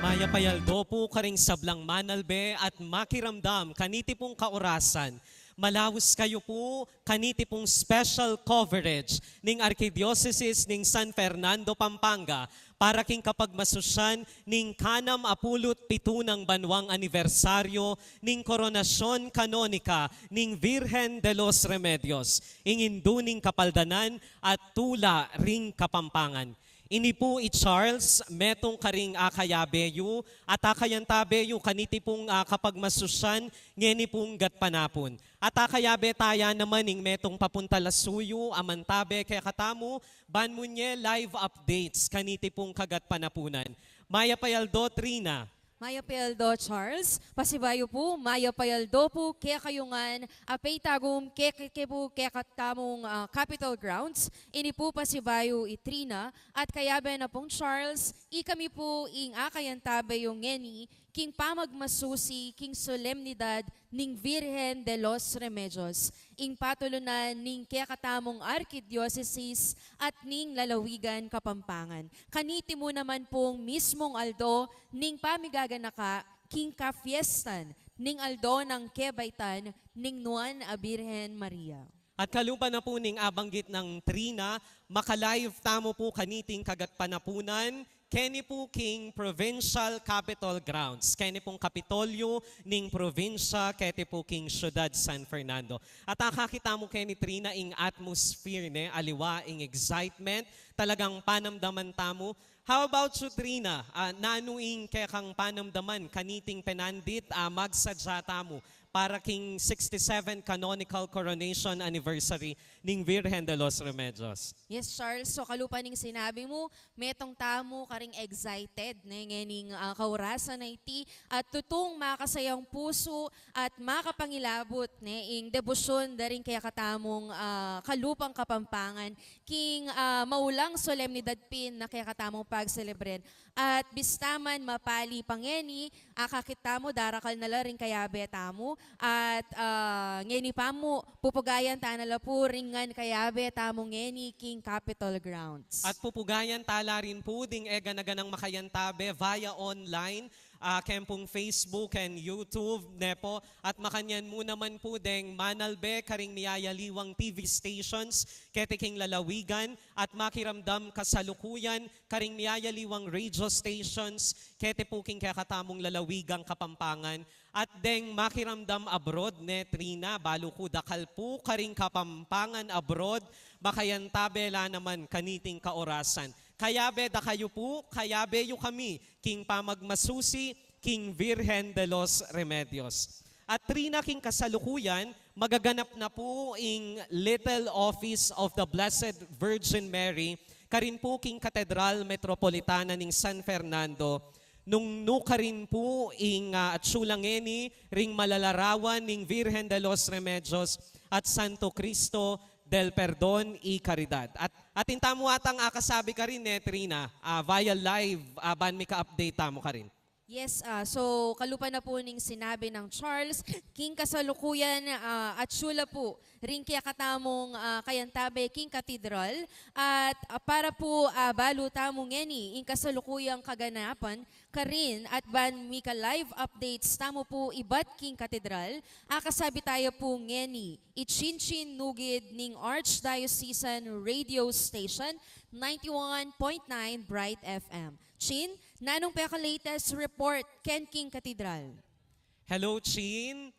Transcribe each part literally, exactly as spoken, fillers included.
Mayap a aldo pu karing sablang manalbe at makiramdam kaniti pung kaurasan. Malaus kayu pu kaniti pung special coverage ning Arkidiosesis ning San Fernando, Pampanga, para king kapagmasusyan ning kanam a pulu't pitu nang banwang anibersaryo ning koronasyon kanonika ning Virgen de los Remedios, ing indu ning kapaldanan at tula ring Kapampangan. Ini pu i Charles, metung karing akayabe yu, at akayantabe yu kaniti pung, ah, kapagmasusyan, ngeni pung gatpanapun. At akayabe taya naman ing metung papunta la suyu, a mantabe kekatamu, ban mu nye live updates kaniti pung kagatpanapunan. Mayap a aldo, Trina. Mayap a aldo, Charles. Pasibayu pu, mayap a aldo pu kekayu ngan, a peytagum ke, ke, ke pu kekatamung, ah, Capitol grounds. Ini pu pasibayu i Trina, at kayabe na pung Charles, ikami pu ing akayantabe yu ngeni, king pamagmasusi king solemnidad ning Virgen de los Remedios, ing patulunan ning kekatamung arkidiosesis at ning lalawigan Kapampangan. Kaniti mu naman pung mismung aldo ning pamigaganaka king kafiestan ning aldo nang kebaitan ning Nuan a Birhen Maria. At kalupa na pu ning abanggit nang Trina, maka-live tamu pu kaniting kagatpanapunan, keni pu king Provincial Capitol Grounds, keni pung Kapitolyo ning probinsya, keti pu king Syudad San Fernando. At akakit tamu keni, Trina, ing atmosphere, ne, aliwa ing excitement, talagang panamdaman tamu. How about you, Trina? Ah, nanu ing kekang panamdaman kaniting penandit, ah, magsadya tamu para king sixty-seventh Canonical Coronation Anniversary ning Virgen de los Remedios? Yes, Charles. So, kalupa ning sinabi mu, metung tamu karing excited, ne, ngening, ah, kaurasan a iti, at tutung makasayang pusu at makapangilabut, ne, ing debosyon da ring kekatamung, ah, kalupang Kapampangan, king, ah, maulang solemnidad pin na kekatamung pagselebren. At bista man mapali pa ngeni, akakit tamu darakal na la ring kayabe tamu, at, ah, ngeni pa mu, pupugayan ta na la pu ring ngan kayabe tamu ngeni king Capitol grounds. At pupugayan ta la rin pu ding e gana-ganang makayantabe via online, ah, keng pung Facebook and YouTube, ne po. At makanyan mu naman pu deng manalbe karing miyayaliwang T V stations keti king lalawigan, at makiramdam kasalukuyan karing miyayaliwang radio stations keti pu king kekatamung lalawigang Kapampangan, at deng makiramdam abroad, ne Trina, balu ku dakal pu karing Kapampangan abroad, makayantabe la naman kaniting kaorasan. Kayabe da kayu pu, kayabe yu kami king pamagmasusi king Virgen de los Remedios. At Trina, king kasalukuyan, magaganap na pu ing Little Office of the Blessed Virgin Mary karin pu king Katedral Metropolitana ning San Fernando, nung nukarin pu ing, ah, atsu la ngeni ring malalarawan ning Virgen de los Remedios at Santo Cristo del Perdon y Caridad. At atin tamu atang akasabi karin, ne Trina, ah, via live, ah, ban mika-update tamu karin. Yes, ah, so kalupa na pu ning sinabi nang Charles, king kasalukuyan, ah, atsu la pu ring kekatamung, ah, kayantabe king katedral, at, ah, para pu, ah, balu tamu ngeni ing kasalukuyang kaganapan karin at ban mika-live updates tamu pu ibat king katedral, akasabi taya pu ngeni i Chin Chin Nugid ning Archdiocesan Radio Station, ninety-one point nine Bright F M. Chin, nanung peka-latest report ken king katedral? Hello, Chin.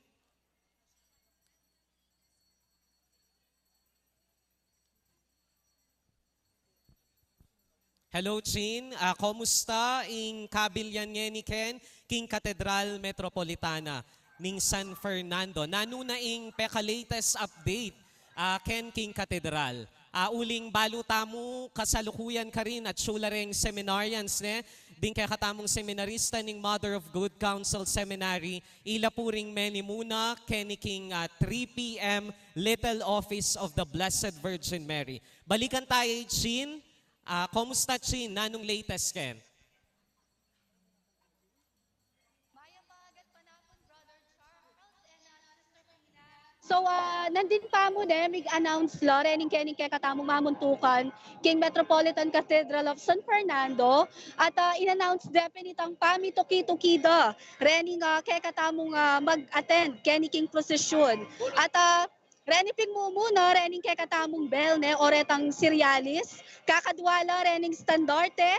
Hello, Chin. Ah, komusta ing kabilyan ngeni ken king Katedral Metropolitana ning San Fernando? Nanu na ing peka-latest update, ah, ken king katedral? Ah, uling balu tamu kasalukuyan karin atsu la reng seminarians, ne, ding kekatamung seminarista ning Mother of Good Counsel Seminary, ila pu ring menimuna keni king, ah, three P M Little Office of the Blessed Virgin Mary. Balikan taya i Chin. Ah, komusta, Chin? Nanung latest ken? So, ah, nandin pa mu, ne, mig-announce la rening keni kekatamung mamuntukan king Metropolitan Cathedral of San Fernando, at, ah, in-announce de pin itang pamituki-tuki da rening, ah, kekatamung, ah, mag-attend keni king prosesyon. At, ah, reni pin mumuna rening kekatamung bell, ne, o retang siryalis, kakadwa la rening standarte,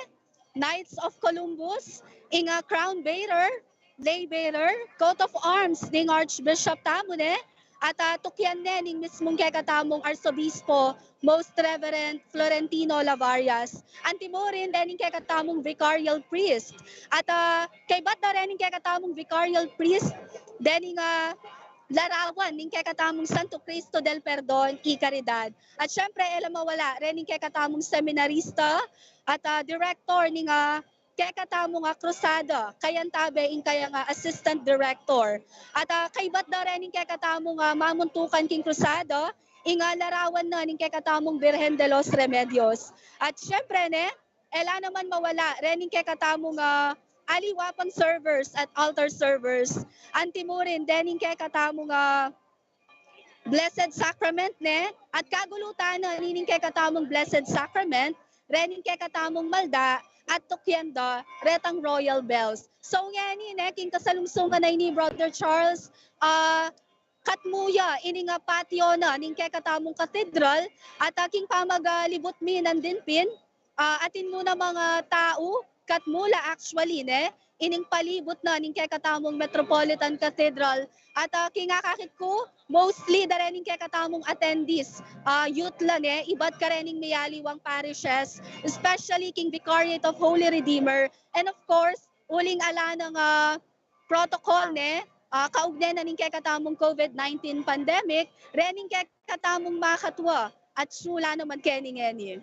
Knights of Columbus, ing, ah, crown bearer, lay bearer, coat of arms ning Archbishop tamu, ne, at, ah, tukyan ne ning mismung kekatamung Arsobispo, Most Reverend Florentino Lavarias. Antimurin dening kekatamung vicarial priest. At, ah, kaybat da rening kekatamung vicarial priest dening, ah, larawan ning kekatamung Santo Cristo del Perdon y Caridad. At syempre, e la mawala rening kekatamung seminarista at, ah, director ning, ah, kekatamung, ah, Cruzada, kayantabe ing kayang, ah, assistant director. At, ah, kaybat da rening kekatamung, ah, mamuntukan king Cruzada, ing, ah, larawan na ning kekatamung Birhen de los Remedios. At syempre, ne, e la naman mawala rening kekatamung, ah, aliwa pang servers at altar servers. Antimurin dening kekatamung, ah, Blessed Sacrament, ne? At kagulutan na nining kekatamung Blessed Sacrament, rening kekatamung malda, at tukyan da retang royal bells. So, ngeni, ne, king kasalungsungan na ini, Brother Charles, ah, katmu ya ining, ah, patio na ning kekatamung katedral, at, ah, king pamaglibut mi nandin pin, ah, atin mu namang tau, katmu la actually, ne, ining palibut na ning kekatamung Metropolitan Cathedral. At, ah, king akakit ku, mostly da rening kekatamung attendees, ah, youth la, ne, ibat karening miyaliwang parishes, especially king Vicariate of Holy Redeemer, and of course, uling ala nang, ah, protocol, ne, ah, kaugne na ning kekatamung COVID nineteen pandemic, rening kekatamung makatwa, atsu la naman keni ngeni.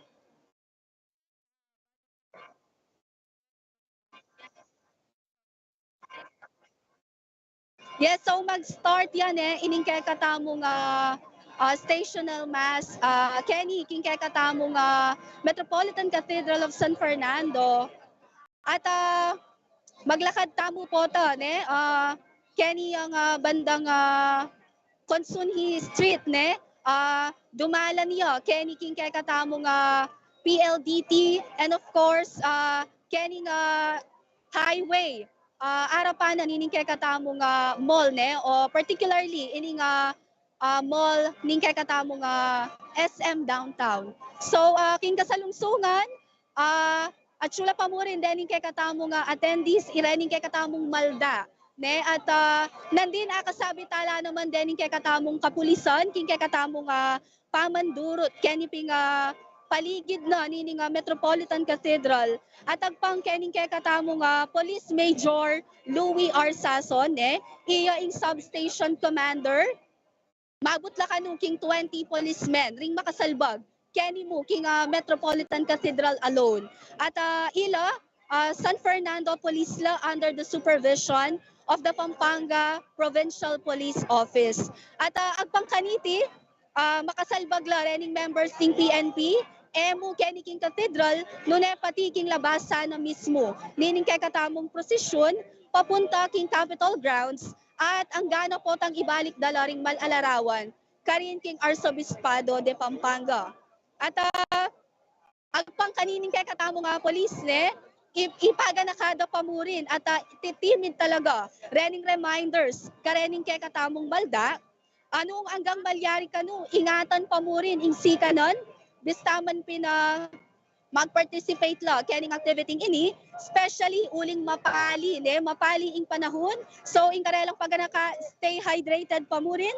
Yes, so mag-start ya, ne, ining kekatamung, ah, ah, stational mass, ah, keni king kekatamung, ah, Metropolitan Cathedral of San Fernando. At, ah, maglakad tamu pu ta, ne, ah, keni yang, ah, bandang, ah, Consunji Street, ne, ah, dumalan ya keni king kekatamung, ah, P L D T, and of course, ah, keni nga highway, ah, arapan na nining kekatamung, ah, mall, ne? O particularly, ining, ah, ah, mall ning kekatamung, ah, S M Downtown. So, ah, king kasalungsungan, ah, atsu la pa mu rin dening kekatamung, ah, attendees, irening kekatamung malda, ne? At, ah, nandin akasabi tala naman dening kekatamung kapulisan, king kekatamung, ah, pamandurut keni ping, ah, paligid na nining, ah, Metropolitan Cathedral. At agpang kening kekatamung, ah, Police Major Louis R. Sason, ne? Iya ing substation commander. Mabut la kanu king twenty policemen ring makasalbag keni mu king, ah, Metropolitan Cathedral alone. At, ah, ila, ah, San Fernando Police la under the supervision of the Pampanga Provincial Police Office. At, ah, agpang kaniti, ah, makasalbag la rening members ning P N P, e mu keni king cathedral, nune pati king labasan na mismu nining kekatamung prosesyun papunta king Capitol grounds, at anggana potang ibalik da la ring mal a larawan karin king Arsobispado de Pampanga. At, ah, agpang kanining kekatamung, ah, polis, ne, i-, ipaganaka da pa mu rin at, ah, titimid talaga rening reminders karening kekatamung malda. Nung anggang malyari kanu, ingatan pa mu rin ing sikanan, bista man pin, ah, mag-participate la kening activity ini, especially uling mapali, ne, mapali ing panahun. So, ing karelang paganaka, stay hydrated pa mu rin.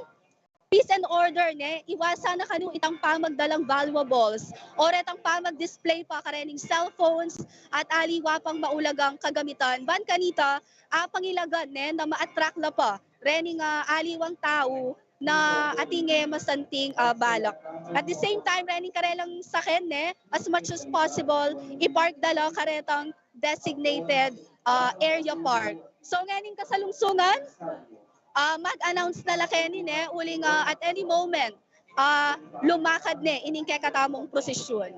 Peace and order, ne, iwasan na kanu itang pamagdalang valuables o retang pamag-display pa karening cellphones at aliwa pang maulagang kagamitan. Ban kanita, ah, pangilagan, ne, na ma-attract la pa rening, ah, aliwang tau na ating, eh, masanting, ah, balak. At the same time, rening karelang saken, ne, as much as possible, i-park da la karetang designated, ah, area park. So, ngening kasalungsungan, ah, mag-announce na la keni, ne, uling, ah, at any moment, ah, lumakad ne ining kekatamung prosesyun.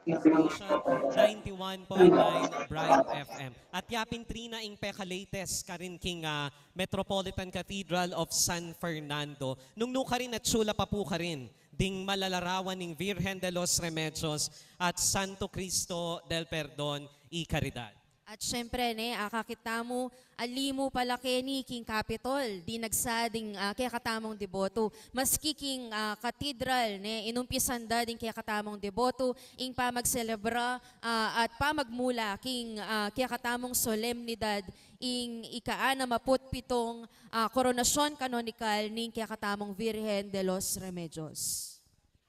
Station ninety-one point nine Bright F M. At yapin, Trina, ing peka-latest karin king, ah, Metropolitan Cathedral of San Fernando. Nung nu karin, atsu la pa pu karin ding mal a larawan ning Virgen de los Remedios at Santo Cristo del Perdon y Caridad. At syempre, ne, akakit tamu, ali mu pala keni king Capitol, dinagsa ding, ah, kekatamung deboto. Maski king, ah, katedral, ne, inumpisan da ding kekatamung deboto ing pamagselebra, ah, at pamagmula king, ah, kekatamung solemnidad, ing ika-anam a put pitong, ah, koronasyon kanonikal ning kekatamung Virgen de los Remedios.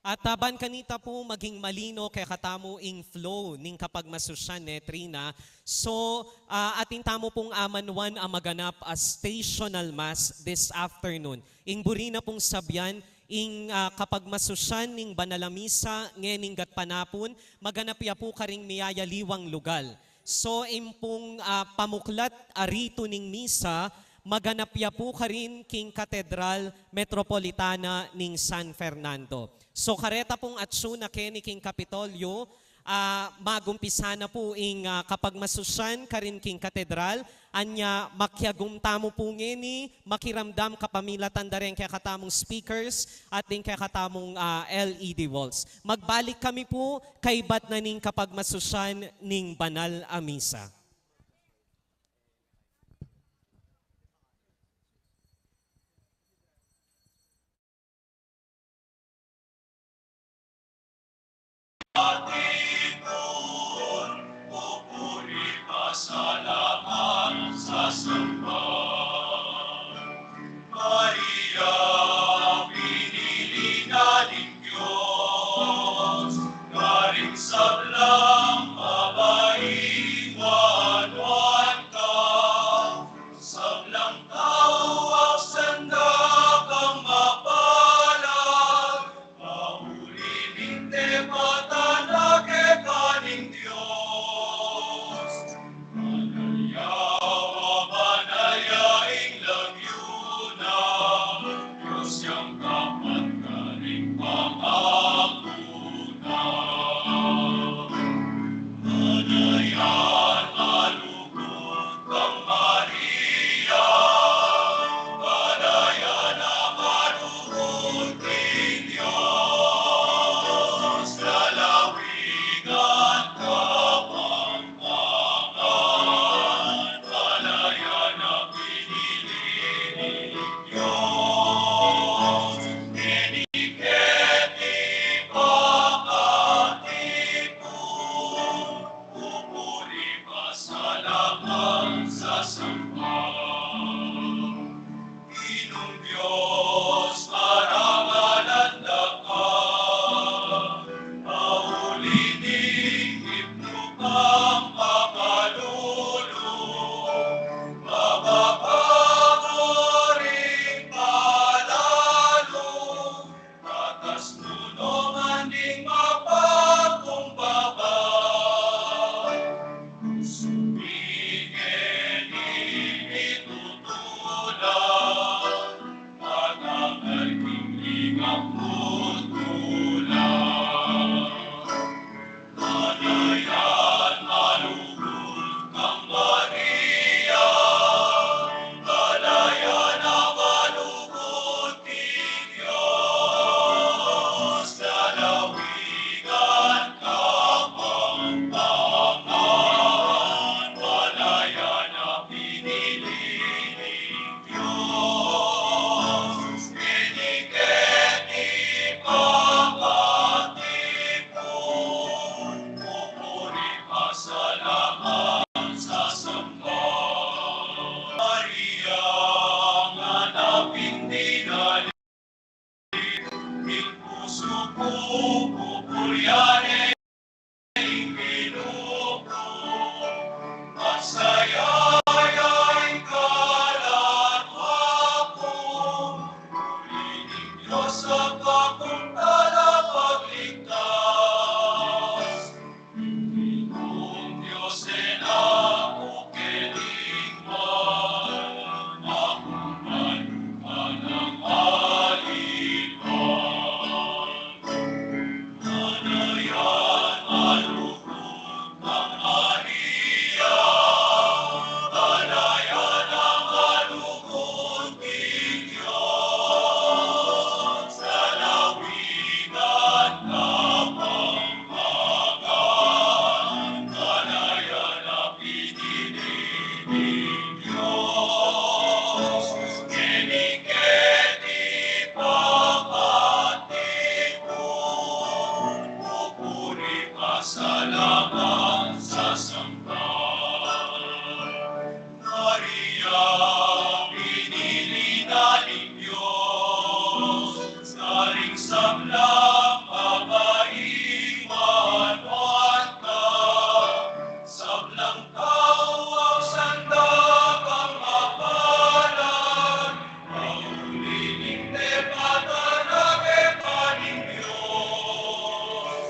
At, ah, ban kanita pu maging malino kekatamu ing flow ning kapagmasusyan, ne, Trina. So, ah, atin tamu pung amanuan a maganap a stational mass this afternoon. Ing buri na pung sabian, ing, ah, kapagmasusyan ning banal a misa ngening gatpanapun, maganap ya pu karing miyayaliwang lugal. So, ing pung, ah, pamuklat a ritu ning misa, maganap ya pu karin king Katedral Metropolitana ning San Fernando. So, kareta pung atsu na keni king Kapitolyo, ah, magumpisa na pu ing, ah, kapagmasusyan karin king katedral. Anya, makiagum tamu pu ngeni makiramdam kapamilatan da reng kekatamung speakers at ding kekatamung, ah, L E D walls. Magbalik kami pu kaybat na ning kapagmasusyan ning banal a misa. Atin pung pupuri, pasalamat, sasamba. Maria, pinili na ning Dios, karing sablang babai, wanwan ka. Sablang tau, aksanda kang mapalad, pauli ning tepatan na Dios, marangalan da ka, mauli ning himnu kang pakalulu, mababa ka ring palalu, katas nu naman ding mapakumbaba. Subi ke ning mitutulan, at ang ating ligam tutulan. Dalayan malugud kang Maria, dalayan a malugud king Dios, lalawigan Kapampangan, dalayan a pinili ning Dios, keni keti papatipun, pupuri, pasalamat, sasamba. Maria, nganapin dinali ing pusu ku, pupurian ne ing Ginu ku, magsaya ya ing kaladwa ku, uli ning Dios Ama kung Tagapagligtas. Ing Dios Anak ku, keni man, aku man panangalipan. Dalayan malugud kang Maria, dalayan a malugud king Dios, lalawigan Kapampangan, dalayan a pinili ning Dios, keni keti papatipun, pupuri, pasalamat, sasamba. Maria, pinili na ning Dios, karing sablang babai, manuan ka, sablang tau, agsanda kang mapalad, mauli ning tepatan a keka ning Dios.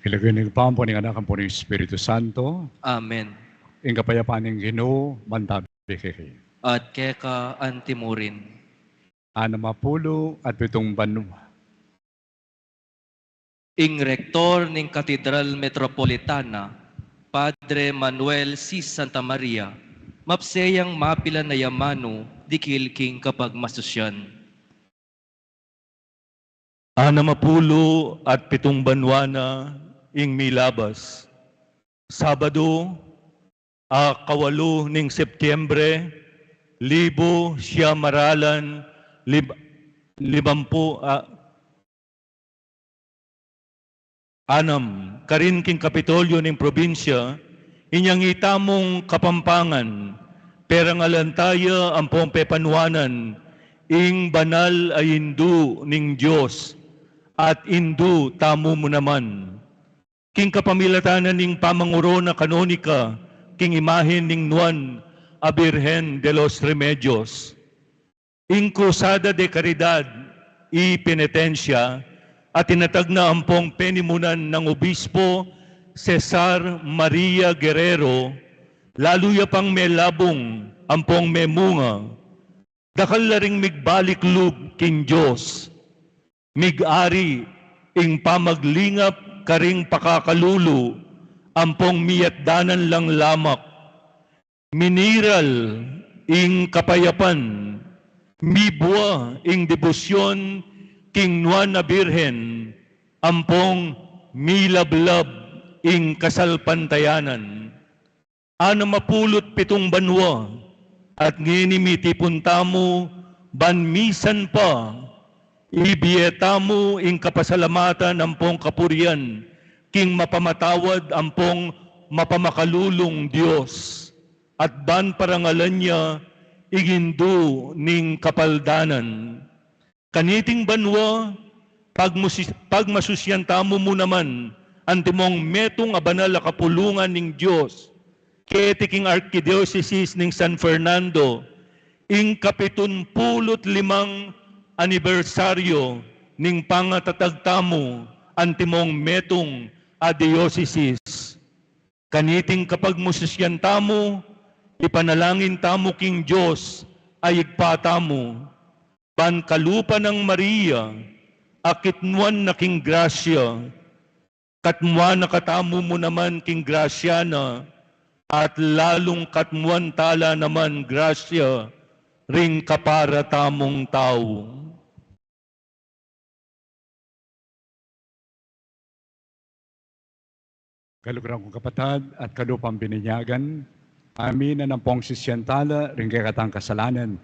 King lagyu ning Ibpa, ampo ning Anak, ampo ning Espiritu Santo. Amen. Ing kapayapan ning Ginu mantabi kekayu. At keka antimurin. Anam a pulu at pitung banua. Ing Rektor ning Katedral Metropolitana, Padre Manuel C. Santa Maria, mapseyang mapilan na ya manu dikil king kapagmasusyan. Anam a pulu at pitung banua na ing milabas. Sabado, a kawalu ning Septiembre, libu siam maralan lim-, limampu, a, anam, karin king Kapitolyo ning probinsya, inyang itamung Kapampangan, perangalan taya ampong pepanuanan ing banal a Indu ning Dios, at Indu tamu mu naman. King kapamilatan na ning pamanguruna kanonika king imahen ning Nuan a Birhen de los Remedios, ing Cruzada de Caridad y Penitencia, at itinatag na ampong penimunan nang Obispo Cesar Maria Guerrero, lalu ya pang melabung ampong memunga, dakal la ring migbalik lub king Dios, migari ing pamaglingap karing pakakalulu ampong miyatdanan lang lamak, miniral ing kapayapan, mibua ing debosyon king Nuan a Birhen, ampong milablab ing kasalpantayanan. Anam a pulu't pitung banua, at ngeni mitipun tamu, ban misan pa, ibie tamu ing kapasalamatan ampong kapurian, king mapamatawad ampong mapamakalulung Dios, at ban parangalan ya ing Indu ning kapaldanan. Kaniting banua, pagmusi-, pagmasusyan tamu mu naman, antimong metung a banal a kapulungan ning Dios, keti king Arkidiosesis ning San Fernando, ing kapitun pulu't limang anibersaryo ning pangatatag tamu, antimong metung a diosesis. Kaniting kapagmususyan tamu, ipanalangin tamu king Dios a Ibpa tamu, ban kalupa nang Maria, a kitmuan na king grasya, katmuan na katamu mu naman king grasya na, at lalung katmuan tala naman grasya, ring kapara tamung tau. Kaluguran kung kapatad at kalupang bininyagan, amin na nang pong sisian tala ring kekatang kasalanan,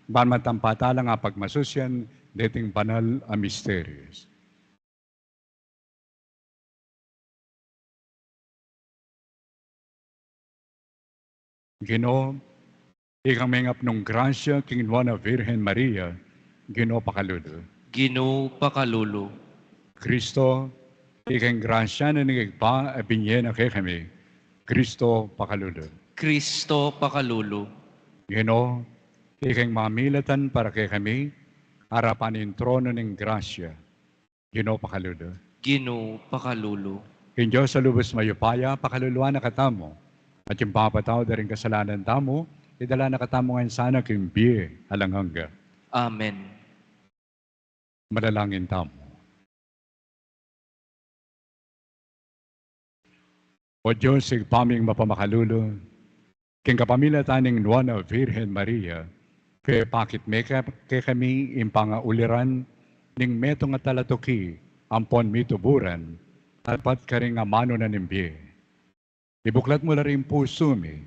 ban matampa tala nga pagmasusyan deting banal a misterios. Ginu, ikang mengapnung grasya king Nuan a Virgen Maria, Ginu pakalulu. Ginu pakalulu. Kristo, ikang grasya na ning Ibpa a binye na kekami, Kristo pakalulu. Kristo pakalulu. Ginu, ikang mamilatan para kekami, arapan ning trono ning grasya, Ginu pakalulu. Ginu pakalulu. Ing Dios a lubus mayupaya, pakaluluan na katamu. At ing papatawad da ring kasalanan tamu, idala na katamu ngan sana king bie alang angga. Amen. Manalangin tamu. O Dios, Ibpa ming mapamakalulu, king kapamilatan ning Nuan a Virgen Maria, pepakit me ke-, kekami ing pangauliran ning metung a talatuki ampon mituburan, at bat karing amanu na ning bie. Ibuklat mu la ring pusu mi,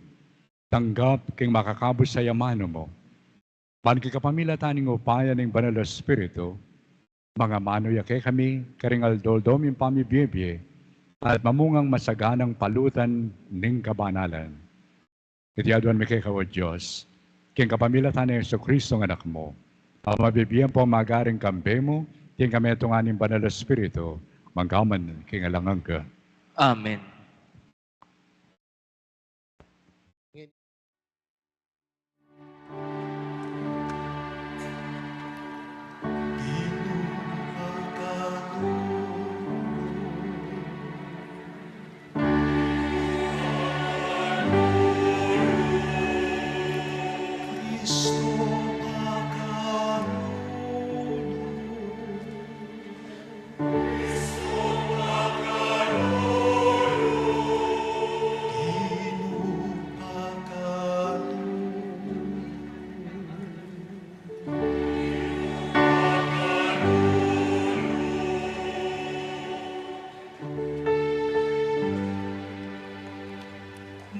tanggap king makakabus a amanu mu. Ban king kapamilatan ning upaya ning Banal a Espiritu, mangamanu ya kekami karing aldo-aldo ming pamibie-bie, at mamungang masaganang palutan ning kabanalan. Iti aduan mi keka, o Dios, king kapamilatan nang Jesucristo a Anak mu, a mabibie ampong magari king kambe mu, king kametungan ning Banal a Espiritu, mangga man king alang angga. Amen.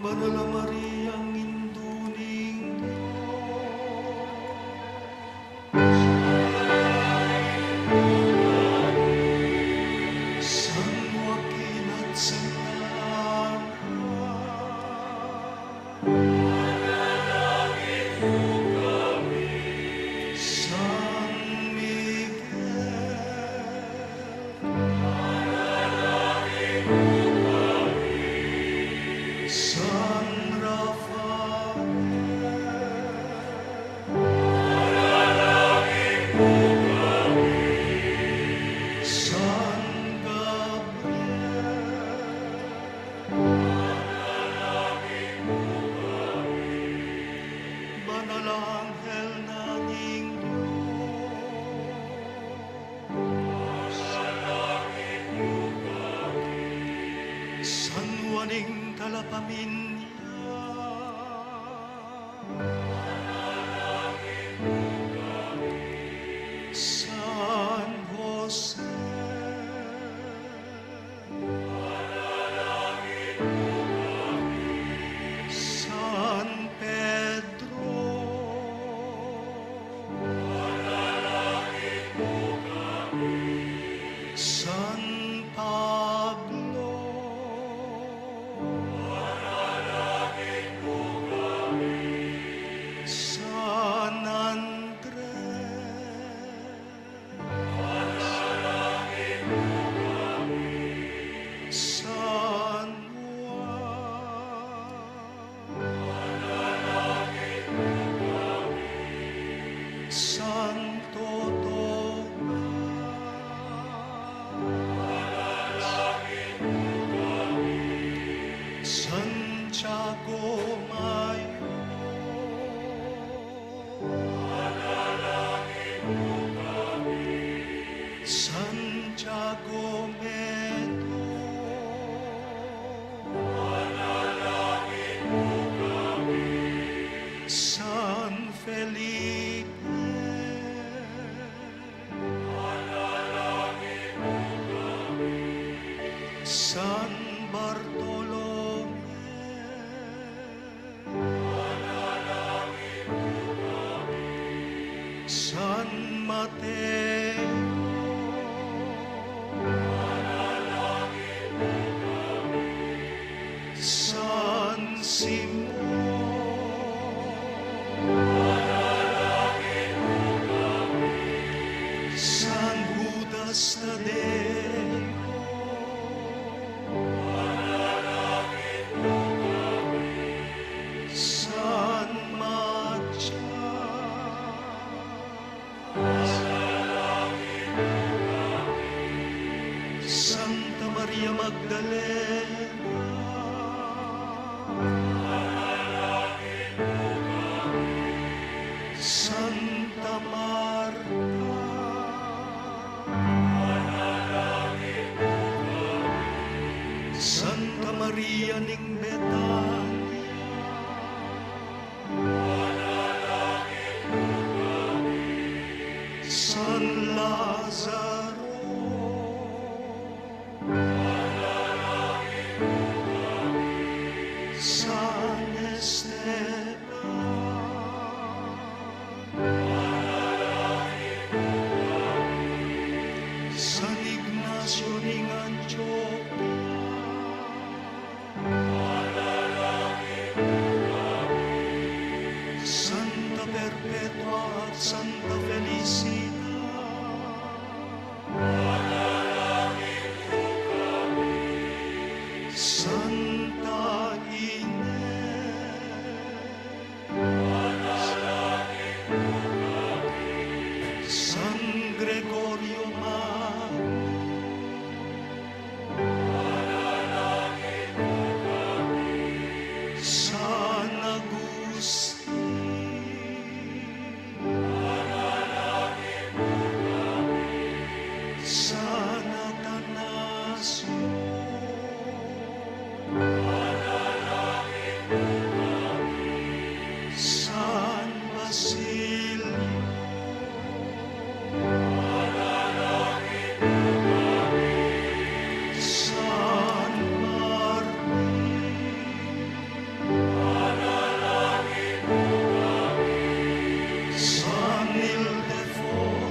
Banal a Maria, Indu ning Dios, San Joaquin at San Ana, San Miguel, San Rafael, San ning talapaminya, San Jose, San Pedro, San Pablo, San Andres, San Juan, Santo Tomas, Santiago Mayor, Santiago Medo, San Felipe, San Bartolome, San Mateo, San Simon, San Judas Tadeo, San Matya, Santa Maria Magdalena, Santa Marta, Santa Maria ning Betania, San Lazaro, San Esteban, San Ignacio ning Antioquia, Santa Perpetua at Santa Felicita, Santa Ines, San Gregorio Magno, San Agustin, San Atanasio, San Basilio, San Martin, San Ildefonso,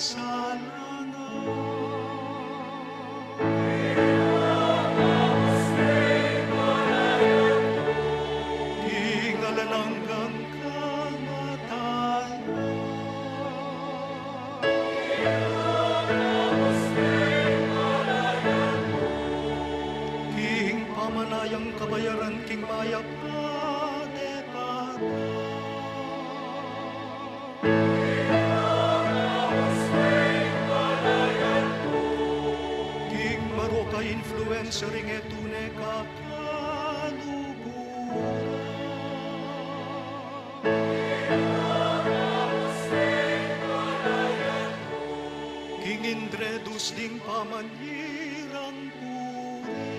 kasalanan. King alang anggang kamatayan. King pamanayang kabayaran king mayap a depata. King marok a influensya ring e tune kakaluguran. King indredus ding pamanyirang puri.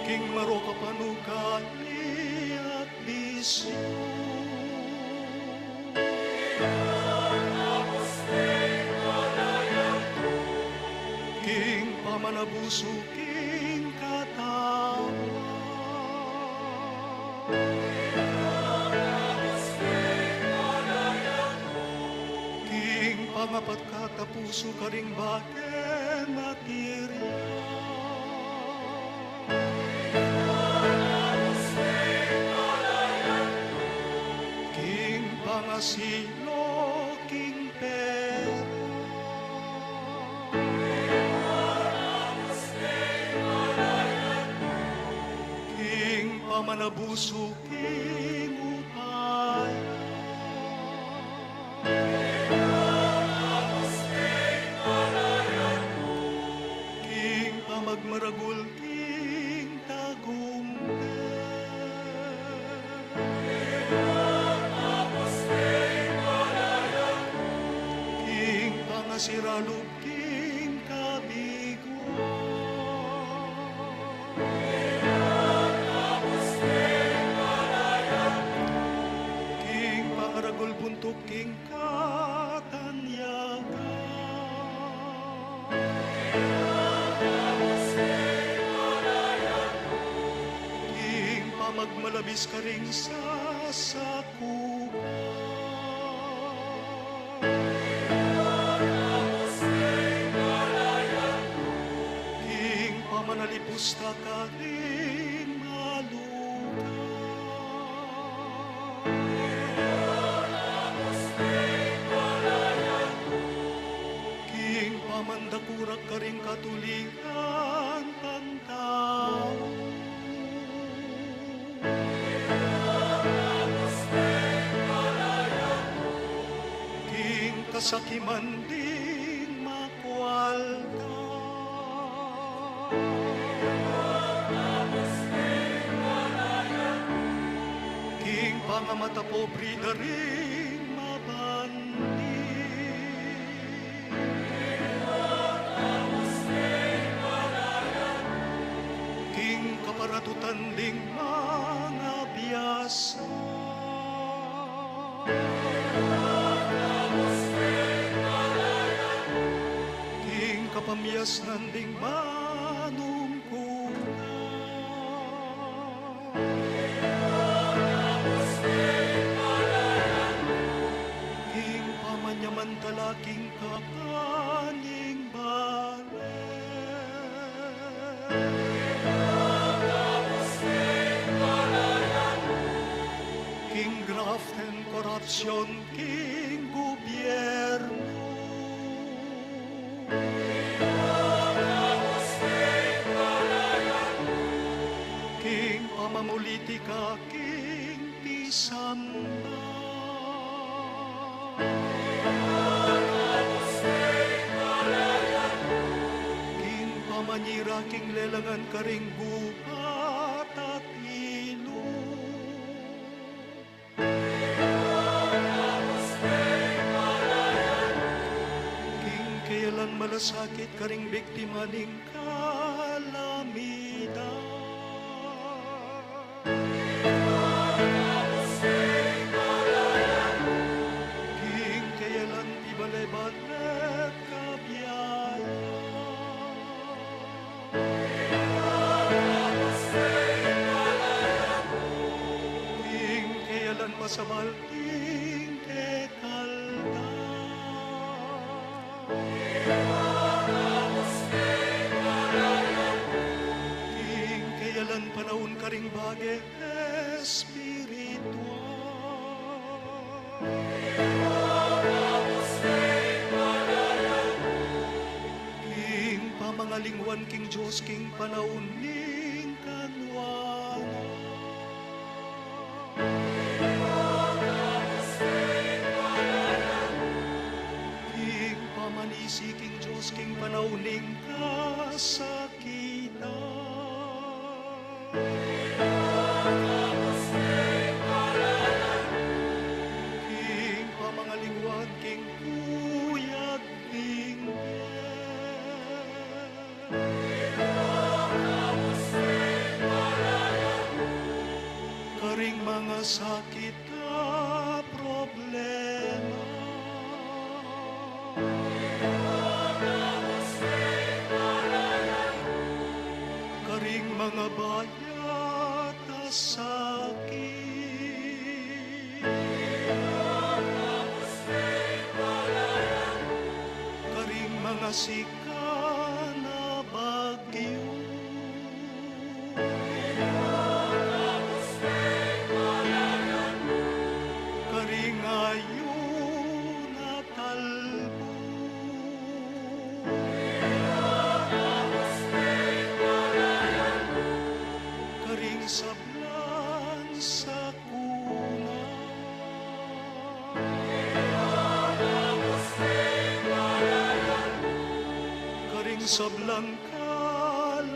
King marok a panugali at bisyu. King pamanabusu king katawan. King pangapat katapusu karing bage material. King pangasilo king pera. King pamanabusu king upaya. King pamagmaragul king tagumpay. King pangasiralub king kabiguan. King pangaragul buntuk king katanyagan. King pamagmalabis karing sasakupan. King pamanalipus ta karing malukat. King pamandakurak karing katuliran pantau. King kasakiman ding makualta. King pangamata pobri da ring mabandi. King kaparatutan ding mangabiasa. King kapamiasnan ding manungkulan. King pamanyamantala king kapaning bale. King graft and corruption king gubyernu. King pamamulitika king pisamba. King pamanyira king lelangan karing gubat at ilug. King kealan malasakit karing biktima ning kalamidad. King kealan pibale-bale kabiayan. Sabal king kekal da. King keyalan panaun karing bage espiritual. King pamangalingwan king Dios king panaun ning kanwanan. King pamanisi king Dios king panaun ning kasakitan. King pamangalingwan king kuyag ning karing mangasakit a problema. Karing mangabayat a sakit. Karing mangasika na bagyu. Karing ayun a talbu. Karing sablang sakuna. Karing sablang kalamidad.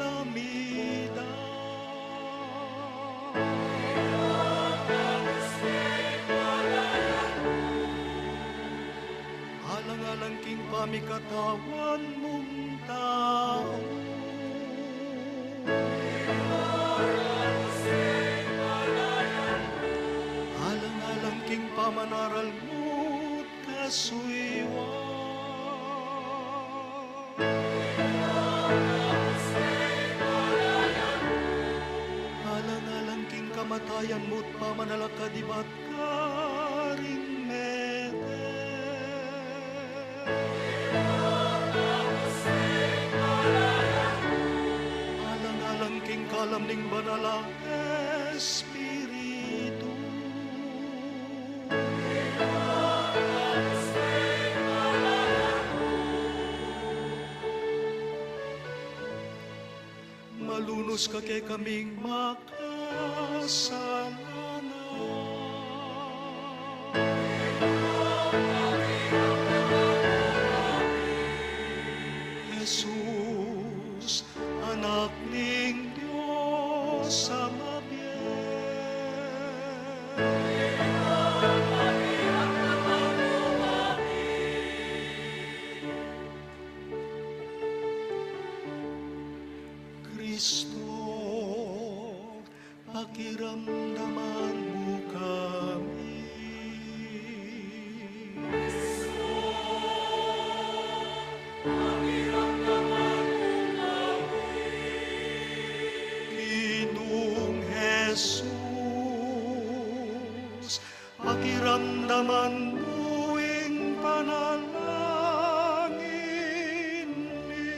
Alang-alang king pamikatawan mung tau. Alang-alang king pamanaral mu't kasuyuan. Alang-alang king kamatayan mu't pamanalakad ibat karing mete. Alang-alang king kalam ning Banal a Espiritu. Malunus ka kekaming makasalanan. Jesus, Anak ning Dios a mabie. Kristo, pakiramdaman mu kami. Ginung Jesus, pakiramdaman mu ing panalangin mi.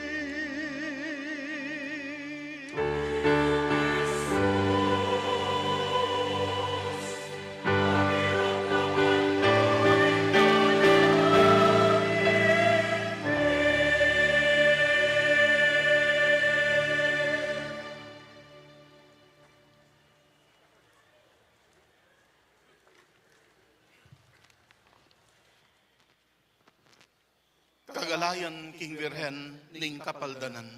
Kagalayan king Birhen ning Kapaldanan.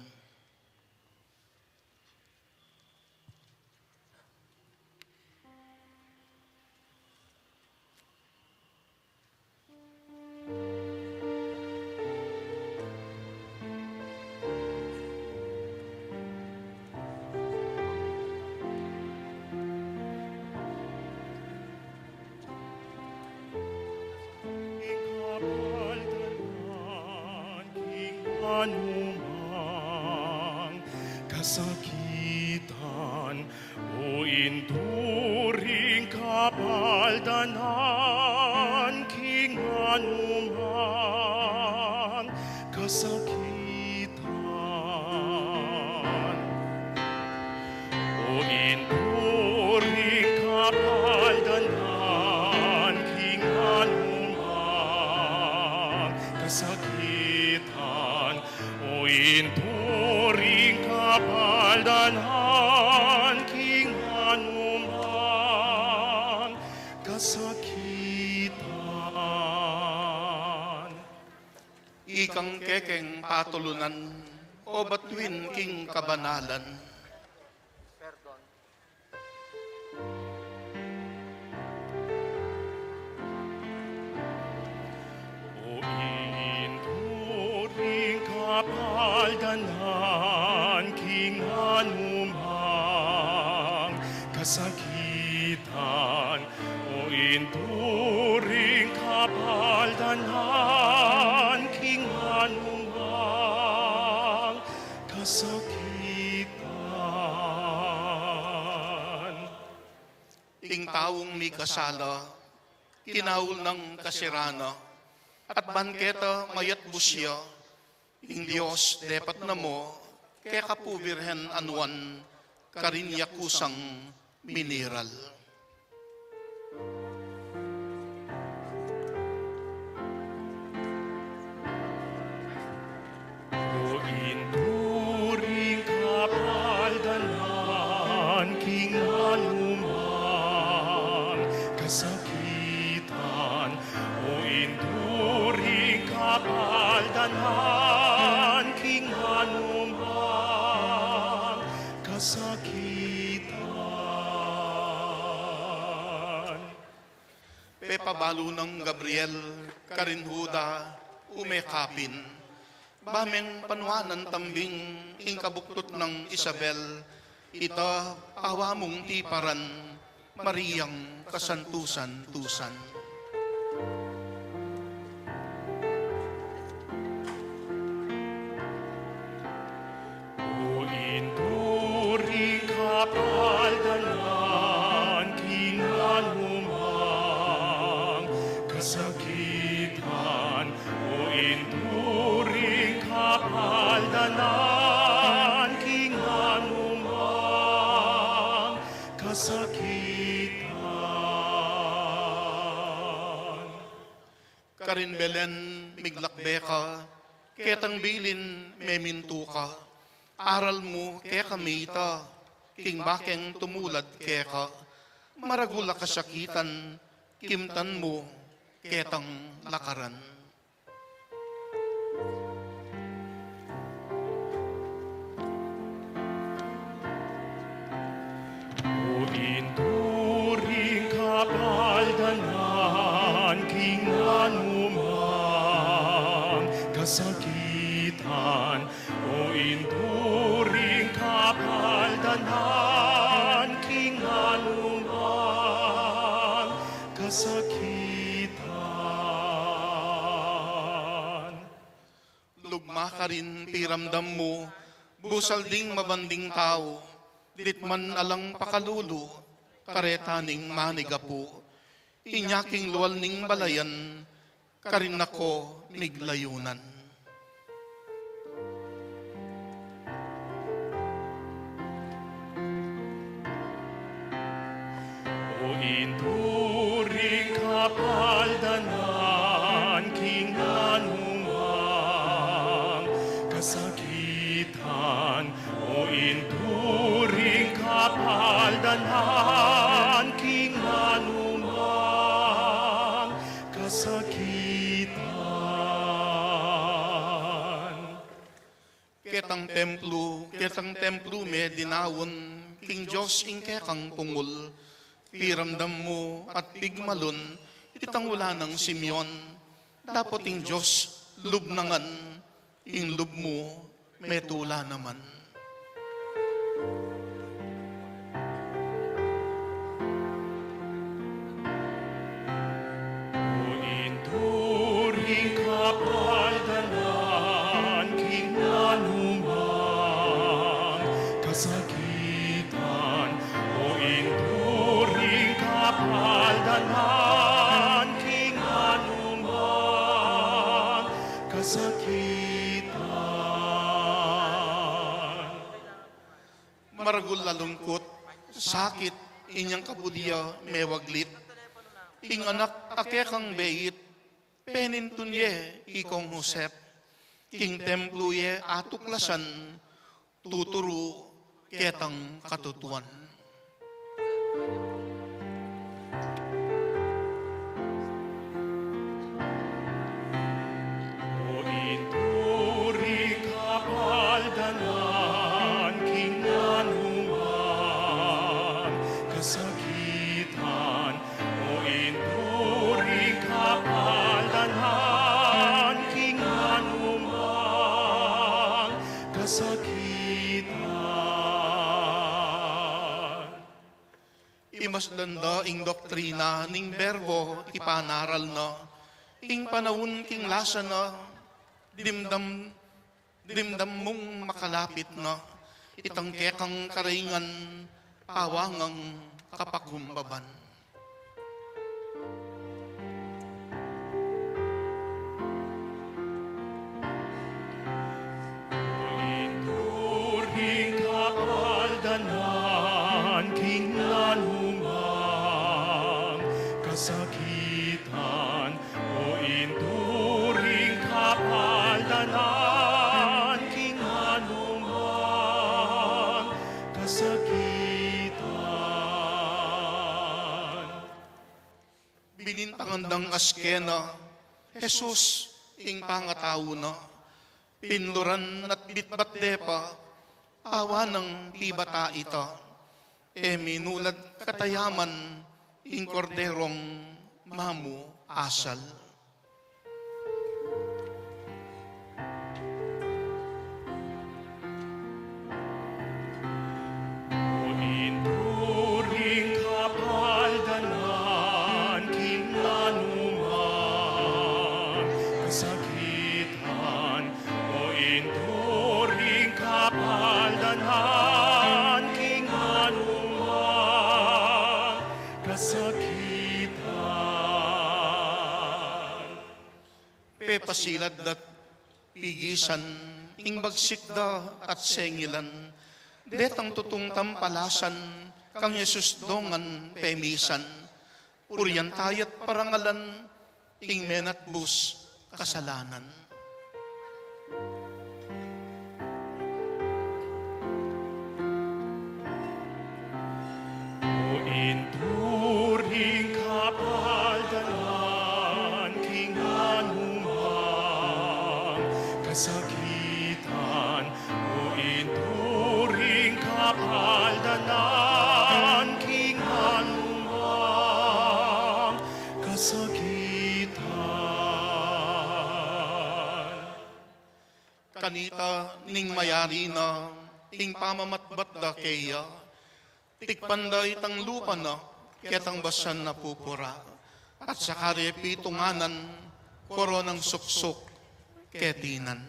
Ing kapaldanan king anumang kasakitan, o induring kap- kapaldanan king anumang kasakitan. O inturing kapaldanan king anumang kasakitan. O inturing kapaldanan king anumang kasakitan. Ikang kekeng patulunan, o batuin king kabanalan. O inturing kapaldanan king anumang kasakitan. O inturing kapaldanan king anumang kasakitan. Ing taung mikasala, kinaul nang kasirana, at ban keta mayatbus ya, ing Dios depat na mu, keka pu Birhen a Nuan, karin ya kusang miniral. O inturing kapaldanan king anumang kasakitan. O inturing kapaldanan king anumang kasakitan. Pepabalu nang Gabriel karin Juda, ume kapin, ba meng panuanan tambing ing kabuktut nang Isabel, ita pawa mung tiparan, Mariang kasantusan-tusan. O inturing kapaldanan king anumang kasakitan. O inturing kapaldanan king anumang kasakitan. Karin Belen miglakbe ka, ketang bilin memintu ka. Aral mu kekami ita, king bakeng tumulad keka. Maragul a kasakitan, kimtan mu ketang lakaran. O inturing kapaldanan king anumang kasakitan. O inturing kapaldanan king anumang kasakitan. Lugma karin piramdam mu, busal ding mabanding tau, ditman alang pakalulu, kareta ning manigapu, inya king lual ning balayan, karin na ko miglayunan. O inturing kapaldanan king anumang kasakitan. O inturing kapaldanan king anumang kasakitan. Ketang templu, ketang templu me dinaun, king Dios ing kekang pungul. Piramdam mu at pigmalun, itang ula nang Simeon, dapot ing Dios lub na ngan, ing lub mu metula naman. O inturing kapaldanan king anumang kasakitan. O inturing kapal Ngan king anumang kasakitan. Maragul a lungkut, sakit, inyang kabud ya mewaglit. Ing anak a kekang beit, penintun ye i Kong Josep, king templo ye atuklasan, tuturu ketang katutuan. O inturing kapaldanan king anumang kasakitan, o inturing kapaldanan king anumang kasakitan. Imasdan da ing doktrina ning Berbo ipanaral na, ing panaun king lasa na, dimdam, dimdam mung makalapit na, itang kekang karaingan, pawangang kapakumbaban. Inturing kapaldanan king anumang kasakitan, o inturing kapaldanan king anumang kasakitan. Binintangan dang askena Jesus ing pangatau na, pinluran at bitbat de pa, awa nang pibata ita, e minulad katayaman ing korderong mamuasal. O inturing kapaldanan king anumang kasakitan, o inturing kapaldanan king anumang kasakitan. Pepasilan da't pigisan ing bagsik da at sengilan detang tutung tampalasan kang Jesus dongan pemisan. Purian taya't parangalan ing menatbus kasalanan. O inturing kapaldanan king anumang kasakitan, o inturing kapaldanan king anumang kasakitan. Kanita ning mayari na ing pamamatbat da keya, tikpan da itang lupa na ketang basan a pupura, at saka re pitunganan koronang suksuk ketinan.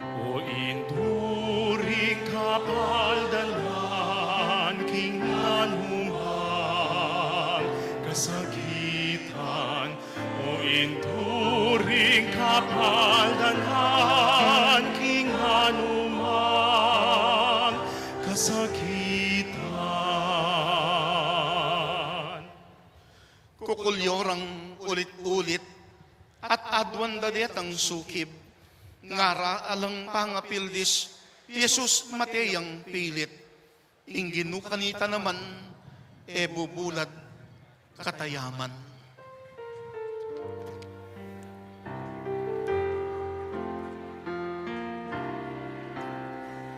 O inturing kapaldanan king anumang kasakitan, o inturing kapaldanan king anumang kasakitan. Kukulyo rang ulit-ulit at aduan da detang sukib, ngara alang pangapildis, Jesus mate yang pilit. Ing Ginu kanita naman, e bubulad katayaman.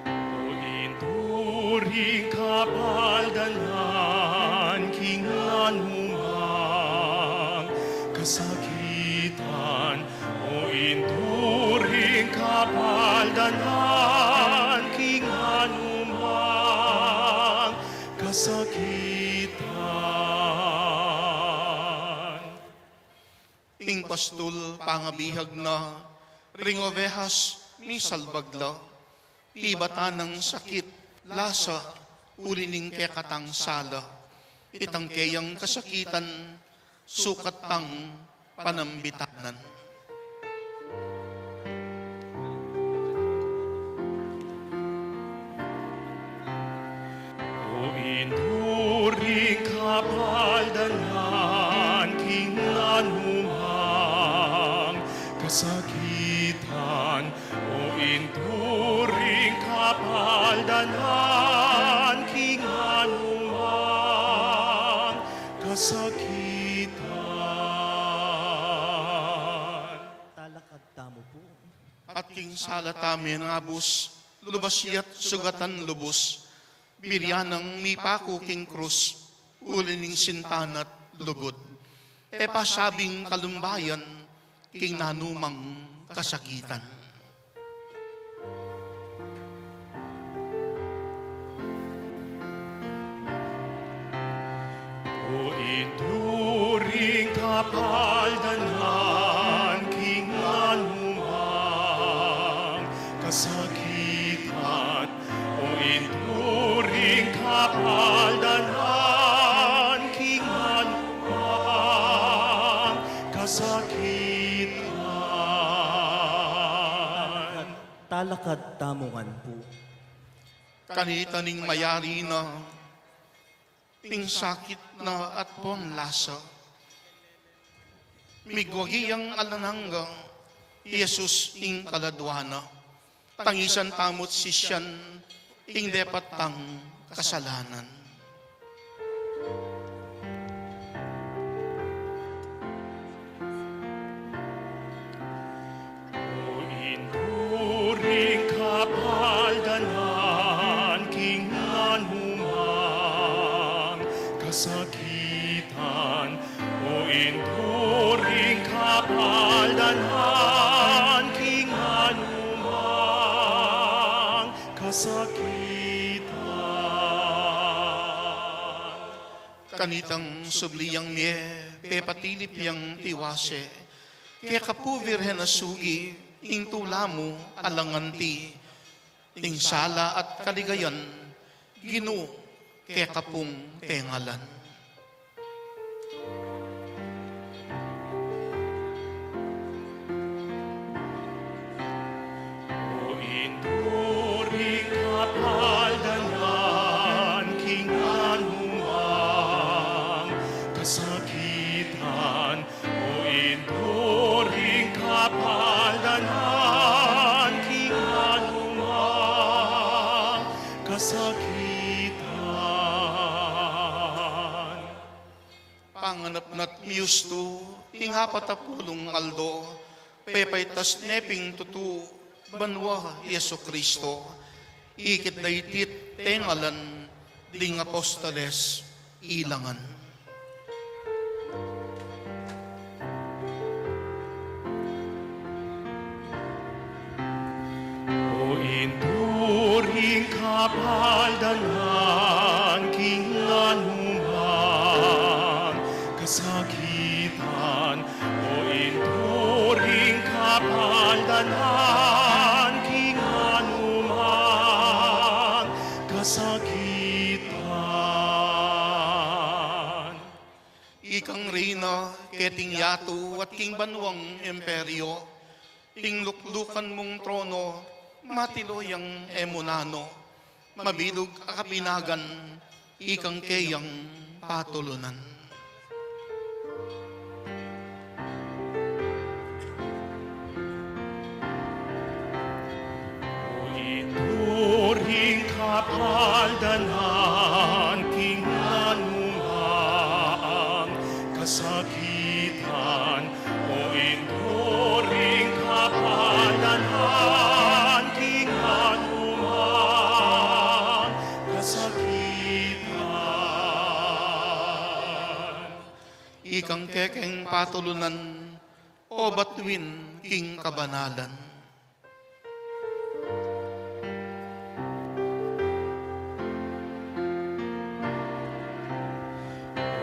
O inturing kapaldanan king anumang kasakitan, o inturing kapaldanan king anumang kasakitan. Ing pastul pangabihag na, ring ovehas misalbag la. Pibatan nang sakit, lasa, uli ning kekatang sala. Itang keyang kasakitan, sukat tang panambitanan. O induring kapaldanan king anumang kasakitan, o induring kapaldanan king anumang kasakitan. Talakad tamu pu. At king sala tamu menabus, lubas ya't sugatan lubus, birian nang mipaku king krus, uli ning sinta na't lugud. E pasabing kalumbayan, king nanumang kasakitan. O induring kapaldanan king anumang kasakitan, o induring kapaldanan king anumang kasakitan. Talakad tamu ngan pu. Kanita ning mayari na, ing sakit na at pon lasa. Migwagi yang alang angga, Jesus ing kaladua na. Tangisan tamu't sisian, ing depat tang kasalanan. O induring kapaldanan king anumang kasakitan, o induring kapaldanan king anumang kasakitan. Kanitang subli yang mie, pepatilip yang tiwase. Keka pu Virgen a sugi, ing tula mu alang anti, ing sala at kaligayan, Ginu, keka pung tengalan. O induring kapaldanan king anumang kasakitan, o induring kapaldanan king anumang kasakitan. Panganap na't Miustu, ing apat a pulung aldo, pepaitas ne pin tutu banua Jesucristo, ikit da iti't tengalan ding apostoles ilangan. O induring kapaldanan king anumang kasakitan, o induring kapaldanan king anumang kasakitan. Ikang reyna keting yatu at king banuang imperio, ing luklukan mung trono, matilo yang e mu nanu, mabilug a kabinagan, ikang keyang patulunan. O induring kapaldanan king anumang kasakitan, o induring kapaldanan king anumang kasakitan. Ikang kekeng patulunan, o batuin king kabanalan.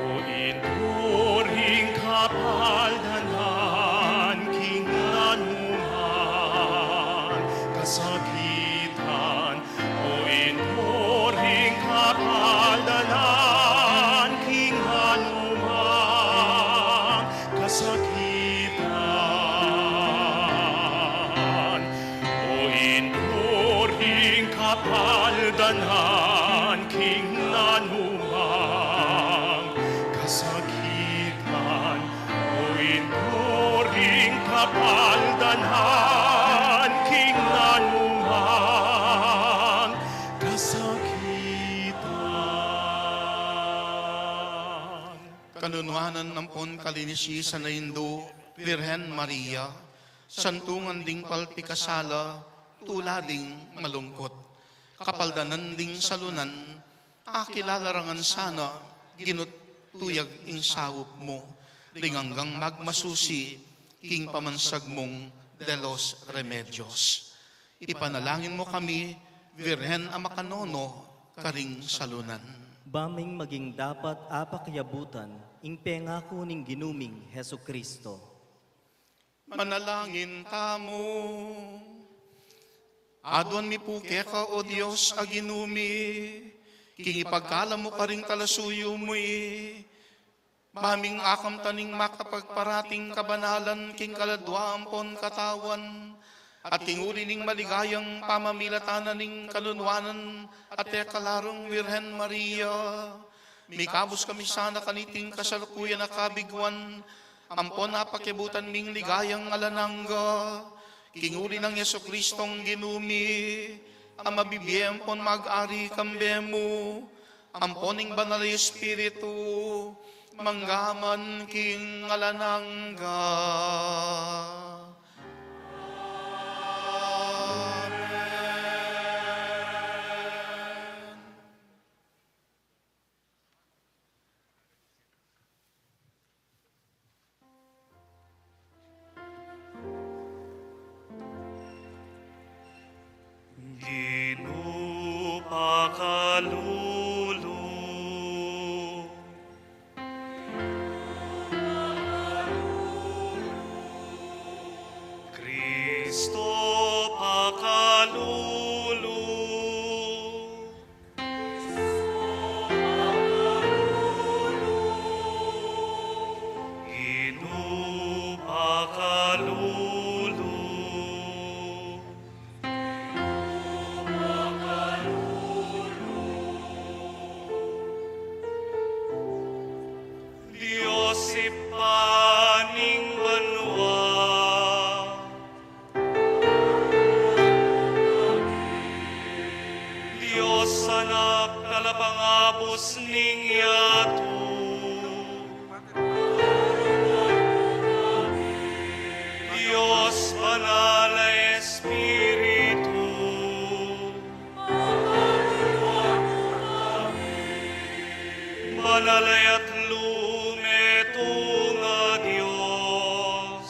O induring kapaldanan king anumang kasakitan, Kapaldanan king nanumang kasakitan, o inturing kapaldanan king nanumang kasakitan. Kanunuanan ampon kalinisisan a Indu, Virgen Maria, santungan ding palpikasala, tula ding malungkut. Kapaldanan ding salunan, akilala ra ngan sana, Ginu't tuyag ing saup mu, ding anggang magmasusi, king pamansag mung De los Remedios. Ipanalangin mu kami, Virgen a makanono karing salunan. Ba ming maging dapat a pakiabutan ing pengaku ning Ginu ming Jesucristo. Manalangin tamu. Aduan mi pu keka, O Dios a Ginu mi, king ipagkalub mu karing talasuyu mu, i ba ming akamtan ing makapagparating kabanalan king kaladua ampon katawan, at king uli ning maligayang pamamilatan na ning kanunuanan at e kalarung Virgen Maria, mikabus kami sana kaniting kasalukuyan a kabiguan, ampon apakiabutan ming ligayang alang angga, king uli nang Jesucristong Ginu mi, a mabibie ampon mag-ari kambe mu, ampon ning Banal a Espiritu, mangga man king alang angga. Amen. Ginu pakalulu. Kristo pakalulu. Ginu pakalulu. Dios Ibpa ning banua. Dios Anak, talapangabus ning yatu. Dios Banal a Espiritu. Banal a yatlu, metung a Dios.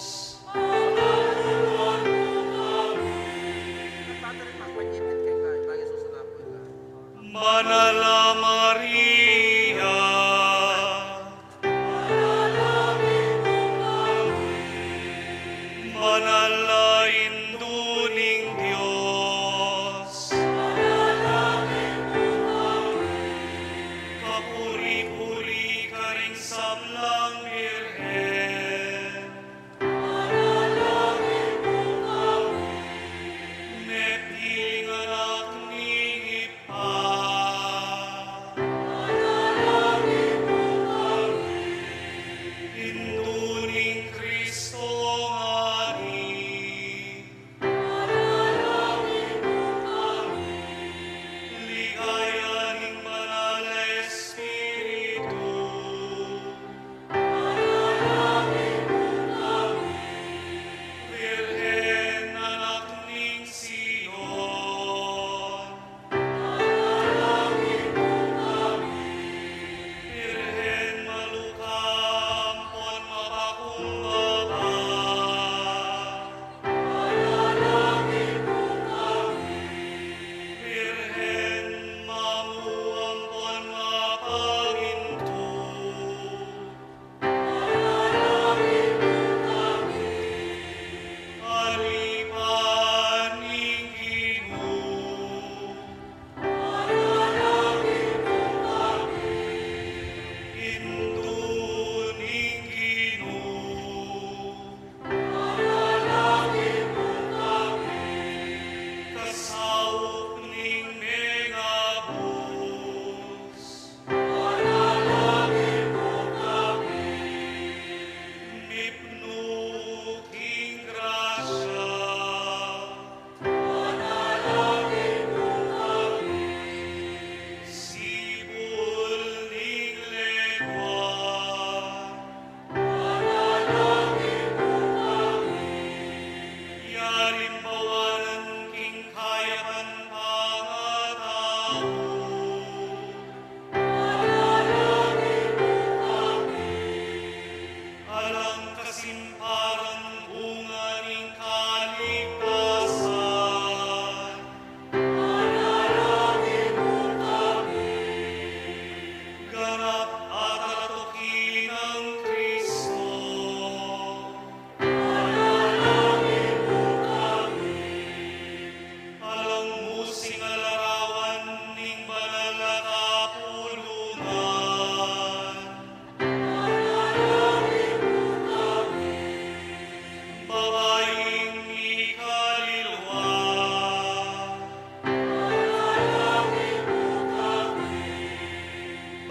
Banal a Maria. Banal a Indu ning Dios. Kapuri-puri karing sablang birhen. Mepiling anak ning Ibpa. Manalangin mu kami. Alang kasimparan bunga ning kaligtasan. Manalangin mu kami. Ganap a talatuki nang Kristo. Manalangin mu kami. Alang musing a larawan ning banal a kapulungan. Manalangin mu kami. Babaing mikaluluwa. Manalangin mu kami.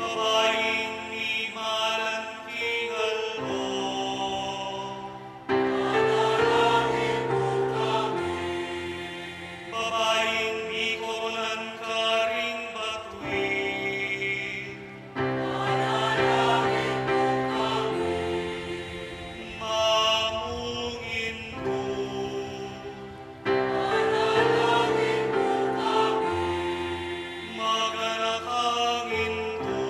Babaing mimalan king aldo. Manalangin mu kami. Babaing mikoronan karing batuin. Manalangin mu kami. Mangungindu. Manalangin mu kami. Maganakang indu.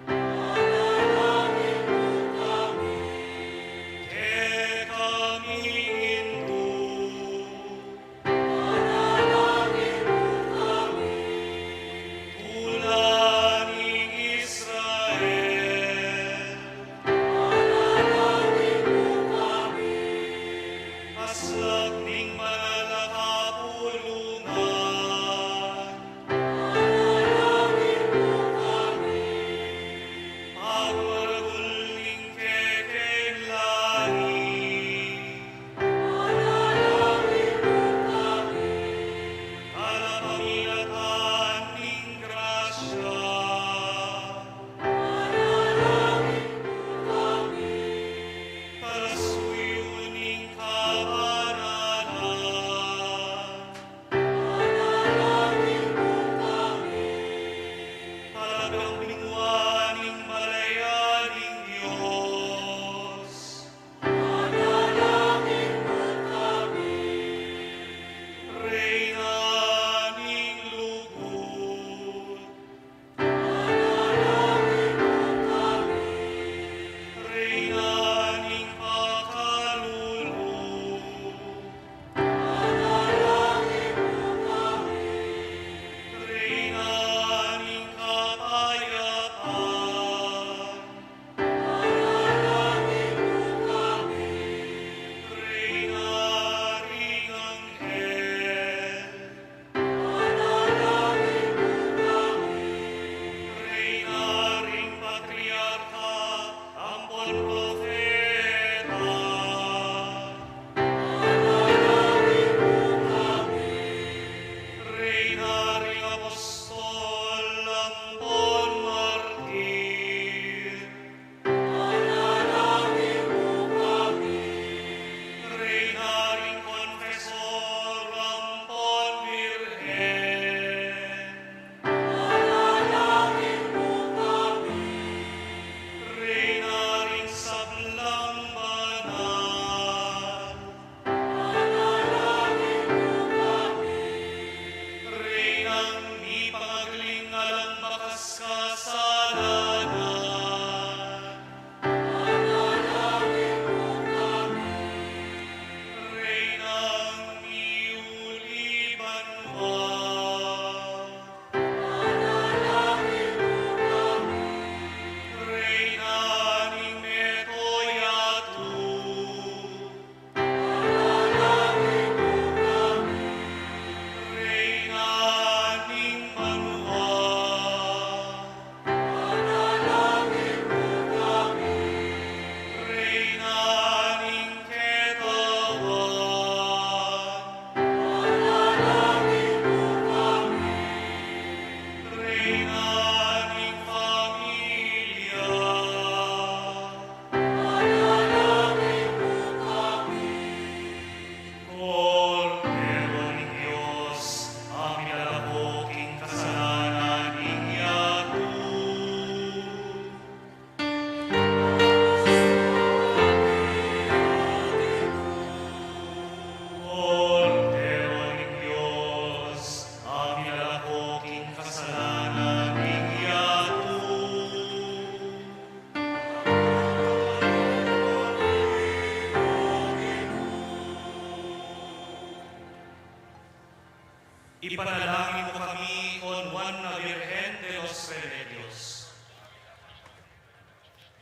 Manalangin mu kami. Kekami indu. Manalangin mu kami. Tula ning Israel. Manalangin mu kami. Aslak ning banal a kapulungan. Manalangin mu kami. Pagmaragul ning kekeng lahi. Manalangin mu kami. Talapaminatan ning grasya. Manalangin mu kami. Talasuyu ning kabanalan. Manalangin mu kami. Talagang lingwa ning malaya ning Dios. Manalangin mu kami. Reyna ning Ipanalangin mu kami, O Nuan a Birhen de los Remedios.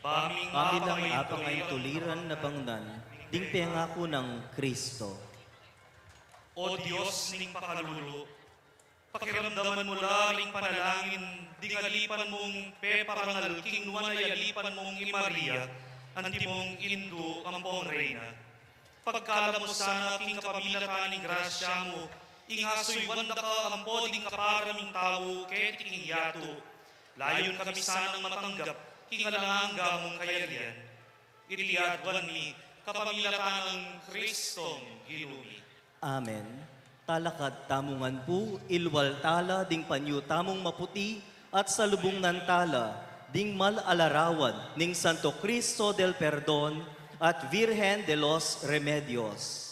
Baming Kami lang apang ay tuliran na bangnan ding pengaku nang Kristo. O Dios ning pakalulu, pakiramdaman mu la ring panalangin ding alipan mung peparangal king nuan a alipan mung i Maria, antimong Indu ampong Reyna. Pagkalub mu sana king kapamilatan ning grasya mu, ing asuyuan da ka ampo ding kapara ming tau keti king yatu. Layun kami sanang matanggap king alang angga mung kayarian. Iti aduan mi kapamilatan nang Kristong Ginu mi. Amen. Talakad tamu ngan pu, ilwal tala ding panyu tamung maputi, at salubungnan tala ding mal a larawan ning Santo Cristo del Perdon at Virgen de los Remedios.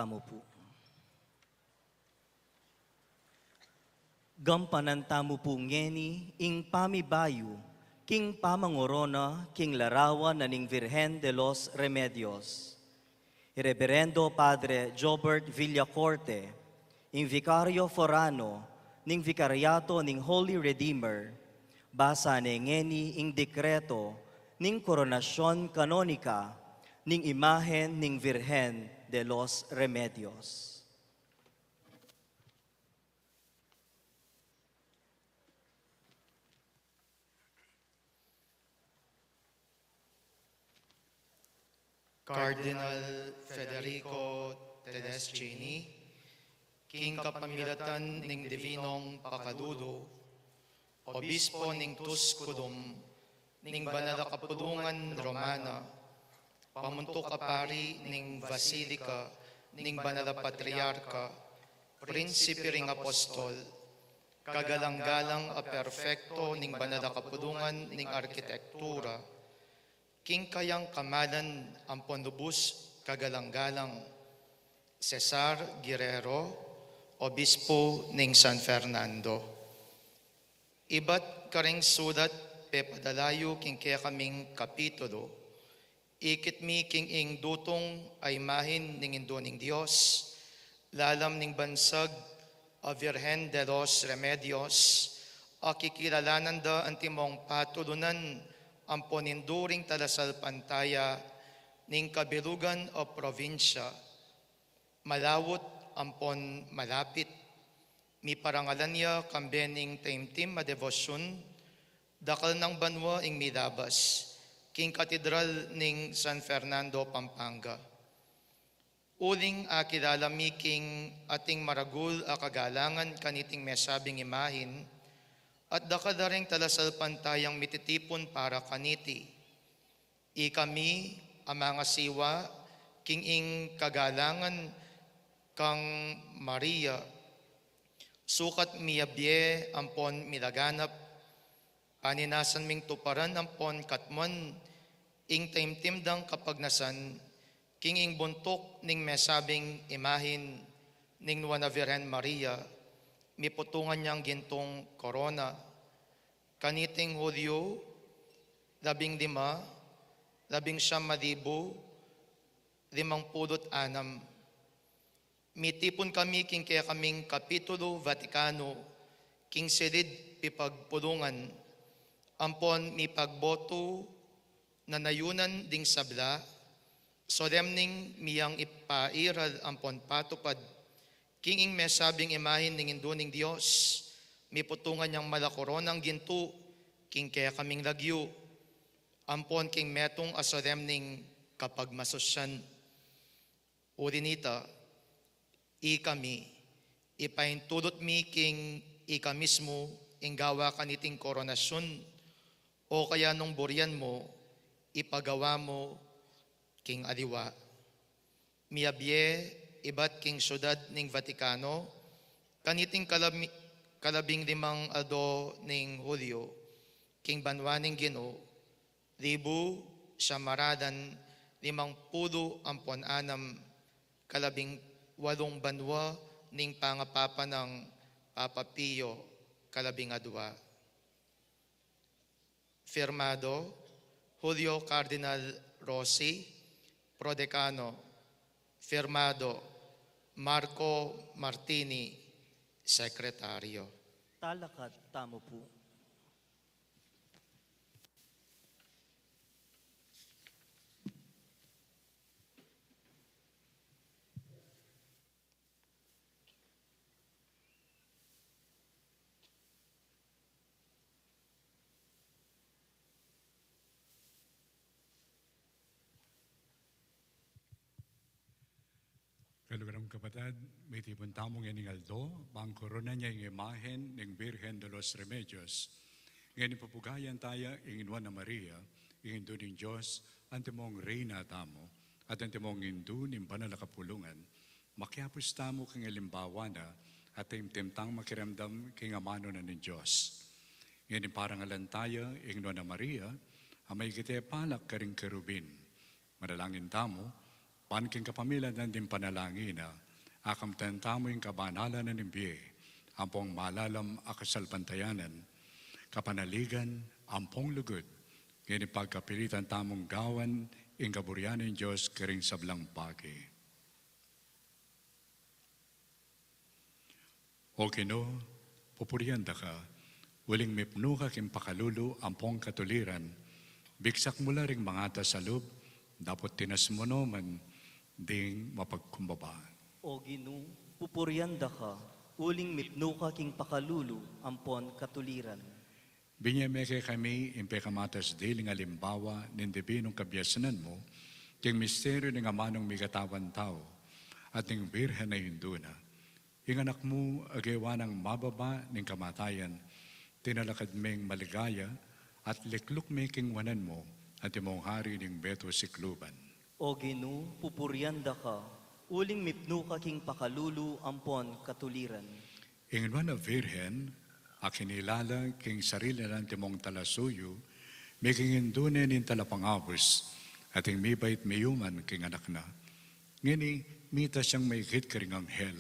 Mu pu. Gampanan tamu pu ngeni ing pamibayu king pamangorona king larawan na ning Virgen de los Remedios. I Reberendo Padre Jobert Villacorte, ing Vicario Forano ning Vikaryato ning Holy Redeemer, basa ne ngeni ing dekreto ning koronasyon kanonika ning imahen ning Virgen de los Remedios. Cardinal Federico Tedeschini, king kapamilatan ning Divinong Pakalulu, Obispo ning Tusculum, ning Banal a Kapulungan Romana, pamuntuk a pari ning Basilika ning Banal a Patriarka, Prinsipe ring Apostol, kagalang-galang a perpekto ning Banal a Kapulungan ning Arkitektura, king kayang kamalan ampon lubus kagalang-galang, Cesar Guerrero, Obispo ning San Fernando. Ibat karing sulat pepadala yu king kekaming kapitulo, ikit mi king ing dutung a imahin ning Indu ning Dios, lalam ning bansag a Virgen de los Remedios, a kikilalanan da antimong patulunan ampon indu ring talasalpantaya ning kabilugan a probinsya, malaut ampon malapit. Miparangalan ya kambe ning taimtim a debosyun, dakal nang banua ing milabas king Katedral ning San Fernando, Pampanga. Uling akilala mi king ating maragul a kagalangan kaniting mesabing imahin, at dakal da ring talasalpantayang mititipun para kaniti. Ikami a mangasiwa king ing kagalangan kang Maria, sukat miyabie ampon milaganap, paninasan ming tuparan ampon katmuan ing taimtim dang kapagnasan king ing buntuk ning mesabing imahin ning Nuan a Virgen Maria, miputungan yang gintung korona. Kaniting Hulyo labing lima, labing siyam a libu limang pulu't anam. Mitipun kami king kekaming Kapitulo Vatikano king silid pipagpulungan, ampon mipagbotu na nayunan ding sabla, solemning miyang ipairal ampon patupad king ing mesabing imahin ning Indu ning Dios, miputungan yang mala koronang gintu king kekaming lagyu, ampon king metung a solemning kapagmasusyan. Uli nita, ikami, ipaintulut mi king ika mismu ing gawa kaniting koronasyun, o kaya nung burian mu, ipagawa mu king aliwa. Miyabie ibat king syudad ning Vatikano, kaniting kalami-, kalabing limang aldo ning Hulyo, king banua ning Ginu, libu siyam a ralan limang pulu ampon anam, kalabing walung banua ning pangapapa nang Papa Pio kalabing adua. Firmado, Julio Cardinal Rossi, Prodecano. Firmado, Marco Martini, Sekretaryo. Talakad tamu pu. Kaluguran kung kapatad, mitipun tamu ngening aldo, bang koronan ya ing imahen ning Birhen de los Remedios. Ngeni pupugayan taya ing Nuan a Maria, ing Indu ning Dios, antimong Reyna tamu, at antimong Indu ning Banal a Kapulungan. Makiapus tamu king alimbawa na, at taimtim tang makiramdam king amanu na ning Dios. Ngeni parangalan taya ing Nuan a Maria, a maigit a palak karing kerubin. Manalangin tamu. Ban king kapamilatan ding panalangin na, akamtan tamu ing kabanalan na ning bie, ampong malalam a kasalpantayanan, kapanaligan, ampong lugud, ngeni pagkapilitan tamung gawan ing kaburian ning Dios karing sablang bage. O Ginu, pupurian da ka, uling mipnu ka king pakalulu ampong katuliran, bigsak mu la ring mangatas a lub, dapot tinas mu naman ding mapagkumbaba. O Ginu, pupurian da ka, uling mipnu ka king pakalulu ampon katuliran. Binie me kekami ing pekamatas diling alimbawa ning dibinung kabiasnan mu, king misteryu ning amanung mikatawan tau, at ning Birhen a Indu na. Ing Anak mu, a gewa nang mababa ning kamatayan, tinalakad meng maligaya, at likluk me king wanan mu, antimong Hari ning beto sikluban. O Ginu, pupurian da ka, uling mipnu ka king pakalulu ampon katuliran. Ing nuan a Virgen, a kinilala king sarili nang antimong talasuyu, maging indu ne ning talapangabus, at ing mibait miyuman king anak na. Ngeni, mitas yang maigit karing anghel.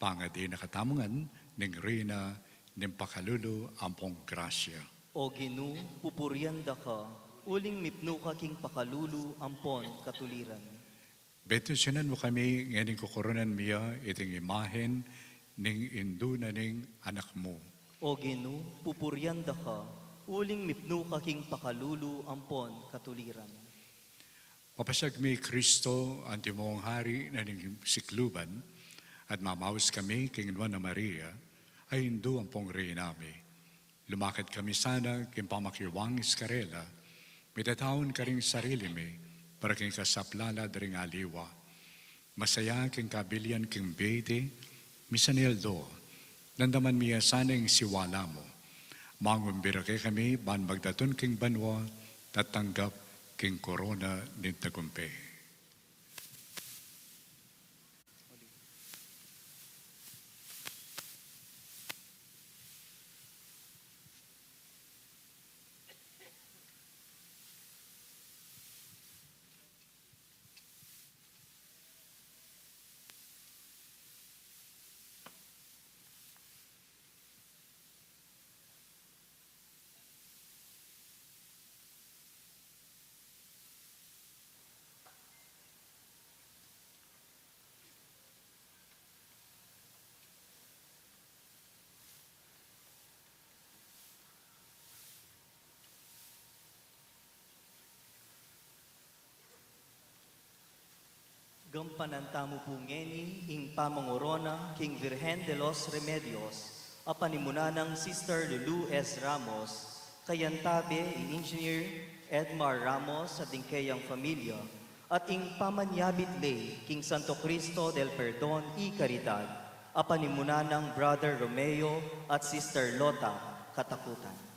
Pangadi na katamu ngan ning Reyna ning pakalulu ampong grasya. O Ginu, pupurian da ka, uling mipnu ka king pakalulu ampon katuliran. Bendisyunan mu kami, ngening kukoronan mi ya iting imahen ning indu na ning Anak mu. O Ginu, pupurian da ka, uling mipnu ka king pakalulu ampon katuliran. Mapasyag mi Kristo, antimong Hari na ning sikluban, at mamaus kami king nuan a Maria, a Indu ampong Reyna mi. Lumakad kami sana king pamakiwang mi karela, mitataun karing sarili mi, para king kasaplalan da ring aliwa. Masaya king kabilian king bie iti, misan aldo, damdaman mi ya sana ing siwala mu. Mangumbira kekami ban magdatun king banua, tatanggap king korona ning tagumpe. Gampanan tamu pu ngeni ing pamangorona king Virgen de los Remedios, a panimuna nang Sister Lulu S. Ramos, kayantabe i Engineer Edmar Ramos at ding kayang familia, at ing pamanyabit ley king Santo Cristo del Perdon y Caridad, a panimuna nang Brother Romeo at Sister Lota Katakutan.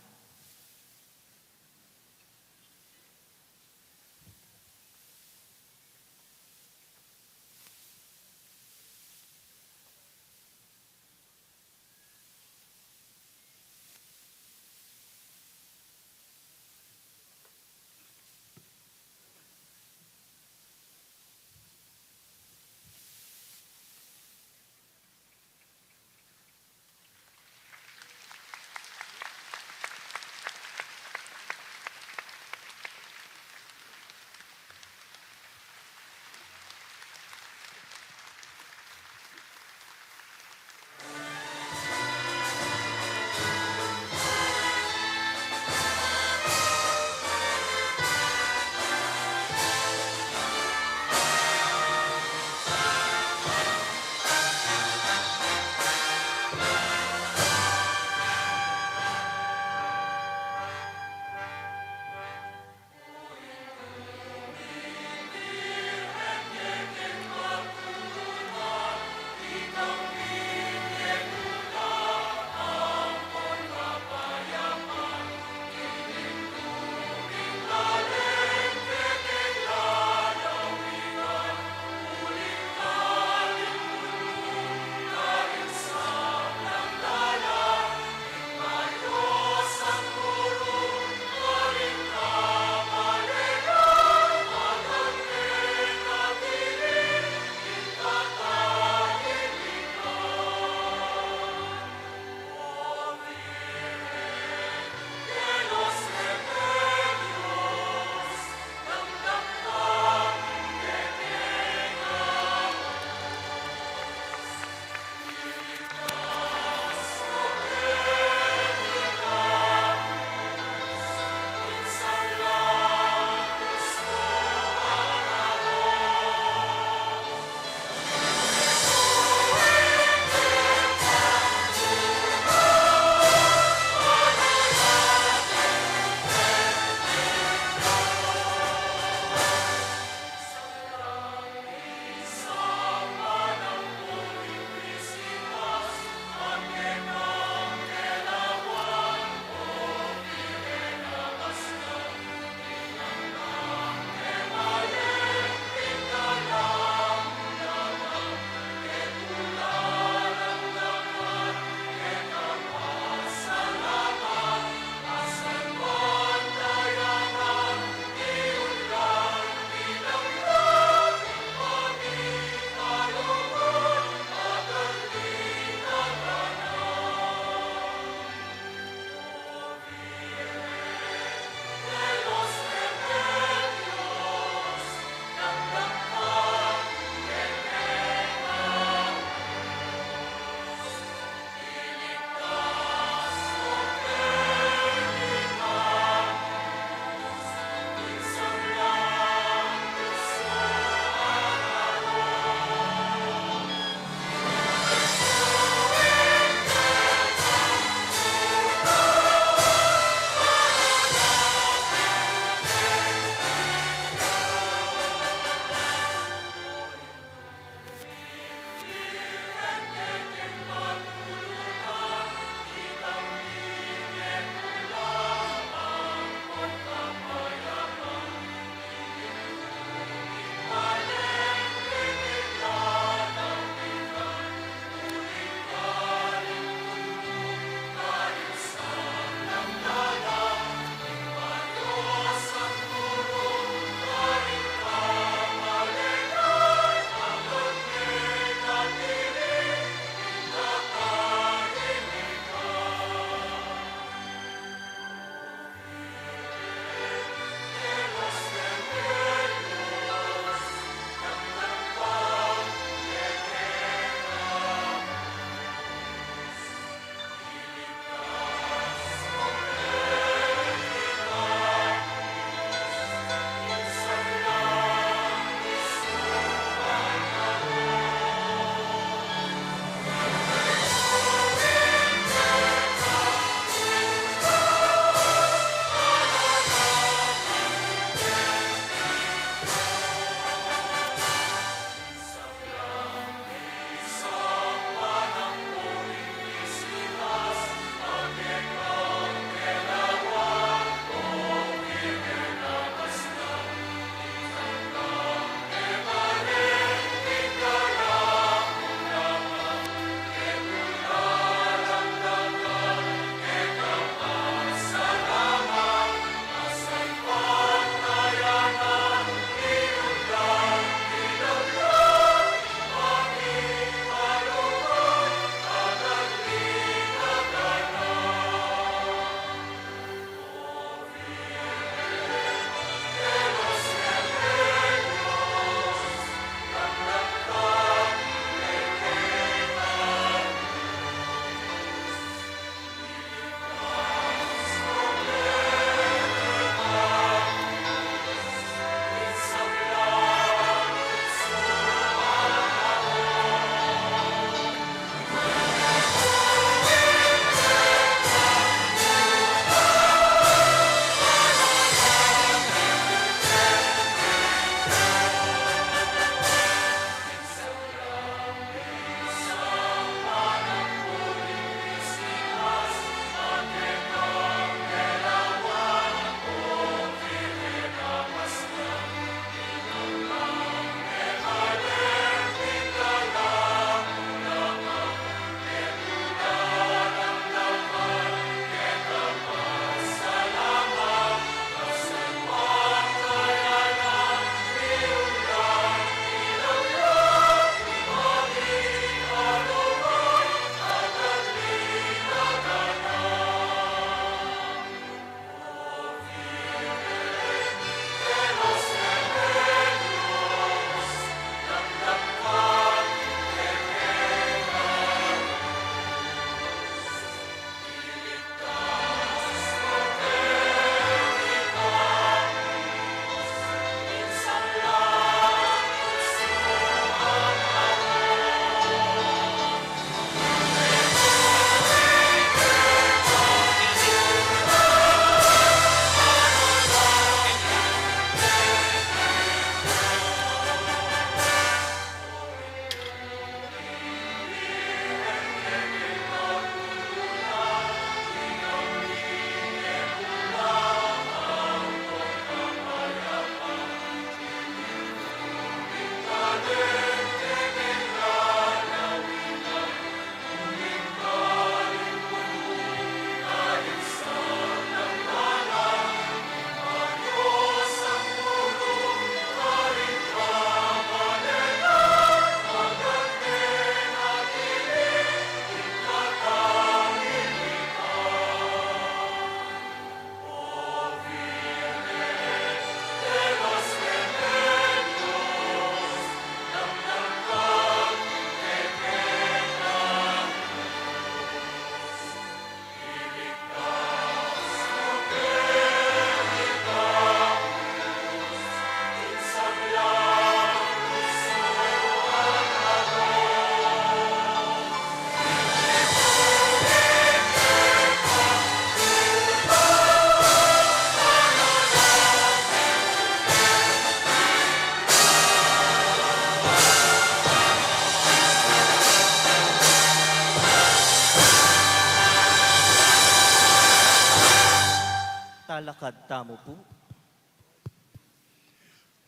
Lalakad tamu pu.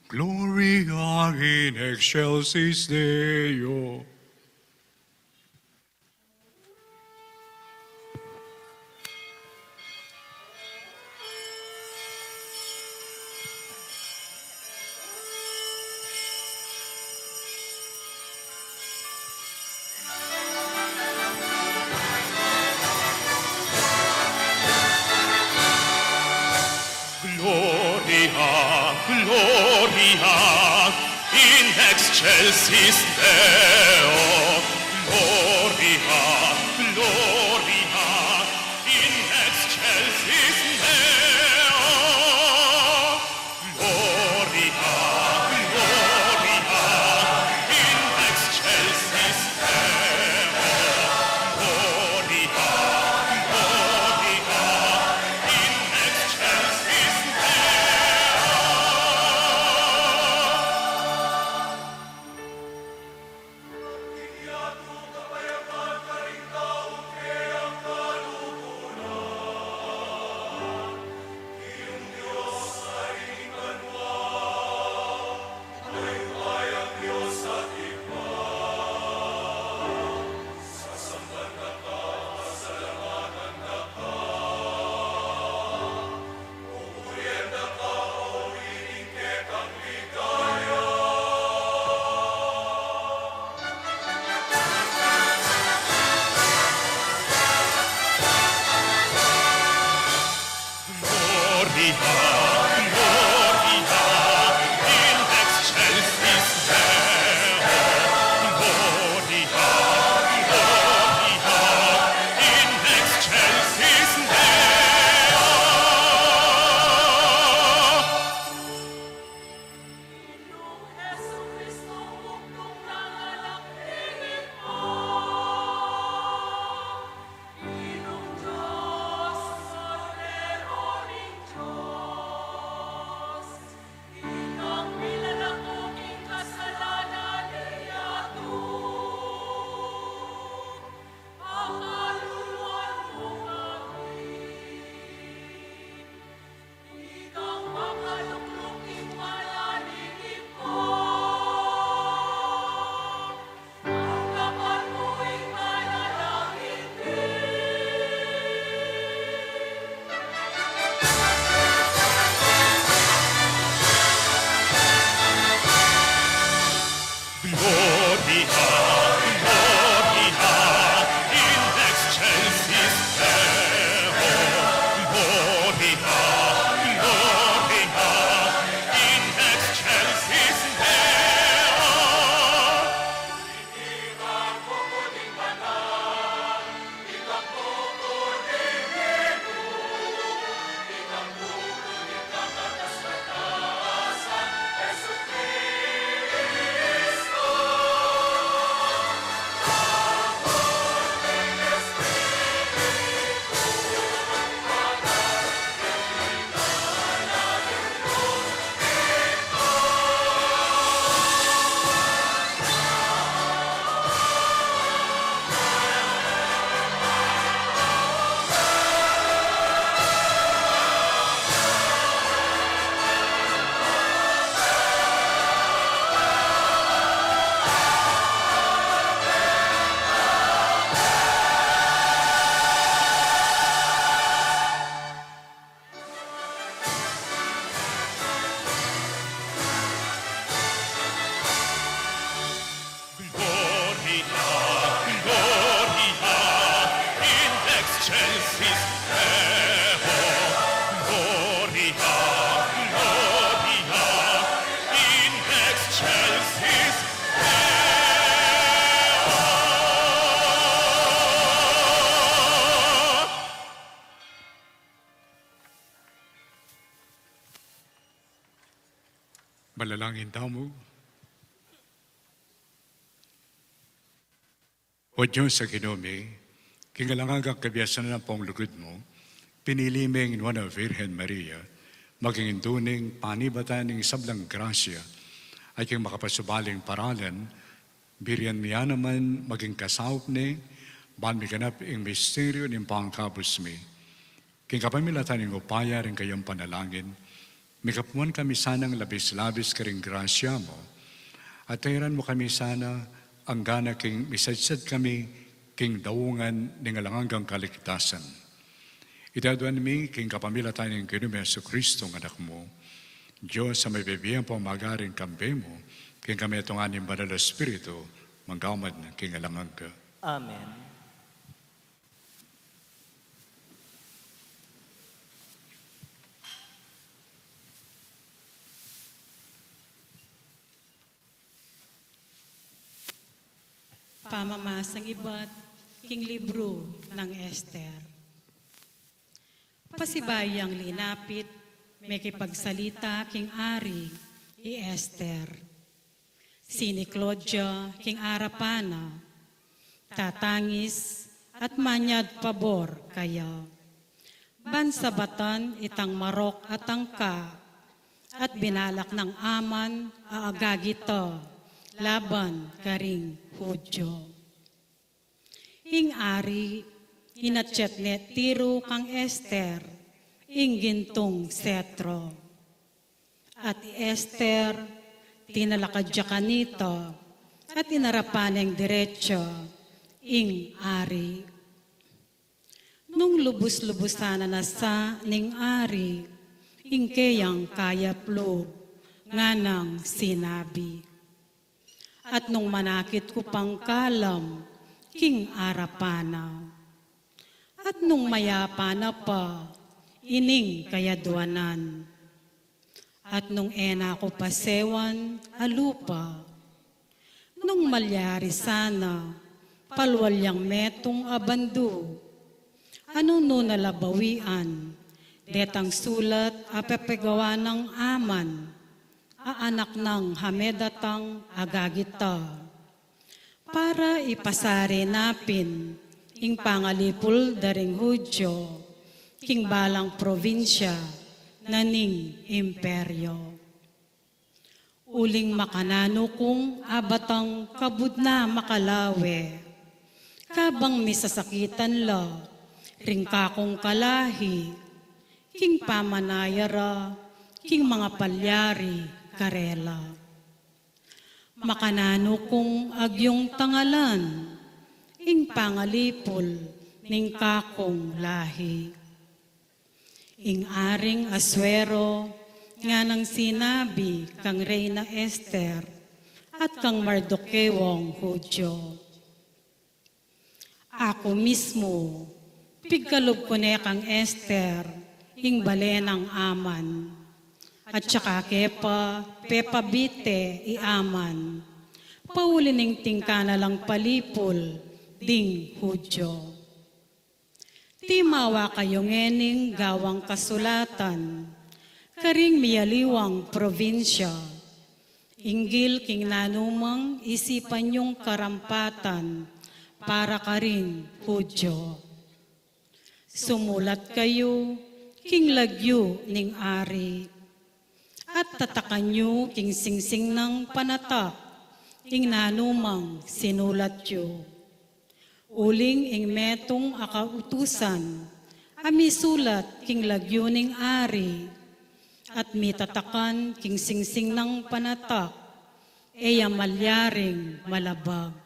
Gloria in excelsis Deo. Gloria, Gloria in excelsis Deo. Gloria, Gloria in excelsis Deo. Gloria, Gloria in excelsis Deo. Gloria, Gloria in excelsis Deo. Gloria, Gloria in excelsis Deo. Gloria, Gloria in excelsis Deo. Gloria, Gloria in excelsis Deo. Gloria, Gloria in excelsis Deo. Gloria, Gloria in excelsis Deo. Gloria, Gloria in excelsis Deo. Manalangin tamu. O Dios a Ginu mi, king alang anggang kabiasan ampong lugud mu, pinili meng Nuan a Virgen Maria maging indu ning panibatan ning sablang grasya, at king makapasubaling paralan, burian mi ya naman maging kasaup ne, ban miganap ing misteryu ning pangkabus mi. King kapamilatan ning upaya ring kayang panalangin, mikapuan kami sanang labis-labis karing grasya mu, at tairan mu kami sana anggana king misadsad kami king daungan ning alang anggang kaligtasan. Iti aduan mi king kapamilatan ning Ginu ming Jesucristo, Anak mu, Dios a mabibie ampon magaring kambe mu, king kametungan ning Banal a Espiritu, mangga man king alang angga. Amen. Pamamasang ibat king libru nang Ester. Pasibayu yang linapit, mekipagsalita king ari i Ester. Siniklod ya king arapan na, tatangis at manyad pabor kaya. Ban sabatan itang marok a tangka, at binalak nang Aman a agagita laban karing Hudyo. Ing ari, inatyat ne tiru kang Ester ing gintung setro. At i Ester, tinalakad ya kanita, at inarapan neng diretsa ing ari. Nung lubus-lubusan na sa ning ari ing keyang kayap lub, nganang sinabi, at nung manakit ku pang kalam king arapan na, at nung mayapa na pa ining kayaduanan, at nung e na ku pasewan a lupa, nung malyari sana palwal yang metung a bandu, a nung nu na la bawian detang sulat a pepegawa nang Aman a anak nang Hamedatang agagita, para ipasari na pin ing pangalipul da ring Hudyo king balang probinsya na ning imperyo. Uling makananu kung abatang kabud na makalawe, kabang misasakitan la ring kakung kalahi king pamanaya ra king mangapalyari karela. Makananu kung agyung tangalan ing pangalipul ning kakung lahi. Ing Aring Asuero nganang sinabi kang Reyna Ester at kang Mardokeong Hudyo, "Aku mismu, pigkalub ku ne kang Ester ing bale nang Aman, at saka ke pa pepabite i Aman, pauli ning tingka na lang palipul ding Hudyo. Timawa kayu ngening gawang kasulatan karing miyaliwang probinsya, inggil king nanumang isipan yung karampatan para karing Hudyo. Sumulat kayu king lagyu ning ari, at tatakan yu king singsing nang panatak ing nanumang sinulat yu. Uling ing metung a kautusan a misulat king lagyu ning ari at mitatakan king singsing nang panatak, e ya malyaring malabag.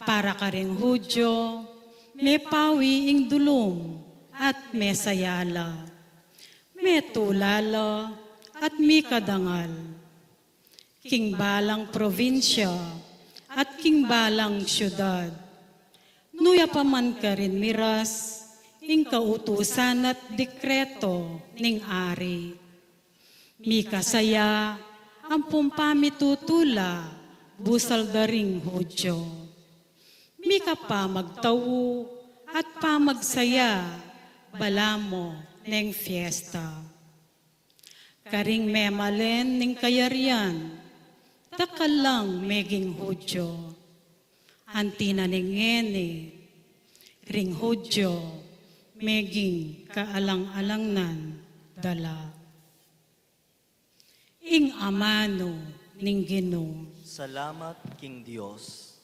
Para karing Hudyo, mepawi ing dulum at mesaya la, metula la at mikadangal. King balang probinsya at king balang syudad, nu ya pa man karin miras ing kautusan at dekreto ning ari, mikasaya ampong pamitutula busal da ring Hudyo, mikapamagtau at pamagsaya balamu neng fiesta. Karing memalen ning kayarian, dakal lang meging Hudyo. Anti na ning ngeni, ring Hudyo meging kaalang-alangnan da la." Ing amanu ning Ginu. Salamat king Dios.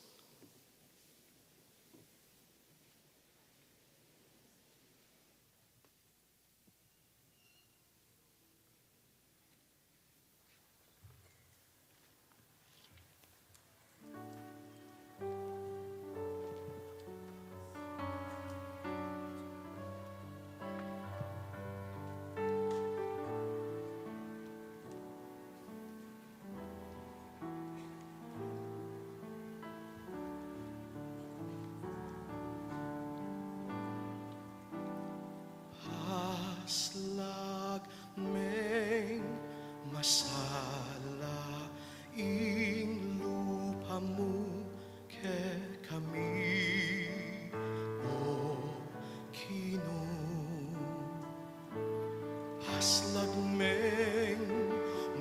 Aslag meng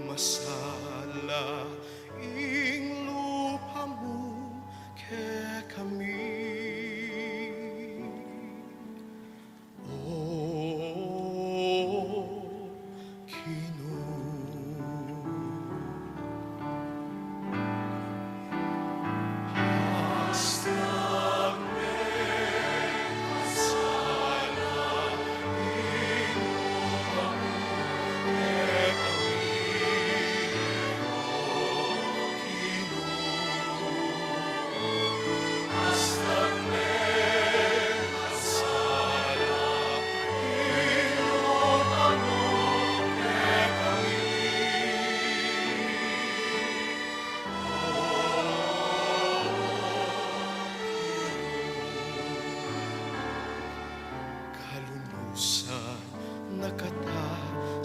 masala ing lupa mu kekami. O Ginu. Kalunusan na kata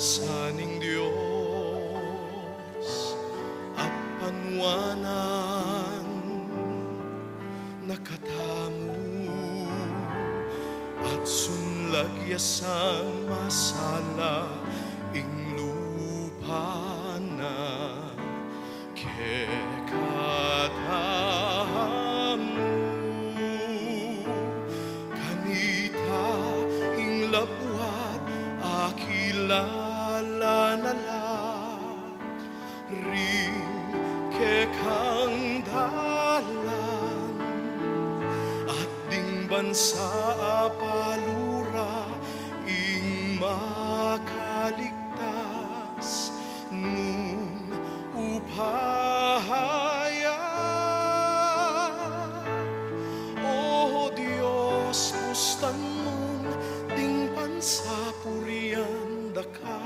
sa ning Dios, at panuanan na katamu, at sunlag ya sang masala ing lupa na kekatamu. Kanita ing labuad a kilala na la ring kekang dalan, at ding bansa a palu ra ing makaligtas nung upaya. O Dios, bustan mu ding bansa, purian da ka,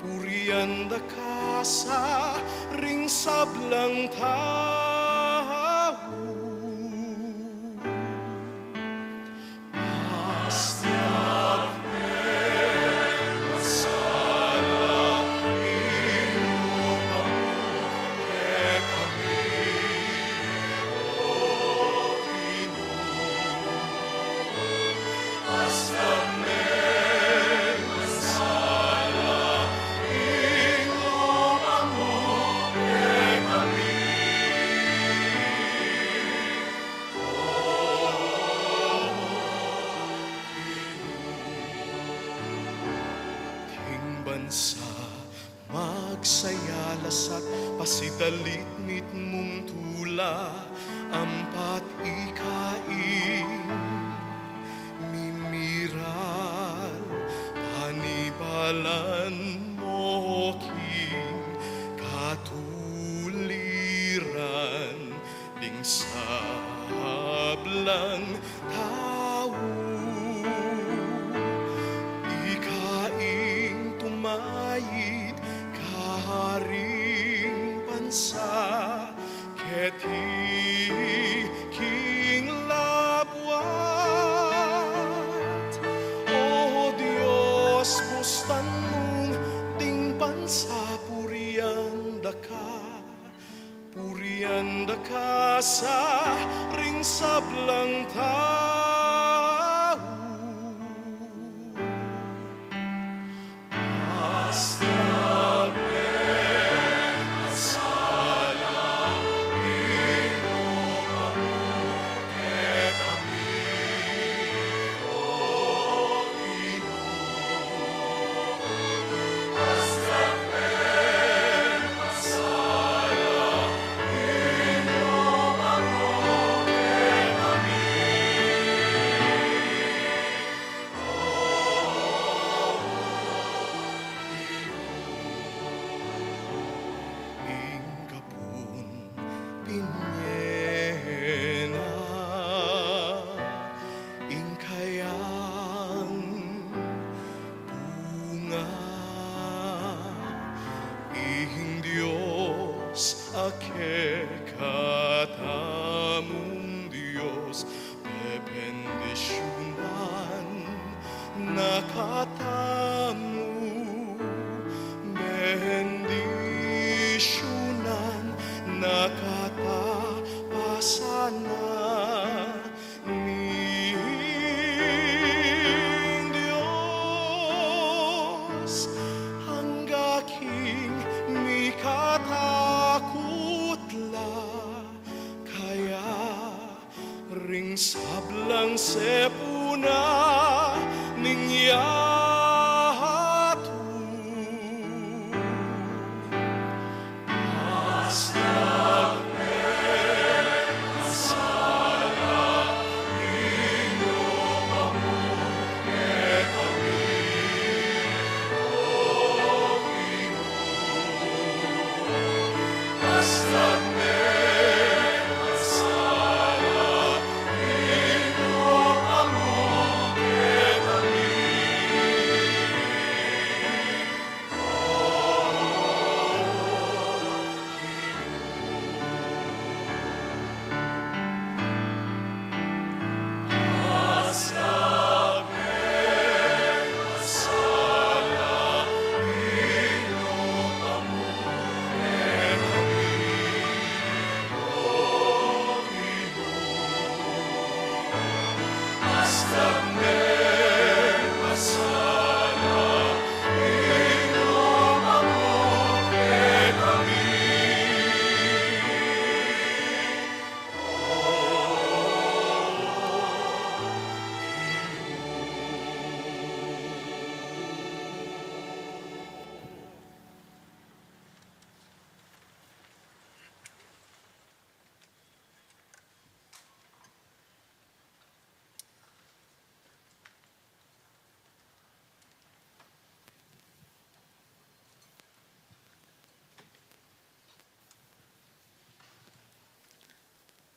purian da ka sa ring sablang tau. King bansa magsaya, lasat, pasidalit mitmung tula, ampat ika ing mimiral, panibalan mu king katuliran ding sablang tau. Ika ing tumayit karing bansa keti king labuad. O Dios, bustan mu ding bansa, purian da ka, purian da ka sa ring sablang tau. Ing kapun pinye na ing kayang bunga. Ing Dios a kekatamung Dios, bebendisyunan na katamu, bebendisyunan na kata pa sana ning Dios.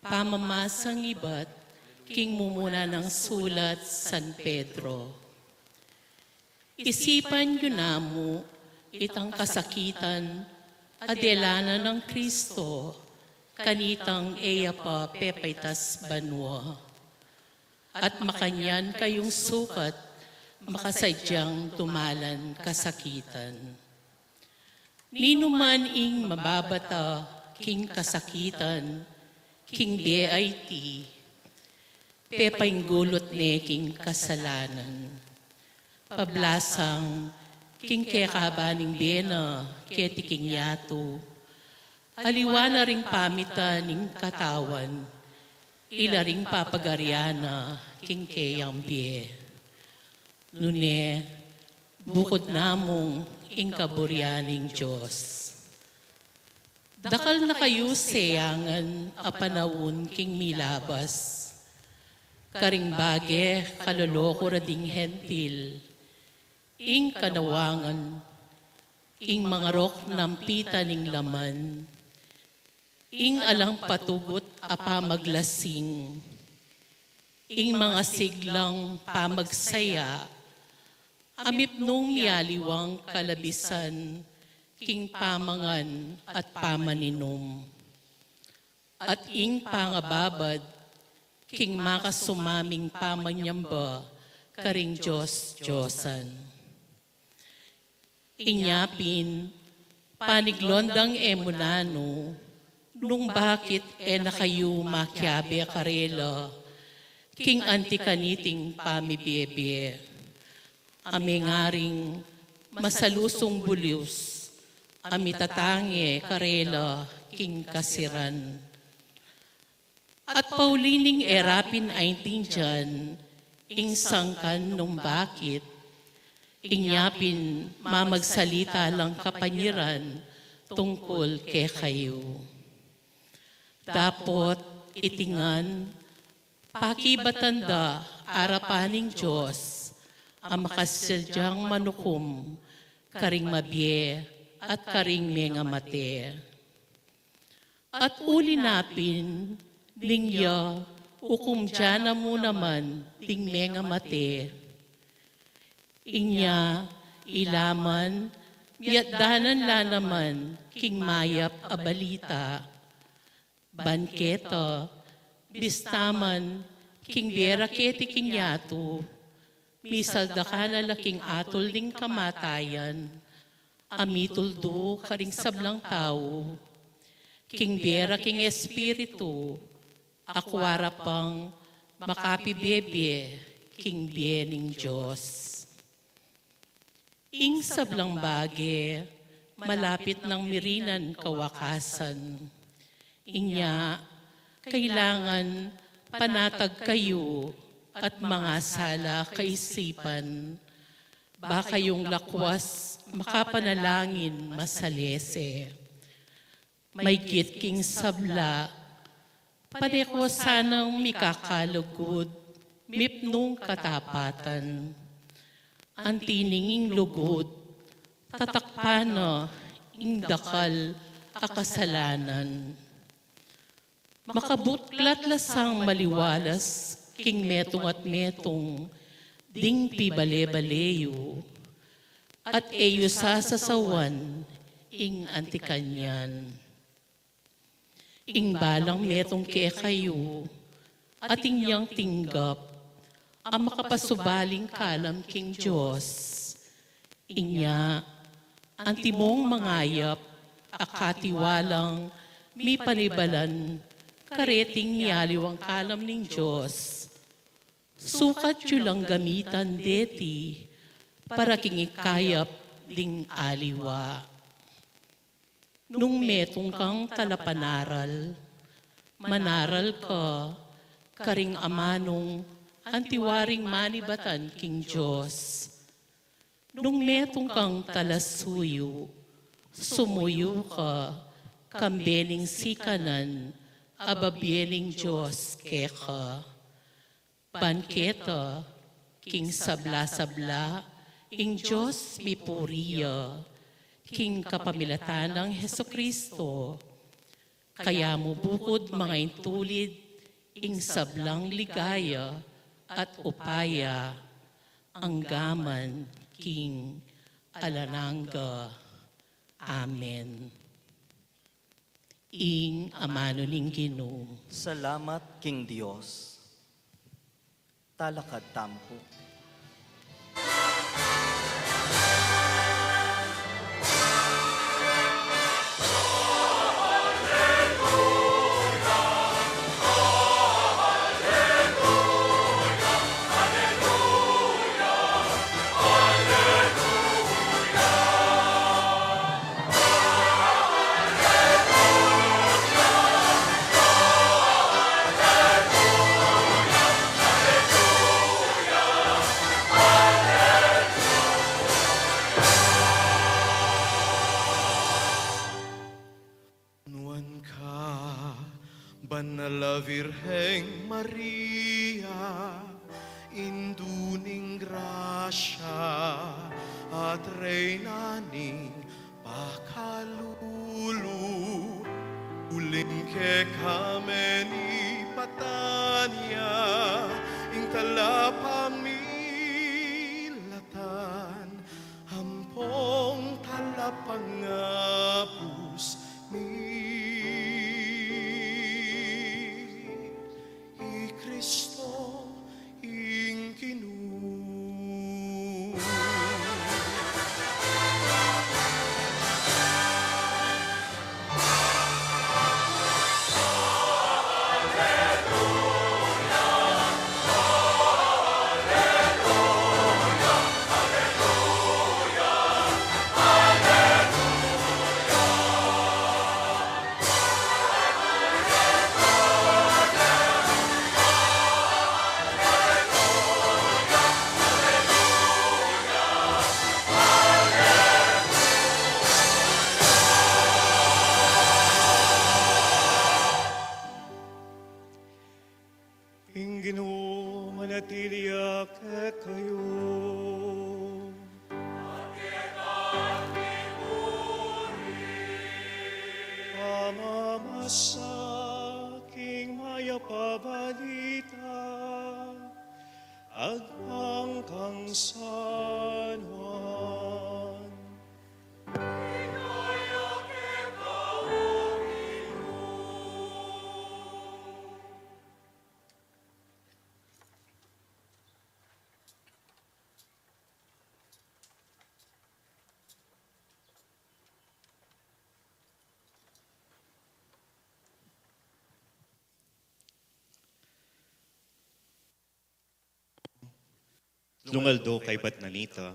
Pamamasang ibat king mumuna nang sulat San Pedro. Isipan yu namu itang kasakitan a dela na nang Kristo kanitang e ya pa pepaitas banua. At makanyan kayung sukat makasadyang dumalan kasakitan. Ninuman ing mababata king kasakitan, king bie a iti, pepainggulut ne king kasalanan. Pablasang king kekaba ning bie na keti king yatu, aliwa na ring pamita ning katawan, ila ring papagarian na king keyang bie. Nune, bukud namung ing kaburian ning Dios. Dakal na kayu seyangan a panaun king milabas, karing bage kaloloku ra ding Hentil, ing kanawangan, ing mangarok nampita ning laman, ing alang patugut a pamaglasing, ing mangasiglang pamagsaya, a mipnung mialiwang kalabisan king pamangan at pamaninum, at ing pangababad king makasumaming pamanyamba karing Dios-diosan. Inya pin, paniglon dang e mu nanu, nung bakit e na kayu makiabe karela king anti kaniting pamibie-bie, a mengaring masalusung bulius a mitatange karela king kasiran. At pauli ning e ra pin aintindian ing sangkan nung bakit, inya pin mamagsalita lang kapanyiran tungkul kekayu. Dapot iti ngan, pakibatan da arapan ning Dios a makasadyang manukum karing mabie at karing mengamate. At uli na pin, ning ya ukumdian na mu naman ding mengamate, inya ila man miatdanan la naman king mayap a balita. Ban keta, bista man king bie ra keti king yatu, misaldakan na la king atul ning kamatayan a mituldu karing sablang tau, king bie ra king espiritu, akua ra pang makapibie-bie king bie ning Dios. Ing sablang bage malapit nang mirinan kawakasan. Inya, kailangan panatag kayu at mangasala kaisipan, ba kayung lakwas makapanalangin masalese. Maygit king sabla, pane ko sanang mikakalugud, mipnung katapatan. Anti ning ing lugud, tatakpan na ing dakal a kasalanan. Makabuklat la sang maliwalas king metung at metung ding pibale-bale yu, at e yu sasasawan ing anti kanyan. Ing balang metung kekayu, atin yang tinggap a makapasubaling kalam king Dios. Inya, antimong mangayap a katiwalang mipanibalan kareting mialiwang kalam ning Dios, sukat yu lang gamitan deti para king ikayap ding aliwa. Nung metung kang talapanaral, manaral ka karing amanung antiwaring manibatan king Dios. Nung metung kang talasuyu, sumuyu ka kambe ning sikanan a babie ning Dios keka. Ban keta, king sabla-sabla, ing Dios mipuri ya, king kapamilatan nang Jesucristo. Kaya mu bukud mangaintulid ing sablang ligaya at upaya anggaman king alang angga. Amen. Ing amanu ning Ginu. Salamat king Dios. Talakad tamu pu. Nuan ka, Banal a Virgen Maria, Indu ning grasya at Reyna ning pakalulu. Uling keka menipatan ya ing talapamilatan ampong talapangabus mi, i Kristo ing Ginu. Ing Ginu manatili ya kekayu. Pamamasa king mayap a balita agpang kang San Juan. Tatlung aldo kaybat na nita,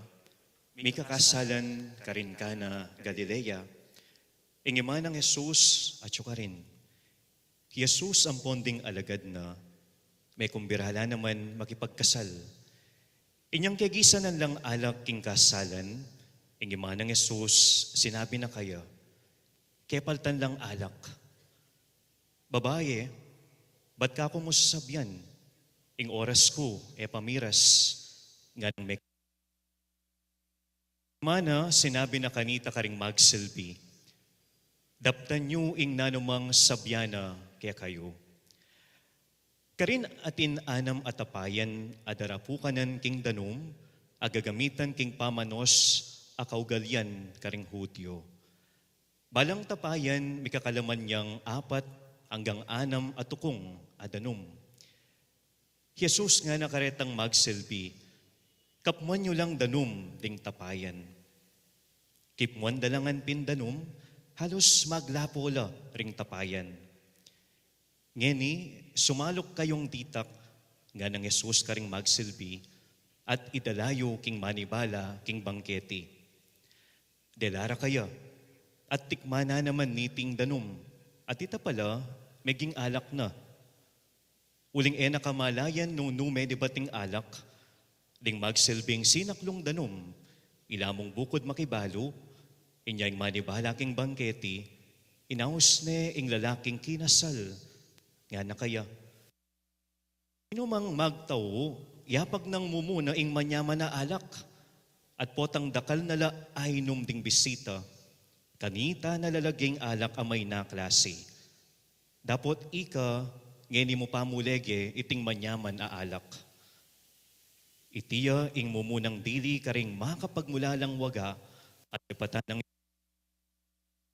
mikakasalan karin Cana, Galilea, ing ima nang Jesus atyu karin. Hi Jesus ampon ding alagad na, mekumbira la naman makipagkasal. Inyang kegisanan lang alak king kasalan, ing ima nang Jesus sinabi na kaya, "Kepaltan lang alak." "Babaye, bat ka ku mu sasabian? Ing oras ku e pa miras," nganang me- Ima na sinabi na kanita karing magsilbi, "Daptan yu ing nanumang sabian na kekayu." Karin atin anam a tapayan a darapukanan king danum a gagamitan king pamanos a kaugalian karing Judio. Balang tapayan mikakalaman yang apat anggang anam a tukung a danum. Hi Jesus ngana karetang magsilbi, "Kapmuan yu lang danum ding tapayan." Kipmuan da la ngan pin danum, halos maglapo la ring tapayan. "Ngeni, sumaluk kayung ditak," nganang Jesus karing magsilbi, "at idala yu king manibala king bangketi." Dela ra kaya, at tikman na naman niting danum, at ita pala, meging alak na. Uling e na kamalayan nung nume di bating alak, ding magsilbing sinaklung danum, ila mung bukud makibalu, inya ing manibala king bangketi, inaus ne ing lalaking kinasal, ngana kaya, "Sinumang magtau, yapag nang mumuna ing manyaman a alak, at potang dakal na la ainum ding bisita, kanita na la laging alak a mayna klasi." Dapot ika, ngeni mu pa mu lege iting manyaman a alak. Iti ya ing mumunang dili karing makapagmulalang waga, at ipatan nang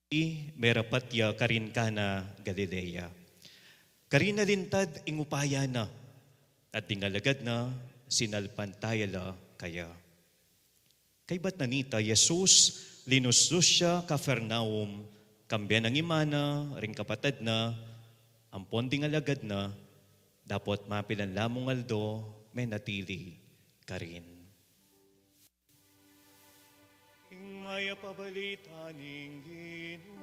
i merapat ya karin Cana Galilea. Karin na lintad ing upaya na, at ding alagad na sinalpantaya la kaya. Kaybat na nita, Jesus linus-lus ya Capernaum, kambe nang imana ring kapatad na, ampon ding alagad na, dapot mapilan la mung aldo menatili karin. Ing mayap a balita ning Ginu.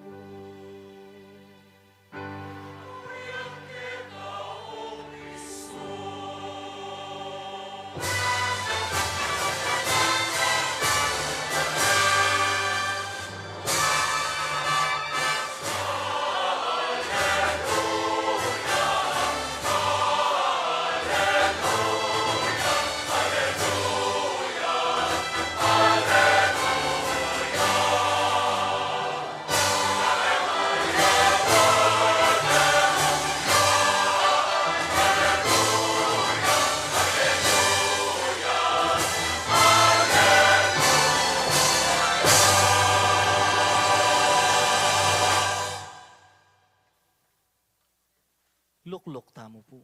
Lukluk tamu pu.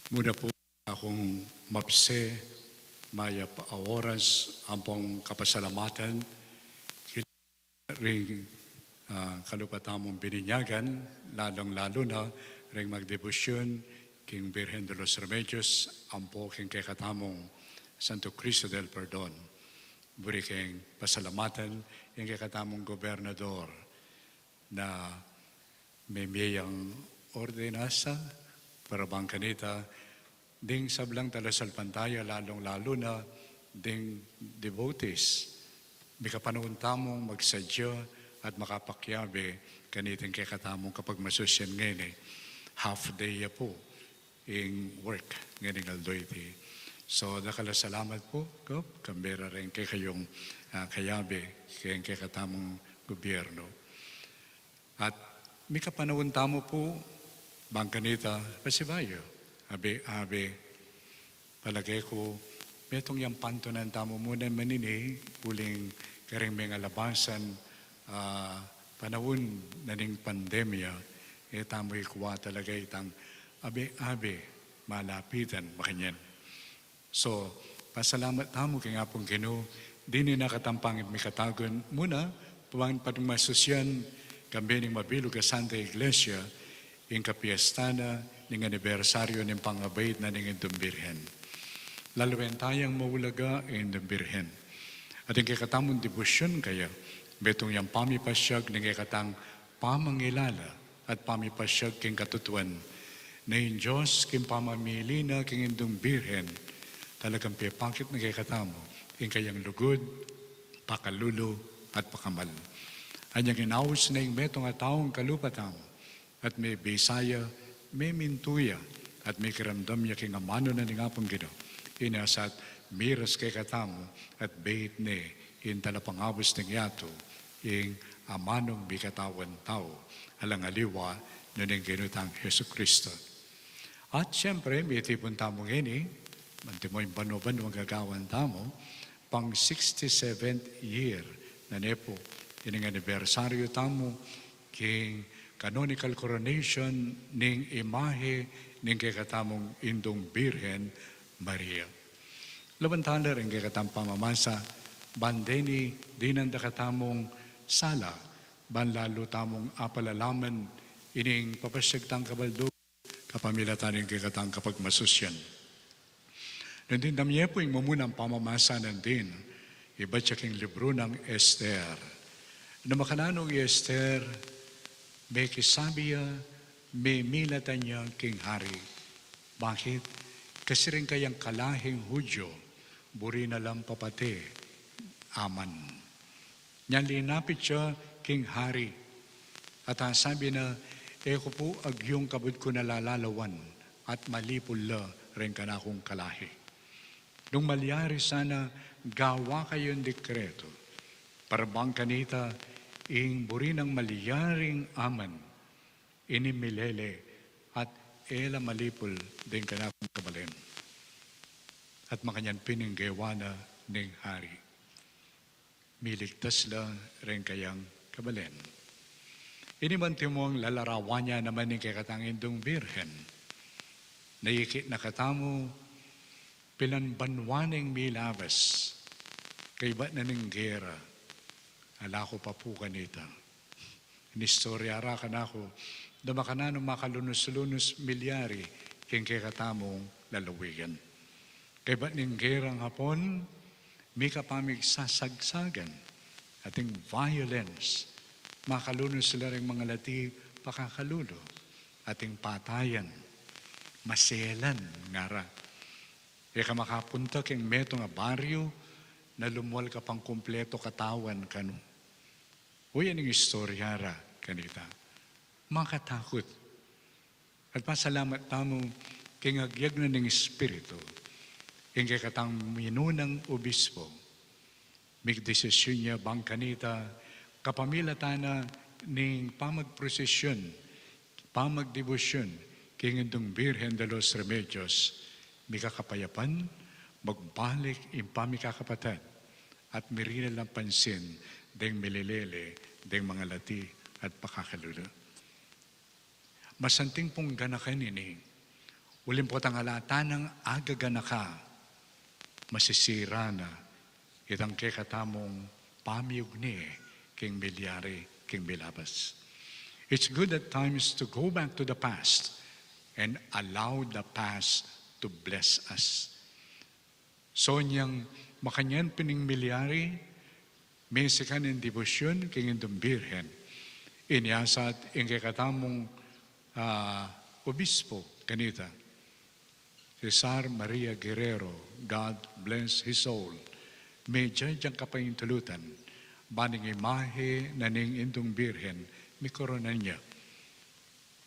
Muna pu, akung mabse, mayap a oras, ampong kapasalamatan, ring, ah, kalupa tamung bininyagan, lalung-lalu na ring magdebosyun king Birhen de los Remedios, ampo king kekatamung Santo Cristo del Perdon. Buri keng pasalamatan ing kekatamung gobernador na mie yang ordenansa para bang kanita ding sablang talasalpantaya, lalung-lalu na ding devotees. Mikapanaun tamung magsadya at makapakiabe kaniting kekatamung kapagmasusyan ngeni. Half day ya pu ing work ngening aldo iti. So, dakal a salamat pu, Gov, kambe ra ring kekayung, ah, kayabe keng kekatamung gobyerno. At mikapanaun tamu pu, bang kanita, pasibayu, abe-abe, palage ku, metung yang pantunan tamu muna manini, uling karing mengalabasan, ah, panaun na ning pandemya, e tamu ikua talaga itang abe-abe, malapitan, makanyan. So, pasalamat tamu king Apung Ginu, dini na katampang mikatagun muna, pang pagmasusyan, kambe ning mabilug a Santa Iglesia, ing kapiesta na ning anibersaryo ning pangabait na ning Indung Birhen. Laluan tayang maulaga ing Indung Birhen. At ing kekatamung debosyun kaya, metung yang pamipasyag ning kekatang pamangilala at pamipasyag king katutuan, na ing Dios king pamamili na king Indung Birhen, talagang pepakit na kekatamu ing kayang lugud, pakalulu, at pakamal. Anyang inaus na ing metung a taung kalupa tamu, at mebisa ya, memintu ya, at mekiramdam ya king amanu na ning Apung Ginu, inya sat miras kekatamu, at bait ne ing talapangabus ning yatu, ing amanung mikatawan tau, alang aliwa nung ing Ginu tang Jesucristo. At siyempre, mitipun tamu ngeni, antimo ing banua-banua gagawan tamu, pang sixty-seventh year na ne pu, ining anibersaryo tamu, king canonical coronation ning imahe ning kekatamung Indung Birhen Maria. Lawan tala ring kekatamung pamamasa, ban deni dinan da katamung sala, ban lalu tamung apalalaman ining papasyag tang kabaldug, kapamilatan ning kekatang kapagmasusyan. Nandin damye pu ing mamunang pamamasa nandin, ibat ya king libru nang Ester. Na makananu i Ester, mekisabi ya, memilatan ya king hari. Bakit? Kasi ring kayang kalahing Hudyo, buri na lang papate, Aman. Nya linapit ya king hari, at asabi na, E ku pu agyung kabud ku na lalalawan at malipul la reng kanakung kalahi. Nung malyari sana, gawa kayung dekretu, para bang kanita ing buri nang malyaring aman, ini milele at e la malipul deng kanakung kabalen. At makanyan pin ing gewa na ning hari. Miligtas la reng kayang kabalen. Ini man timung lalarawan ya naman ning kekatang Indung Birhen. Naikit na katamu, pilan banwa neng milabas, kaybat na ning gera, ala ku pa pu kanita. Inistorya ra kanaku, dama kananu makalunus-lunus milyari king kekatamung lalawigan. Kaybat ning gerang Hapon, mikapamigsasagsagan, ating violence, makalunus la ring mangalati pakakalulu, ating patayan, maselan ngara. E ka makapunta king metung a baryu na lumual ka pang kumpletu katawan kanu. Uyan ing istorya ra kanita. Makatakut. At pasalamat tamu king agyag na ning Espiritu, ing kekatang minunang obispo, migdesisyun ya bang kanita, kapamilatan na ning pamagprosesyon, pamagdebosyon king Indung Birhen de los Remedios, mikakapayapan, magbalik ing pamikakapatad, at mirinal lang pansin deng mililele, deng mangalati at pakakalulu. Masanting pung ganakan ini, uling potang ala tanang agaganaka, masisira na itang kekatamung pamiugni king milyari, king milabas. It's good at times to go back to the past and allow the past to bless us. So nyang makanyan pin ing milyari, mesikan ing debosyon king Indung Birhen. Inyasat ing kekatamung, ah, obispo kanita, Cesar Maria Guerrero, God bless his soul. Medya dyang kapaintulutan, ban ing imahe na ning Indung Birhen, mikoronan ya.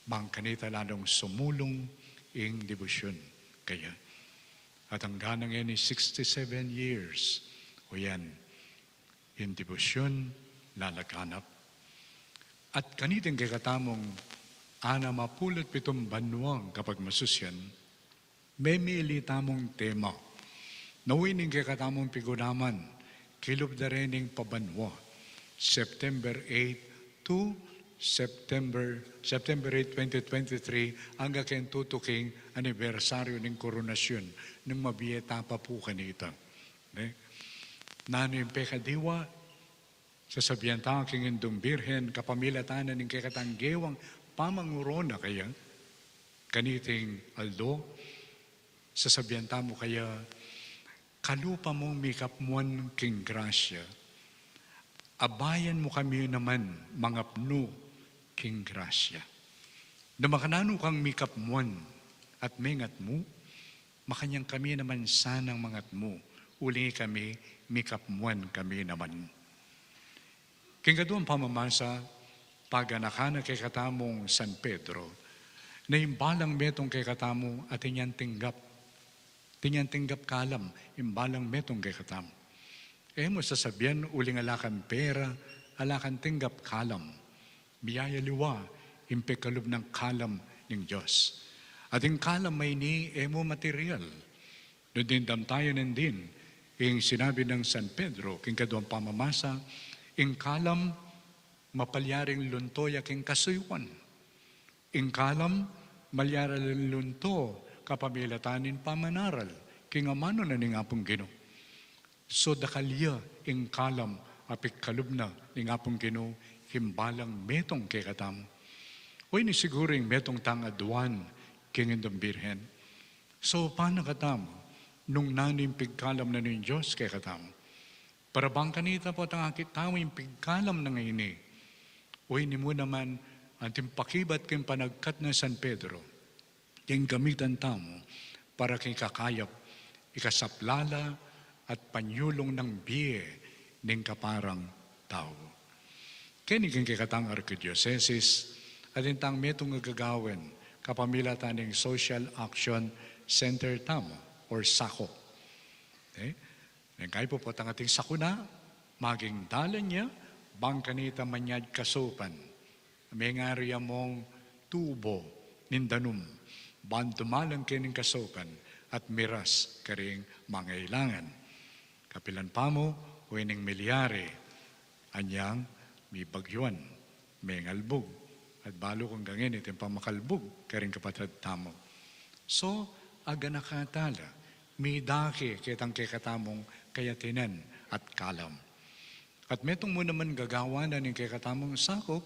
Bang kanita lalung sumulung ing debosyon kaya. At anggang ngeni sixty-seven years, uyan, ing debosyon lalaganap. At kaniting kekatamung anam a pulu't pitung banwang kapagmasusyan, memili tamung tema. Nanu ing kekatamung pigunaman, kilub da reng pabanwa, September eight to September, September eight, twenty twenty-three, angga king tutuking anibersaryu ning koronasyon, nung mabie ta pa pu kanita. Ne? Nanu ing pekadiwa, sasabian ta king Indung Birhen, kapamilatan na ning kekatang gewang pamangorona kaya, kaniting aldo, sasabian tamu kaya, kalupa mung mikapmuan king grasya, abayan mu kami naman mangapnu king grasya. Na makananu kang mikapmuan at mengatmu, makanyan kami naman sanang mangatmu, uling kami mikapmuan kami naman. King kaduang pamamasa, paganakan na kekatamung San Pedro, na ing balang metung kekatamu atin yang tinggap. Atin yang tinggap kalam, ing balang metung kekatamu. E mu sasabian uling ala kang pera, ala kang tinggap kalam. Miyayaliwa ing pekalub nang kalam ning Dios. At ing kalam a ini e mu material. Nung dimdam tayu nandin, ing sinabi nang San Pedro, king kaduang pamamasa, ing kalam mapalyaring lunto ya king kasuyuan. Ing kalam malyari lang lunto kapamilatan ning pamanaral king amanu na ning Apung Ginu. So dakal ya ing kalam a pikalub na ning Apung Ginu king balang metung kekatamu. O ini siguru ing metung tang aduan king Indung Birhen. So panakatamu, nung nanu ing pigkalam na ning Dios kekatamu. Para bang kanita potang akit tamu ing pigkalam na ngeni. O ini mu naman anting pakibat king panagkat na San Pedro. King gamitan tamu para king kakayap, ikasaplala at panyulung nang bie ning kaparang tau. Keni king kekatang arkidiosesis, atin tang metung a gagawan kapamilatan ning Social Action Center tamu or SACOP. Okay? Neng kaipuputan ating sakuna, maging dalan ya, bang kanita manyad kasaupan. Mengari ya mung tubo ning danum, ban dumalan kening kasaupan at miras karing mangailangan. Kapilan pamu, uling milyari, anyang mibagyuan, mengalbug, at balu kung gangin iting pamakalbug karing kapatad tamu. So, aganaka tala, midake ketang kekatamung kayatinan at kalam. At metung mu naman gagawan na ning kekatamung SACOP,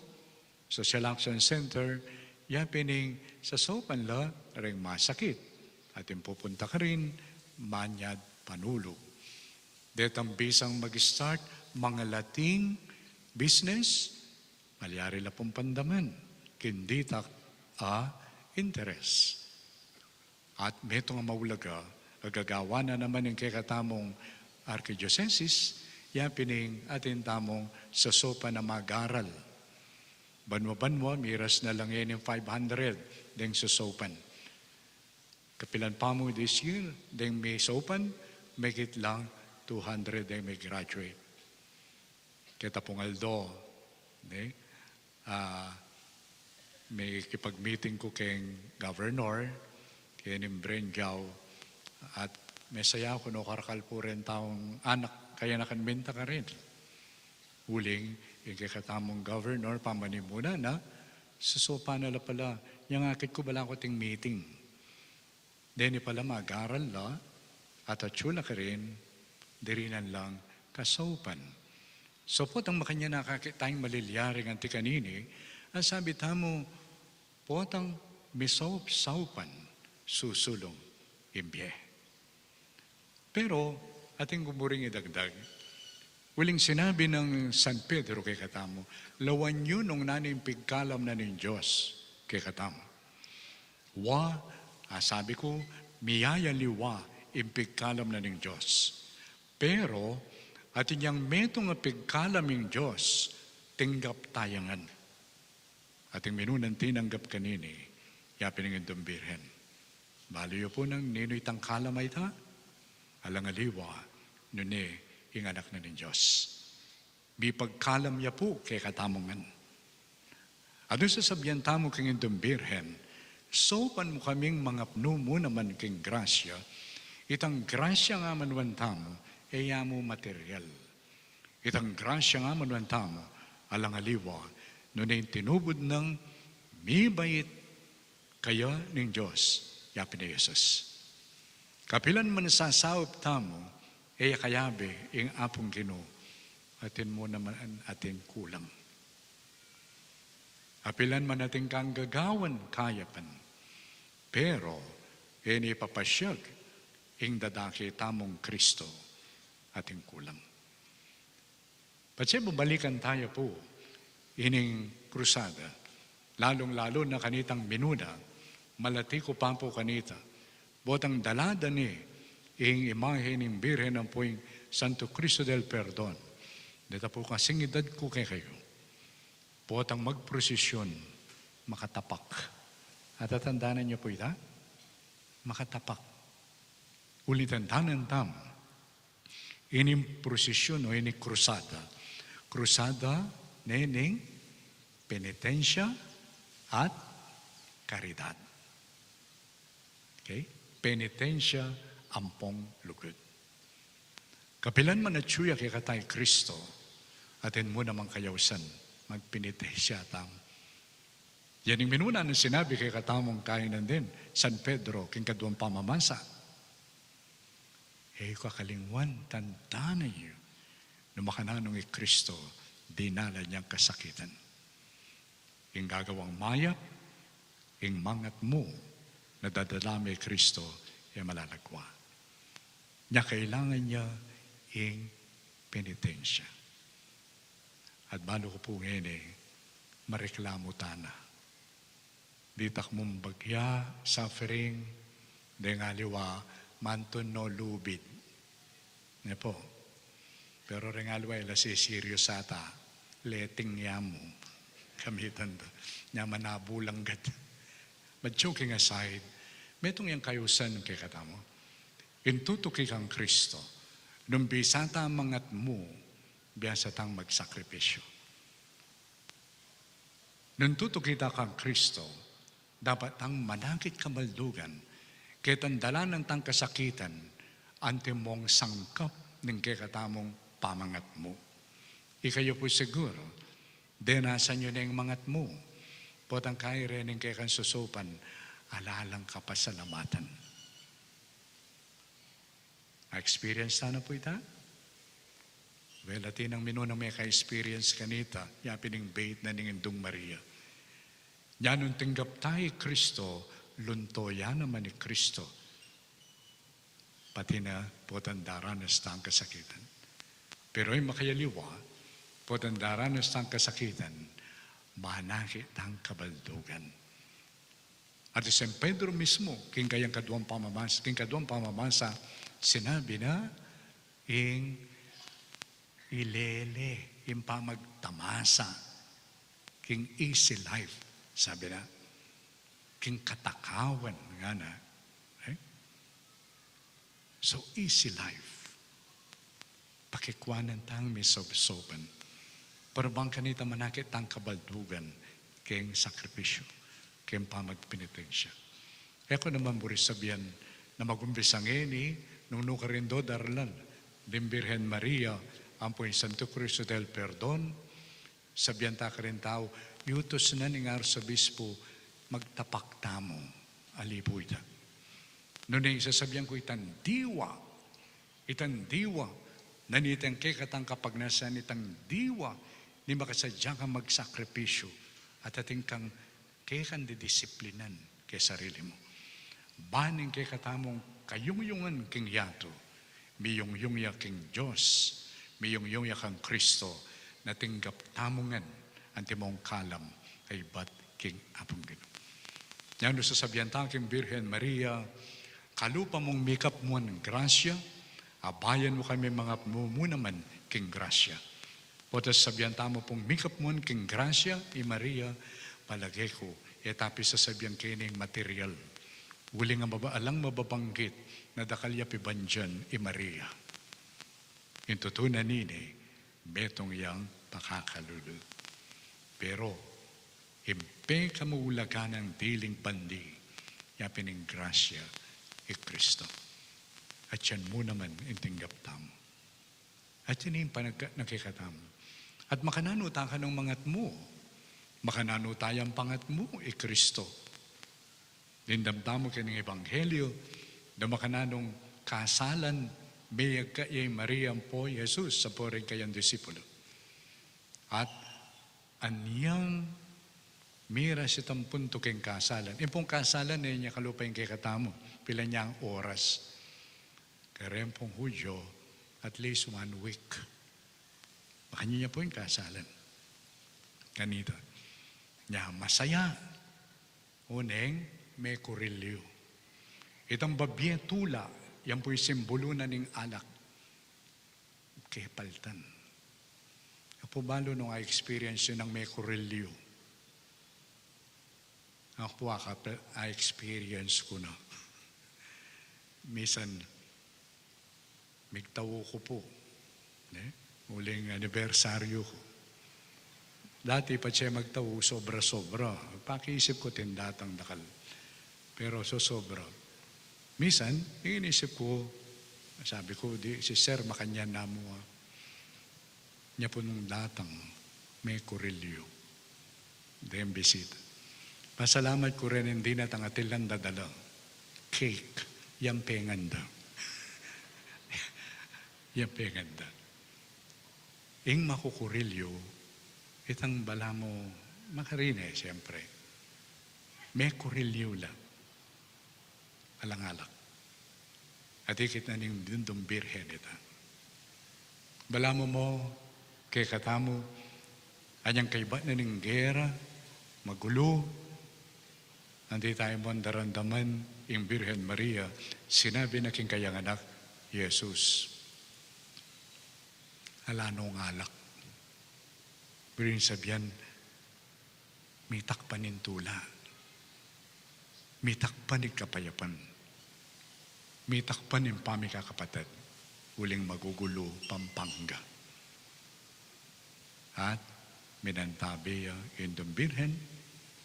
Social Action Center, ya pin ing sasaupan la ring masakit. Atin pupunta karin, manyad panulu. Detang bisang mag-start, mangalating business, malyari la pung pandaman, king ditak a interes. At metung a maulaga, a gagawan na naman ing kekatamung arkidiosesis, ya pin ing atin tamung sasaupan a mag-aral. Banwa-banwa, miras na la ngeni ing five hundred deng sasaupan. Kapilan pamu this year, deng misaupan, megit lang two hundred deng mi-graduate. Keta pung aldo, ne? Ah, mekipag-meeting ku keng governor, keng Brenjau, at mesaya ku no karakal pu reng taung anak, kayanakan minta karin. Uling, ing kekatamung governor, pamanimuna na, sasaupan na la pala, yang akit ku bala ku ating meeting. Deni pala mag-aral la, at atyu la karin, dirinan lang kasaupan. So potang makanyan akakit tang malilyari ngan ti kanini, ang sabi tamu, potang misaup-saupan, susulung ing bie. Pero, atin ku mu ring idagdag, uling sinabi nang San Pedro kekatamu, lawan yu nung nanu ing pigkalam na ning Dios kekatamu. Wa, a sabi ku, miyayaliwa ing pigkalam na ning Dios. Pero, atin yang metung a pigkalam ing Dios, tinggap taya ngan. Atin minunan tinanggap kanini, ya pin ing Indung Birhen. Balu yu pu nang ninu itang kalam a ita, alang aliwa, nune ing Anak na ning Dios. Mipagkalam ya pu kekatamu ngan. At nung sasabian tamu king Indung Birhen, saupan mu kaming mangapnu mu naman king grasya, itang grasya nga manuan tamu, e ya mu material. Itang grasya nga manuan tamu, alang aliwa, nune ing tinubud nang mibait kaya ning Dios, ya pin i Jesus. Kapilan man sasaup tamu, e ya kayabe ing Apung Ginu, atin mu naman ating kulang. Kapilan man ating kang gagawan kayapan, pero e ne papasyag ing dadake tamung Kristo ating kulang. Patse balikan taya pu ining krusada, lalung-lalu na kanitang minuna, malati ku pa pu kanita, botang dalada ne ing imahe ning Birhen ampo ing Santo Cristo del Perdon. Deta pu kasing idad ku kekayu. Potang magprosesyon, makatapak. Atatandanan yu pu ita? Makatapak. Ulitan tamu, ining prosesyon o ining krusada. Krusada ne ning penitensya at karidad. Okay? Penitensya ampong lugud. Kapilan man atyu ya kekata i Kristo, atin mu namang kayausan, magpenitensya tamu. Yan ing minuna nang sinabi kekatamung kainan din, San Pedro, king kaduang pamamasa. E yu kakalingwan, tandanan yu, nung makananu i Kristo, dinalan yang kasakitan. Ing gagawang mayap, ing mangatmu, na dadala me i Kristo, e malalagwa. Nya kailangan ya ing penitensya. At balu ku pu ngeni, mareklamu tana. Ditak mung bagya, suffering, deng aliwa, mantun no lubid. Ne pu? Pero ring aliwa, ila si serious ata. Leting ya mu. Kamitan da. Nya manabulang gad. But joking aside, metung yang kayusan kekatamu. Ing tutuki kang Kristo, nung bisa ta mangatmu, biasa tang magsakripisyu. Nung tutuki ta kang Kristo, dapat tang manakit kabaldugan, ketang dalanan tang kasakitan, antimong sangkap ning kekatamung pamangatmu. Ikayu pu siguru, denasan yu neng mangatmu, potang kaya reng kekang susupan, ala lang kapasalamatan. Na-experience ta na pu ita? Well, atin nang minunang meka-experience kanita, ya pin ing bait na ning Indung Maria. Nya nung tinggap ta i Kristo, lunto ya naman i Kristo. Pati na potang daranas tang kasakitan. Pero ing makayaliwa, potang daranas tang kasakitan, manakit tang kabaldugan. At i San Pedro mismu, king kayang kaduang pamamasa, king kaduang pamamasa, sinabi na, ing ilele, ing pamagtamasa, king easy life, sabi na, king katakawan, ngana. Eh? So, easy life. Pakikwanan tang misobsoban. Pero bang kanita manakit tang kabaldugan, keng sakripisyu, keng pamagpenitensya. E ku naman buri sabian na mag-umpisa ngeni, nung nukarin do daralan ding Birhen Maria, ampo ing Santo Cristo del Perdon, sabian ta karing tau, yutus na ning arsobispu, magtapak tamu, ali pu ita. Nune ing sasabian ku itang diwa, itang diwa, na nitang kekatang kapagnasan itang diwa, ni makasadya kang magsakripisyu, at atin kang kekang didisiplinan keng sarili mu. Ban ing kekatamung kayungyungan king yatu, miyungyung ya king Dios, miyungyung ya kang Kristo, na tinggap tamu ngan antimong kalam a ibat king Apung Ginu. Nya nung sasabian ta king Birhen Maria, kalupa mung mikapmuan grasya, abayan mu kami mangatmu mu naman king grasya. Potang sabian tamu pung mikapmuan king grasya i Maria, palage ku, e ta pin sasabian keni ing material. Uling a maba-, alang mababanggit na dakal ya pibandian i Maria. Ing tutu na nini, metung yang pakakalulu. Pero, ing pekaulagan nang diling bandi, ya pin ing grasya i Kristo. At yan mu naman ing tinggap tamu. At yan ing panagka-, nakikita mu. At makananu ta kanung mangatmu. Makananu tayang pangatmu i Kristo. Dimdam tamu keng Ebanghelyo, na makananung kasalan, miyagka ya i Maria ampo i Jesus, ampo ring kayang disipulo. At anyang miras itang puntu keng kasalan. Ing pung kasalan, e ne kalupa ing kekatamu, pila nyang oras. Kareng pung Hudyo, at least one week. Makanyan ya pu ing kasalan. Kanita. Nya, masaya. Oneng, mekurilyu. Itang babie tula, yan pu ing simbulu na ning alak. Kepaltan. Aku balu nung a-experience yu nang mekurilyu. Aku aka-, a-experience ku na. Misan, migtau ku pu. Ne? Uling anibersaryu ku. Dati patse magtau, sobra-sobra. Pakiisip ku tindatang dakal. Pero sosobra. Misan, ing inisip ku, sabi ku, di, si Sir, makanyan na mu, ah. Nya pu nung datang, mekurilyu. Deng bisita. Pasalamat ku rin, e na tang atin lang dadala. Cake. Yan pengan da. Yan pengan da. Ing makukurilyu, itang balamu makarine, siyempre. Mekurilyu la. Alang-alak. At ikit na ning Dindong Birhen ita. Balamu mu, kekatamu, anyang kaibat na ning gera, magulu, anti tamu daramdaman ing Birhen Maria, sinabi na king kayang anak, Jesus. Ala nong alak. Pero ing sabian, mitakpan ing tula. Mitakpan ing kapayapan. Mitakpan ing pamikakapatad. Uling magugulu, Pampanga. At minantabe ya ing Birhen,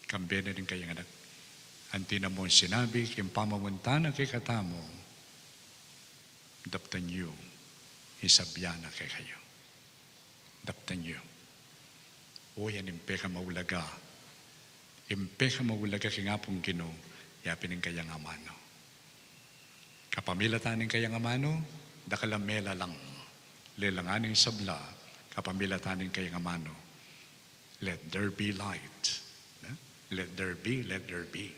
kambe na ning kayang anak. Anti na mung sinabi king pamamunta na kekatamu, daptan yu ing sabian na kekayu. Daptan yu. O, yan ing pekamaulaga. Ing pekamaulaga king Apung Ginu, yapin ing kayang amanu. Kapamilatan ning kayang amanu, dakal a melalang. Lelangan ing sabla, kapamilatan ning kayang amanu. Let there be light. Ne? Let there be, let there be.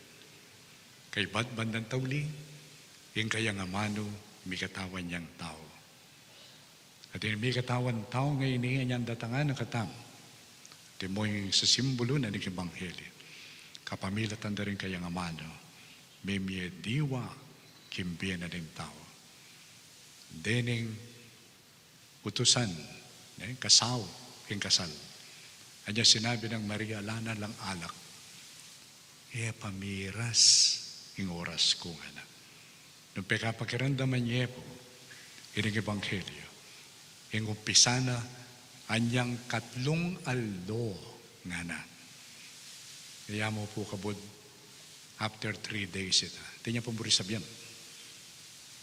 Kaybat bandang tauli, ing kayang amanu, mikatawan yang tau. At ing mikatawan tau ngeni, inyang datangan na katamu. Deng sisimbulu na ning ebanghelyu. Kapamilatan da ring kayang amanu, mimie diwa king bie na ning tau. Dening utusan, ne, kasau, king kasal. Anya sinabi nang Maria, ala na lang alak. E pa miras ing oras ku, ngana. Nung pekapakiramdaman ye pu ining ebanghelyu, ing umpisa na anyang katlung aldo, ngana. Kaya mu pu kabud, after three days ita. Atin ya pung buri sabian.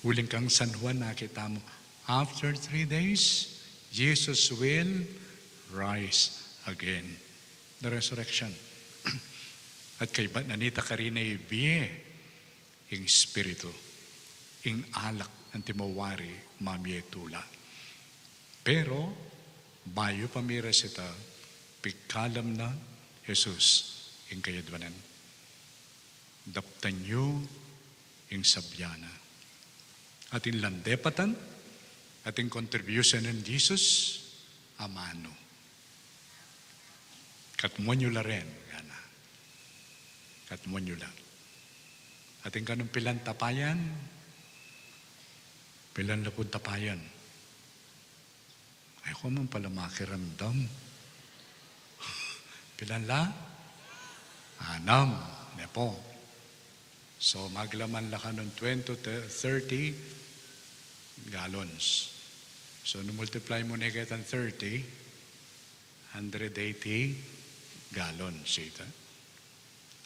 Uling kang San Juan, nakita mu, after three days, Jesus will rise again. The resurrection. At kaybat na nita, karin na ibie ing Espiritu, ing alak, anti mu wari mamie tula. Pero bayu pa miras ita, pigkalam na Jesus ing kayadwanan. Daptan yu ing sabian na. Atin lang depatan, atin contribution nang Jesus, amanu. Katmuan yu la ren, ngana. Katmuan yu la. Atin kanung pilan tapayan, pilan la pung tapayan. Ay, ku man pala makiramdam. Pilan la? Anam, ne pu. So, maglaman la kanung twenty to thirty gallons. So, nung multiply mu ne ketang thirty, hundred eighty gallons ita.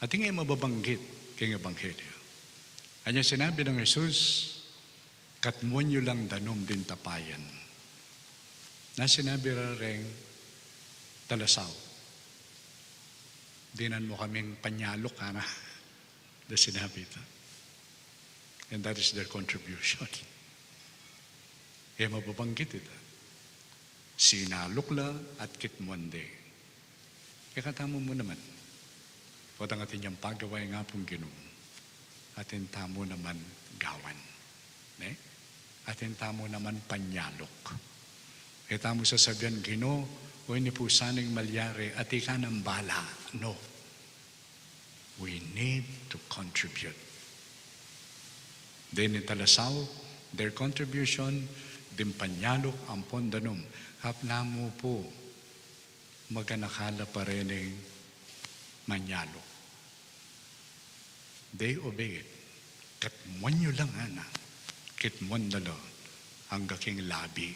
Atin e mababanggit king ebanghelyu. Anya sinabi nang Jesus, katmuan yu lang danum ding tapayan. Na sinabi ra reng talasau, dinan mu kaming panyaluk, ngana. Da sinabi ita. And that is their contribution. E mababanggit ita. Sinaluk la at kitmuan de. Kekatamu mu naman. Potang atin yang pagawa ing Apung Ginu, atin tamu naman gawan. Ne? Atin tamu naman panyaluk. E tamu sasabian, Ginu, o ini pu sana ing malyari, at ika nang bala. No. We need to contribute. Deni talasau, their contribution, ding panyaluk ampon danum. Hap namu pu, maganaka la pa rin ing manyaluk. They obeyed. Katmuan yu lang, ngana. Kitmuan da la angga king labi.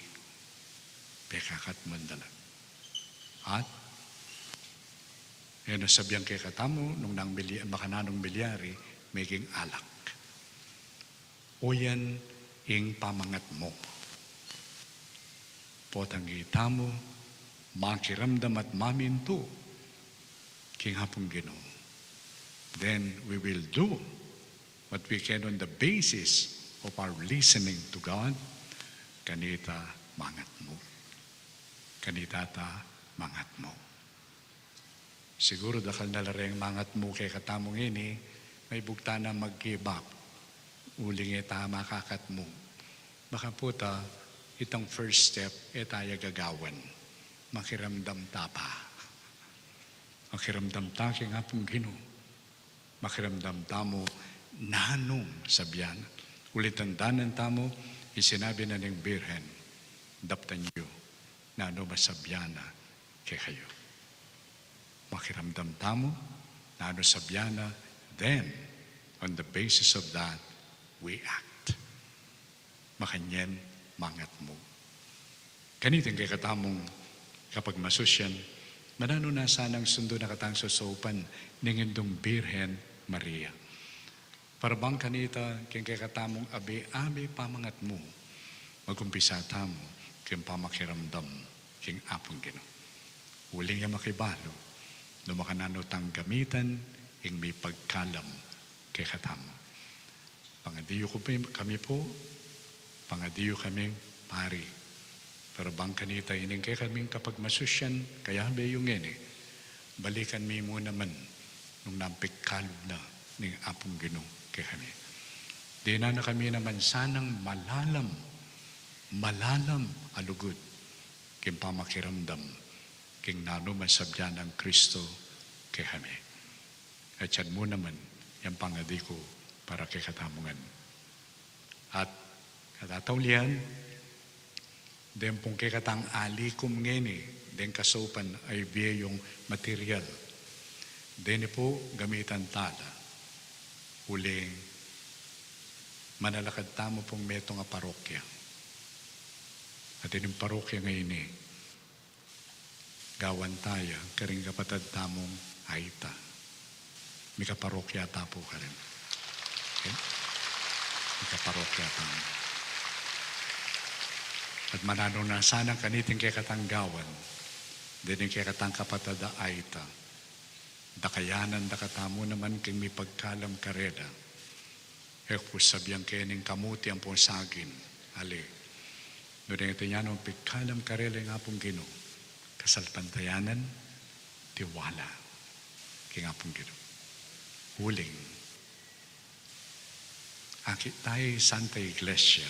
Pekakatmuan da la. At e na sabian kekatamu nung nang milya-, makananung milyari, meging alak. O yan ing pamangat mu. Potang itamu makiramdam at mamintu king Apung Ginu, then we will do what we can on the basis of our listening to God. Kanita mangat mu. Kanita ta mangat mu. Siguru dakal na la reng mangat mu kekatamu ngeni, maibugta na mag-give up. Uling e ta makakatmu. Baka pu ta, itang first step, e ta ya gagawan. Makiramdam ta pa. Makiramdam ta king Apung Ginu. Makiramdam tamu nanung sabian. Uling tandanan tamu, ing sinabi na ning Birhen, daptan yu nanu masabian na kekayu. Makiramdam tamu nanu sabian na, then, on the basis of that, we act. Makanyan mangatmu. Kaniting kekatamung kapagmasusyan, mananu na sanang sundun na katang sosaupan ning Indung Birhen Maria. Para bang kanita, king kekatamung abe-abe pamangatmu, magumpisa tamu king pamakiramdam king Apung Ginu. Uling ya makibalu, no makananu tang gamitan ing mipagkalam kekatamu. Pangadiyu ku pi-, kami pu, pangadiyu kaming pari. Pero bang kanita ining kekaming kapagmasusyan, kayabe yu ngeni, balikan mi mu naman nung nanu ping kalub na ning Apung Ginu kekami. Dinan na kami naman sanang malalam, malalam a lugud king pamakiramdam king nanu man sabian nang Kristo kekami. At yan mu naman, yang pangadi ku para kekatamu ngan. At katataulian, deng pung kekatang alikum ngeni, deng kasaupan a bie yung material. Deni pu gamitan tala, uling manalakad tamu pung metung a parokya. At ining parokya ngeni, gawan ta ya karing kapatad tamung Aita. Mika parokya ta pu karin. Okay? Mika parokya tamu. At mananu na sanang kaniting kekatang gawan, deni kekatang kapatad a Aita, dakayanan da katamu naman king mipagkalam karela. E ku pu sabian keni ing kamuti ampong saging, ali. Nune ing atin ya nung pigkalam karela ing Apung Ginu, kasalpantayanan, tiwala king Apung Ginu. Uling, akit taya ing Santa Iglesia,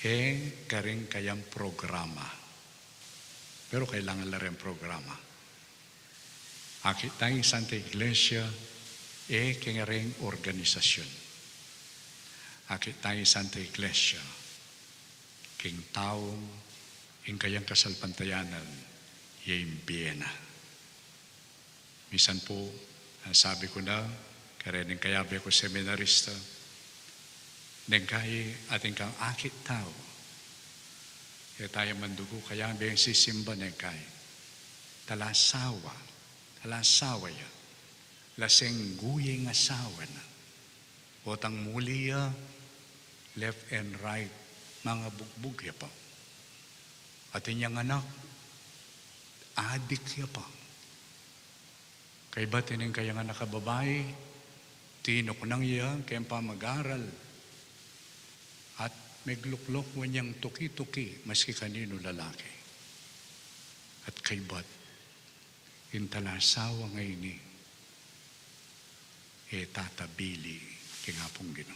e karing kayang programa. Pero kailangan la reng programa. Akit taya ing Santa Iglesia, e king kareng organisasyun. Akit taya ing Santa Iglesia, king taung ing kayang kasalpantayanan, ya ing bie na. Misan pu, a, sabi ku na, kareng kayabe kung seminarista, neng kai atin kang akit tau, e taya mandugu kayabe ing sisimba neng kai. Talasawa, talasawa ya. Lasenggu ya ing asawa na. Potang muli ya, left and right, mangabugbug ya pa. Atin yang anak, adik ya pa. Kaybat ining kayang anak a babai, tinuknang ya keng pamag-aral, at meglukluk wa niyang tuki-tuki maski kaninung lalaki. At kaybat, ing talasawa ngeni, e tatabili king Apung Ginu.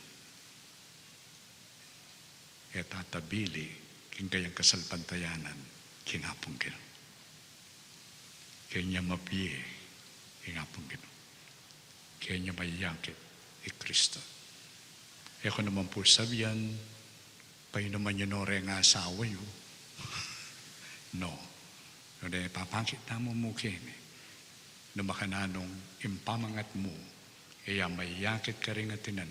E tatabili king kayang kasalpantayanan king Apung Ginu. Kenya mabie ing Apung Ginu. Kenya mayakit i Kristo. E ku naman pu sabian, painuman yu no reng asawa yu. No. Nune papakit tamu mu keni, nung makananung ing pamangatmu, e ya mayakit karing atinan,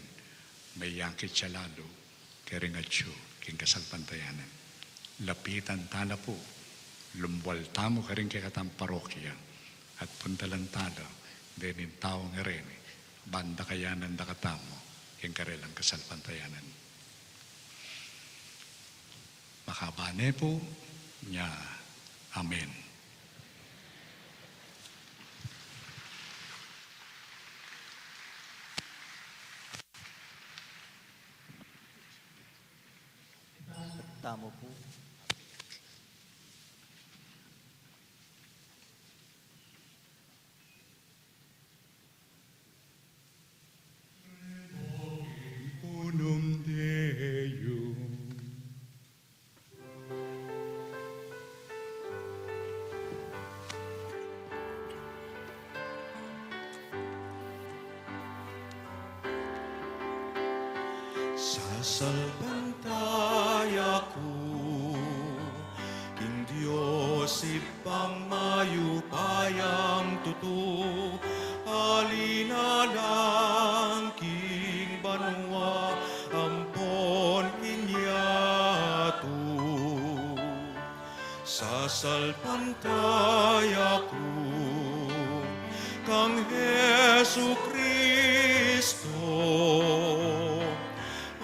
mayakit ya lalu karing atyu king kasalpantayanan. Lapitan tala pu, lumwal tamu karing kekatang parokya, at puntalan tala dening taung reni, ban dakayanan da katamu king karelang kasalpantayanan. Makabane pu nya. Amen. Tamu pu. Unum Deum. Sasalpantaya ku king Dios. Ibpang mayupayang tutu, ali na lang king banua ampon king yatu. Sasalpantaya ku kang Jesucristo,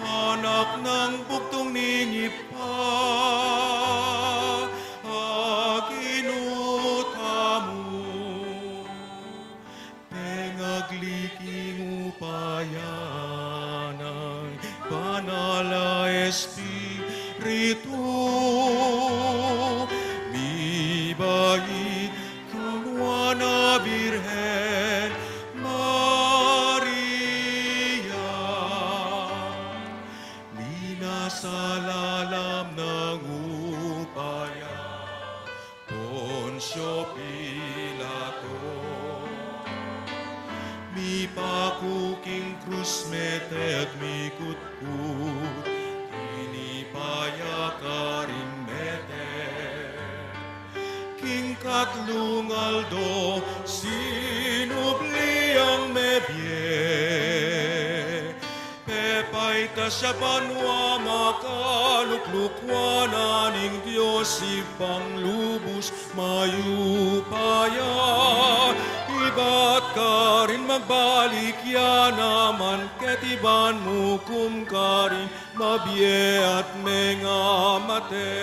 Anak nang bugtung ning Ibpa, a Ginu tamu, pengagli king upaya nang Banal a Espiritu, mibait kang Nuan a Birhen Maria, minasa lalam nang upaya Poncio Pilato, mipaku king krus, mete at mikutkut, tinipa ya karin mete. King katlung aldo, sinubli yang mebie. Pepaitas ya banua, makalukluk wanan ning Dios Ibpang lubus mayupaya. Ibat karin magbalik ya naman keti ban mukum karing mabie at mengamate.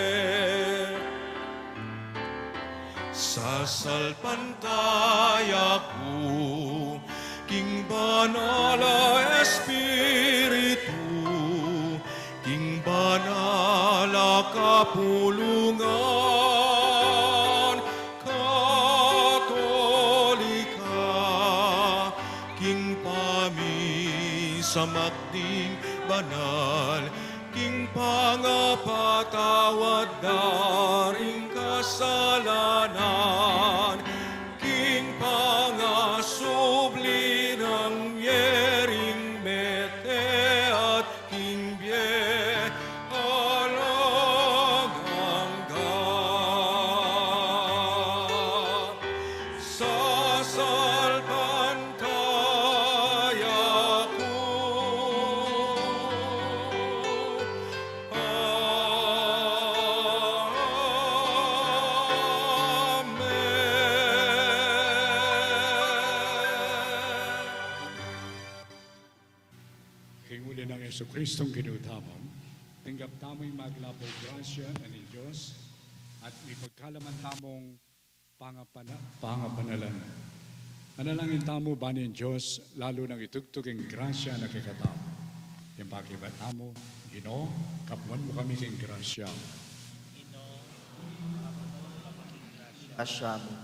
Sasalpantaya ku king Banal a Espiritu, king banal a kapulungan Katolika, king pamisamak ding banal, king pangapatawad da ring kasalanan, king pangasubli nang mie ring mete at king bie alang angga. Sasalpantaya ku. Amen. King uli nang Jesucristong Ginu tamu, tinggap tamu ing maglapung grasya na ning Dios, at mipagkalaman tamung pangapana-, pangapanalan. Manalangin tamu, ban ing Dios lalu nang itugtug ing grasya na kekatamu. Ing pakibat tamu, Ginu, kapuan mu kami king grasya. Grasya mu.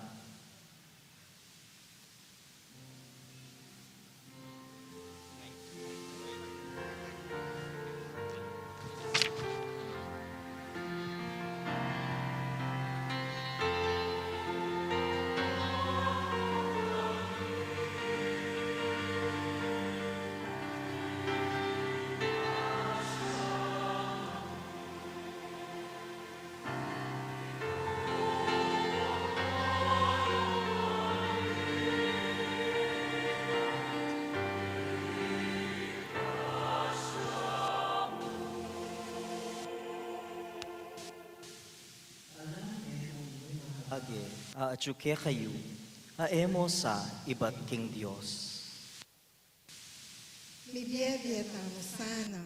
Age, a atyu kekayu, a e mo sa ibat king Dios. Mibiebie tamu sana,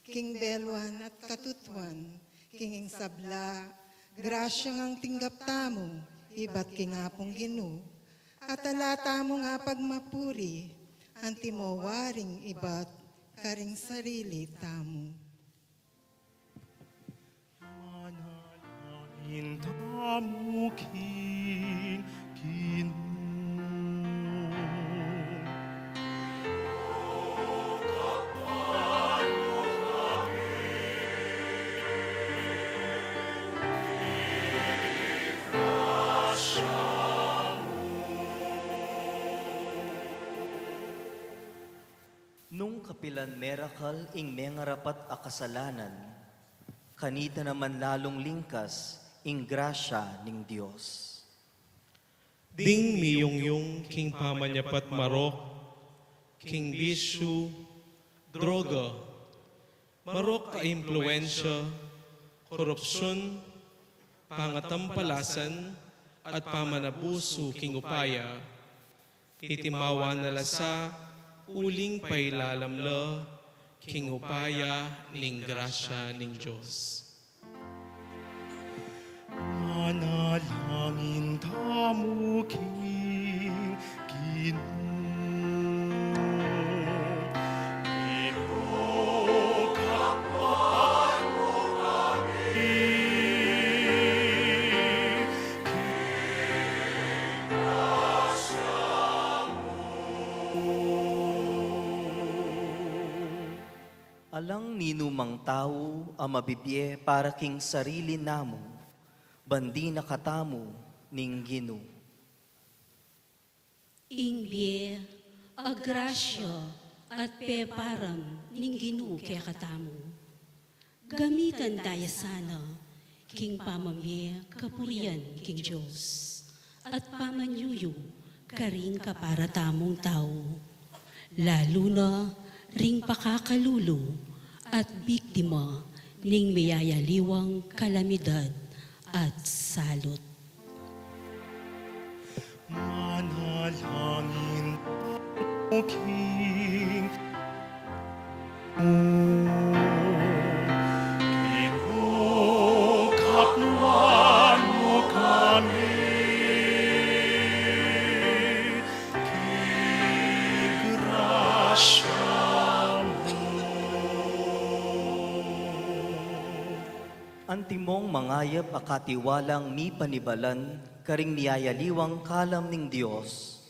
king beluan at katutuan, king ing sabla, grasya ngang tinggap tamu, ibat king Apung Ginu, at ala tamu ngang pagmapuri, antimo waring ibat karing sarili tamu. Manalangin tamu king Ginu. Nung kapilan merakal ing mengarapat a kasalanan, kanita naman lalung lingkas ing grasya ning Dios. Ding miyungyung king pamanyapat marok, king bisyu, droga, marok a impluensya, korupsyun, pangatampalasan, at pamanabusu king upaya. Iti mawa na la sa uling pailalam la king upaya ning grasya ning Dios. Manalangin tamu king Ginu. Ginu, kapuan mu kami. Alang ninumang tau a mabibie para king sarili namu, ban dina katamu ning Ginu. Ing bie, a grasya, at peparan ning Ginu kekatamu. Gamitan da ya sana king pamamie kapurian king Dios, at pamanyuyu karing kapara tamung tau, lalu na ring pakakalulu at biktima ning miyayaliwang kalamidad at salut. Manalangin tamu king Ginu, kapuan mu kami, king grasya mu. Antimong mangayap a katiwalang mipanibalan karing miyayaliwang kalam ning Dios,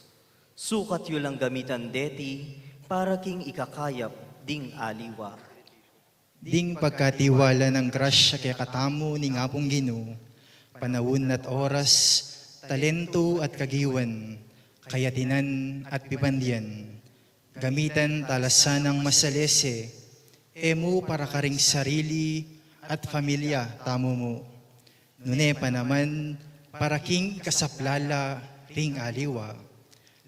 sukat yu lang gamitan deti para king ikakayap ding aliwa. Ding pagkatiwala nang grasya kekatamu ning Apung Ginu, panaun at oras, talentu at kagiwan, kayatinan at pibandian, gamitan tala sanang masalese, e mu para karing sarili at pamilya tamu mu, nune pa naman para king ikasaplala ring aliwa,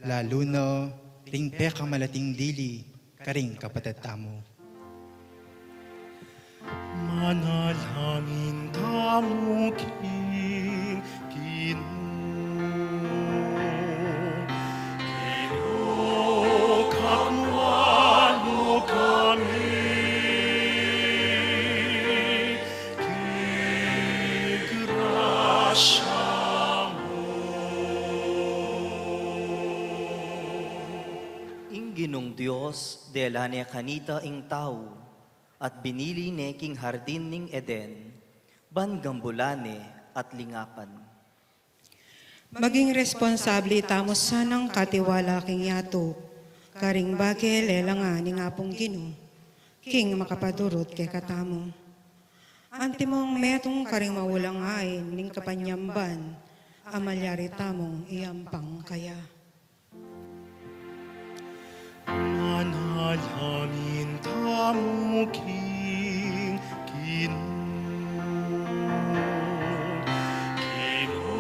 lalu na ring pekamalating dili karing kapatad tamu. Manalangin tamu king Ginu. Ginu, kapuan mu kami, king grasya mu. Ing Ginung Dios, dela ne kanita ing tau, at binili ne king hardin ning Eden, ban gambulan ne at lingapan. Maging responsable tamu sanang katiwala king yatu, karing bage lelangan ning Apung Ginu, king makapadurut kekatamu. Antimong metung karing maulangain ning kapanyamban, a malyari tamung iyampang kaya. Manalangin tamu king Ginu. Ginu,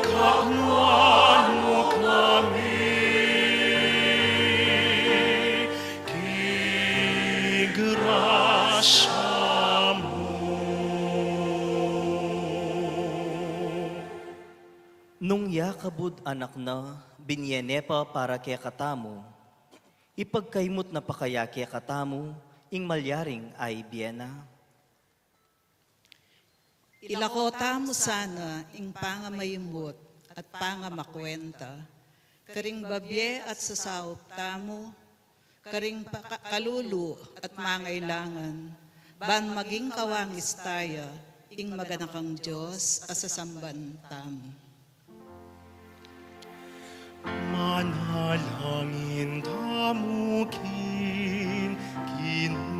kapuan mu kami, king grasya mu. Nung ya kabud anak na, binie ne pa para kekatamu, ipagkaimut na pa kaya kekatamu ing malyaring aibie na? Ilako tamu sana ing pangamaimut at pangamakuenta karing babie at sasaup tamu, karing paka-, kalulu at mangailangan, ban maging kawangis taya ing maganakang Dios a sasamban tamu. Manalangin tamu king Ginu.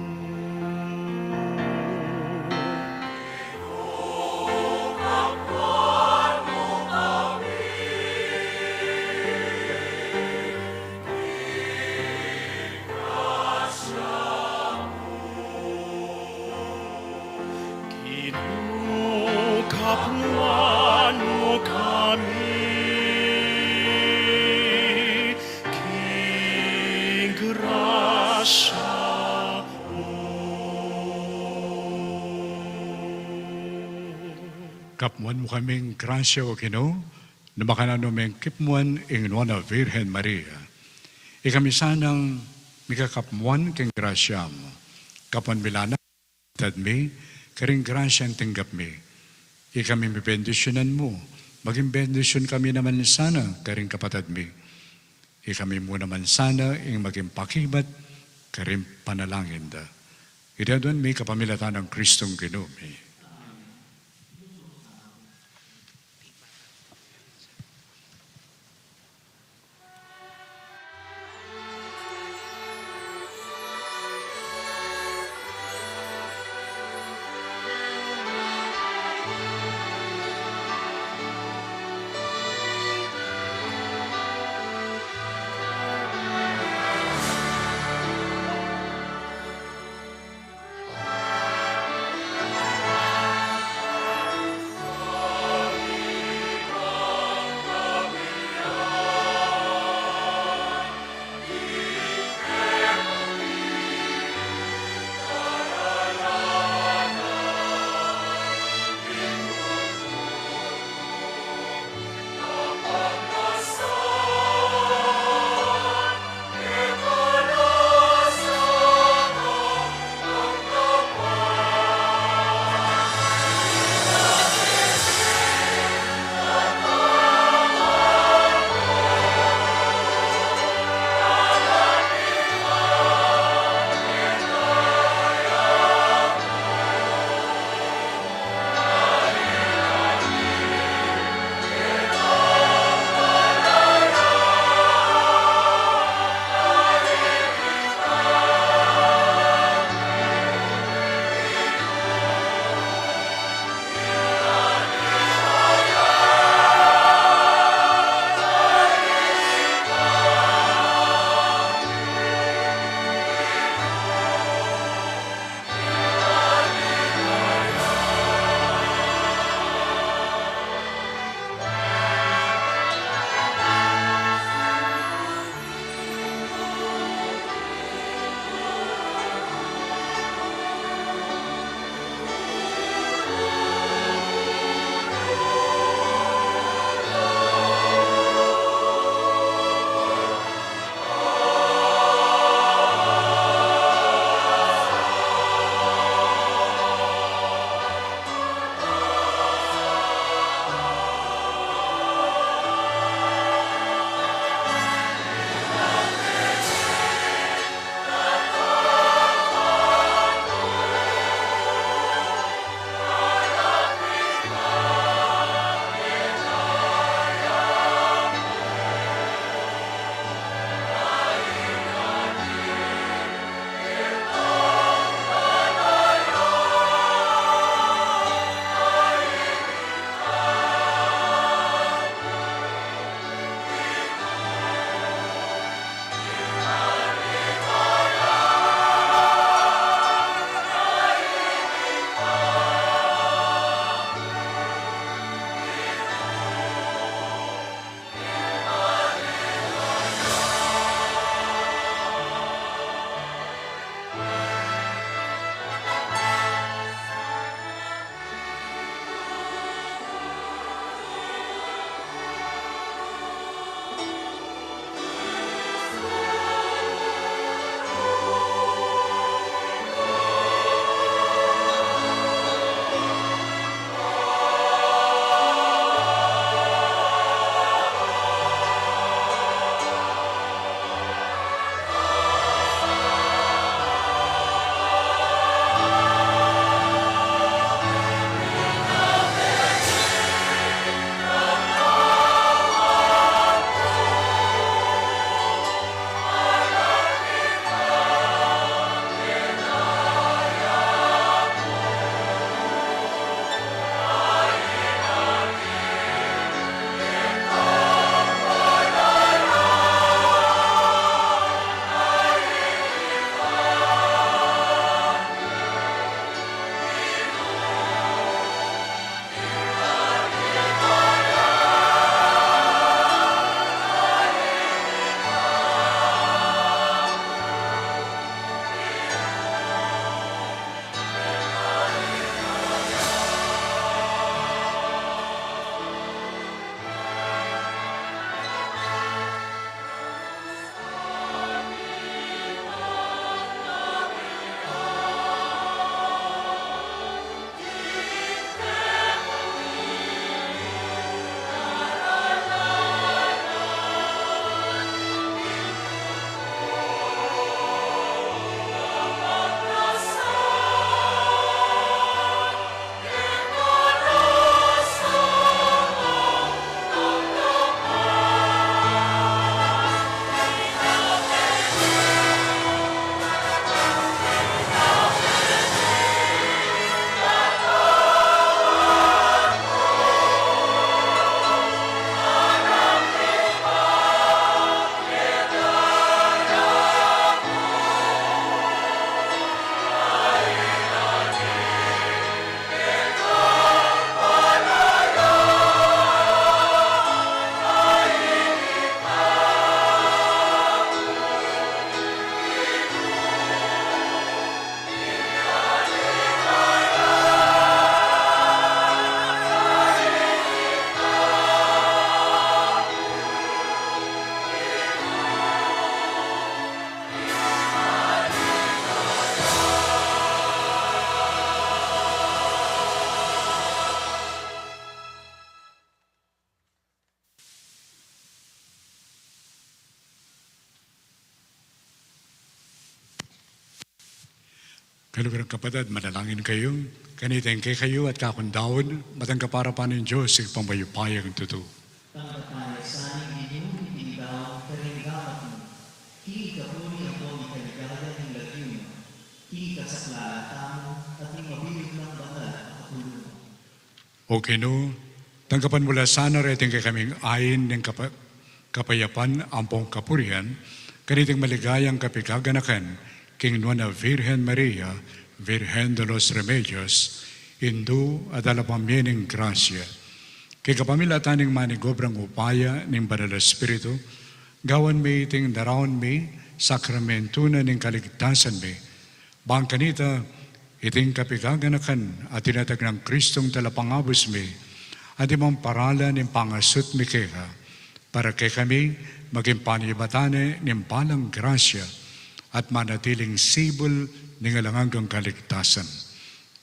Nuan mu kami king grasya mu. Kapmuan mu kaming grasya, O Ginu, nung makananu meng kipmuan ing Nuan a Virgen Maria. Ikami sanang mikakapmuan king grasya mu. Kapmuan mi la na kapatad mi karing grasyang tinggap mi. Ikami mibendisyunan mu, maging bendisyun kami naman sana karing kapatad mi. Ikami mu naman sana ing maging pakibat karing panalangin da. Iti adwan mi kapamilatan nang Kristong Ginu mi. Kaluguran kapatad, manalangin kayu, kaniteng kekayu at kakundaun, matanggapan na ning Dios, Ibpang mayupayang tutu. Tanggapan na sana ning Ginu ing pinigawa karing gamat mu, king ikapuri ampong ikaligaya ning lagyu mu, king ikasaplala tamu, at ning mabilug nang banal a kapulungan. O Ginu, tanggapan mu la sana reting kekaming ain ning kapa-, kapayapan ampong kapurian, kaniting maligayang kapigaganakan king Nuan a Virgen Maria, Virgen de los Remedios, Indu a talapamie ning grasya. King kapamilatan ning manigobrang upaya ning Banal a Espiritu, gawan mi iting daraun mi, sakramentu na ning kaligtasan mi, bang kanita, iting kapigaganakan a tinatag nang Kristong talapangabus mi, at imang paralan ning pangasut mi keka, para kekami maging panibatan ne ning balang grasya, at manatiling sibul ning alang anggang kaligtasan.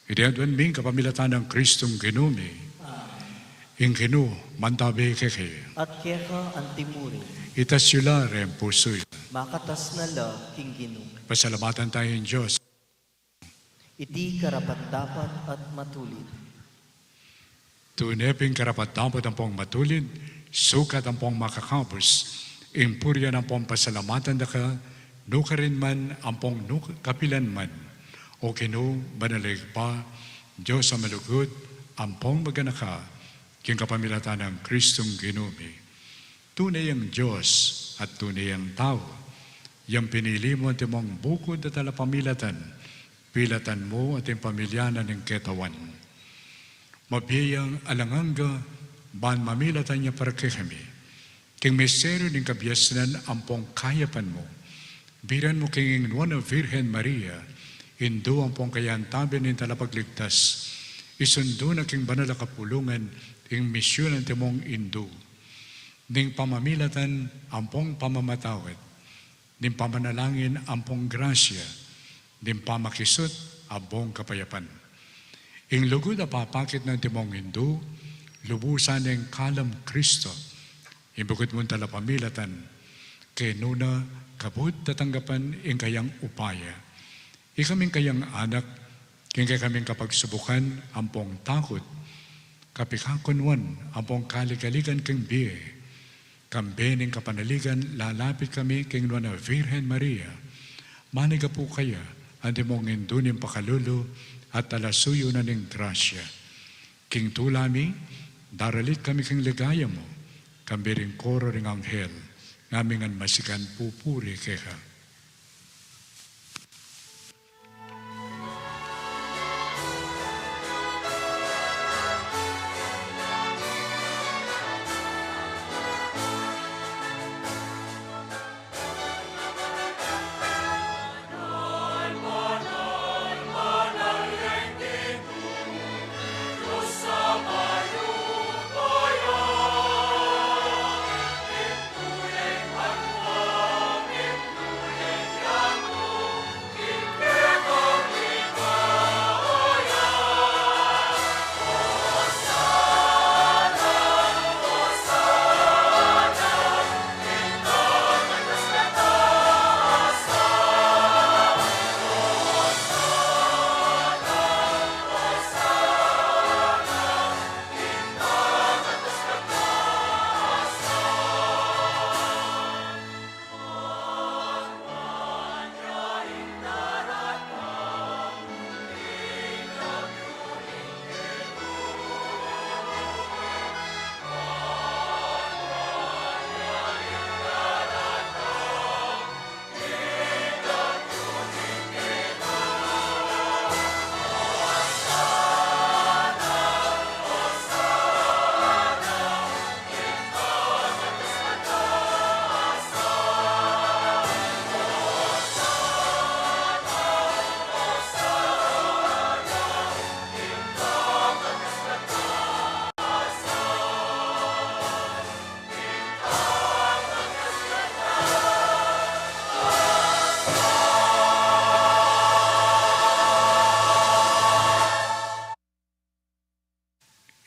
Iti aduan mi king kapamilatan nang Kristong Ginu mi. Amen. Ing Ginu mantabi kekayu. At keka antimurin. Itas yu la ring pusu yu. Makatas na la king Ginu. Pasalamatan taya ing Dios. Iti karapat-dapat at matulid. Tune pin karapat-dapat ampong matulid, sukat ampong makakabus, ing purian ampong pasalamatan da ka, nukarin man ampong nuk-, kapilan man. O Ginu, banal a Ibpa, Dios a malugud, ampong maganaka, king kapamilatan nang Kristong Ginu mi. Tune yang Dios at tune yang tau, yang pinili mu antimong bukud a talapamilatan, pilatan mu ating pamilya na ning ketawan. Mabie yang alang angga, ban mamilatan ya para kekami. King misteryu ning kabiasnan ampong kayapan mu, biran mu king Nuan a Virgen Maria, Indu ampong kayantabe ning Talapagligtas, isundu na king banal a kapulungan ing misyun antimong Indu. Ning pamamilatan ampong pamamatawad, ning pamanalangin ampong grasya, ning pamakisut ampong kapayapan. Ing lugud a papakit na antimong Indu, lubusan neng kalam Kristo, ing bukud mung talapamilatan, kenu na kabud tatanggapan ing kayang upaya. Ikaming kayang anak, king kekaming kapagsubukan ampong takut, kapikakunuan ampong kaligaligan king bie, kambe ning kapanaligan lalapit kami king Nuan a Virgen Maria, manigapu kaya antimong Indu ning pakalulu at talasuyu na ning grasya. King tula mi, daralit kami king ligaya mu, kambe ring koro ring anghel, ngaming ngan masigan pupuri keka.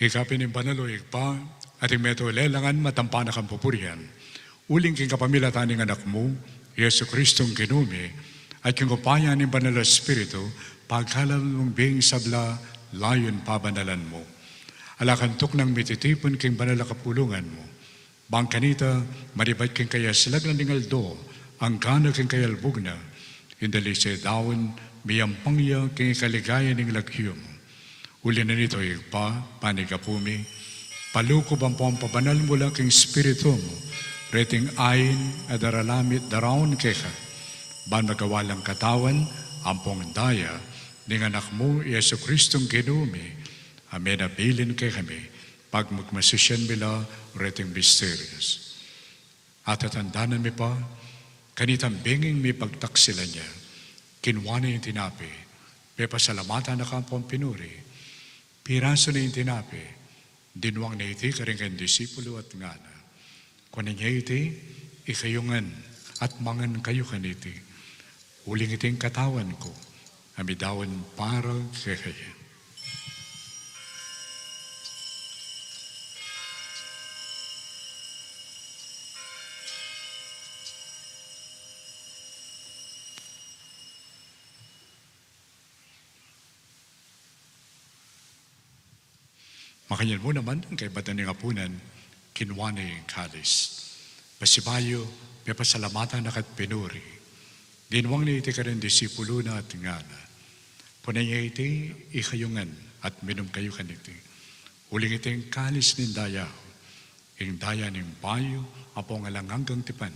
Ika pin ing banal, o Ibpa, at ing metung a lelangan matampa na kang pupurian. Uling king kapamilatan ning Anak mu, Jesucristong Ginu mi, at king upaya ning Banal a Espiritu, Pagkalam mung bing sabla, layun pabanalan mu. Ala kang tuknang mititipun king banal a kapulungan mu. Bang kanita, manibat king kayaslag na ning aldo, angga na king kayalbug na, ing dalisay daun, miyampang ya king ikaligaya ning lagyu mu. Uli na nito, Ibpa, panigapu mi, palukuban mu ampong pabanal mu la king Espiritu mu, reting ain a daralan mi at daraun keka, ban magawa lang katawan ampong daya ning Anak mu, i Jesucristong Ginu mi, a menabilin kekami, pagmagmasusyan mi la reting misterios. At tatandanan mi pa, kanitang benging mipagtaksilan ya, kinua ne ing tinape, pepasalamatan na ka ampong pinuri, pirasu ne ing tinape, dinwang ne iti karing kayang disipulu at ngana, kunan ye iti, ikayu ngan, at mangan kayu kaniti, uling iti ing katawan ku, a midaun para kekayu. Makanyan mu naman, ing kaybat na ning apunan, kinua ne ing kalis. Pasibayu, pepasalamatan na ka at pinuri. Dinwang ne iti karing disipulu na at ngana, kunan ye iti, ikayu ngan, at minum kayu kaniti, uling iti ing kalis ning daya ku, ing daya ning bayu ampong alang anggang tipan,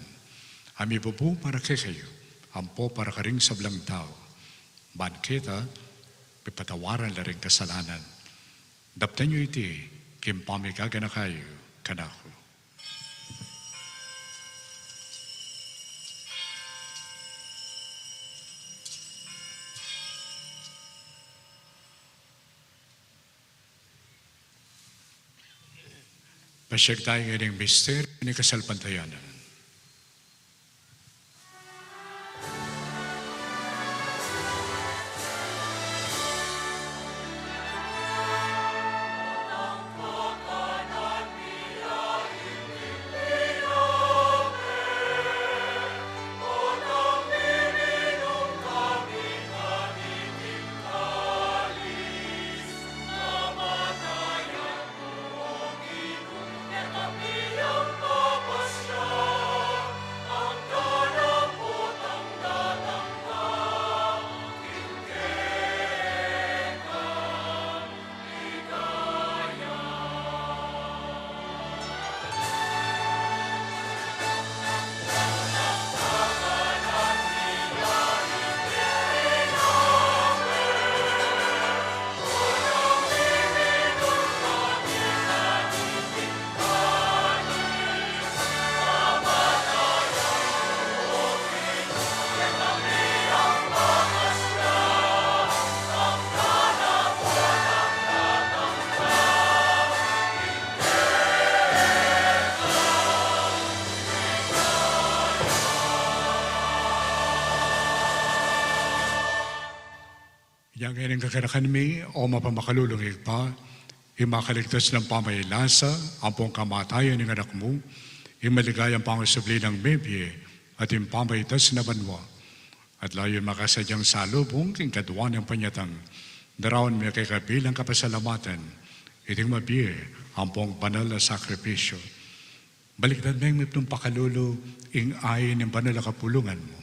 a mibubu para kekayu ampo para karing sablang tau, ban keta mipatawaran la ring kasalanan. Daptan yu iti king pamigaganaka yu kanaku. Pasiag tamu king misteryu ning kasalpantayanan. Inya ngeni ing kakarakan mi, o mapamakalulung Ibpa, ing makaligtas nang pamailasa ampong kamatayan ning Anak mu, ing maligayang pangasubli nang mebie, at ing pamaitas na banua. At layun makasadyang salubung king kadua nang panyatang, daraun mi keka bilang kapasalamatan iting mabie ampong banal a sakripisyu. Balikdan meng mitmung pakalulu ing ain ning banal a kapulungan mu.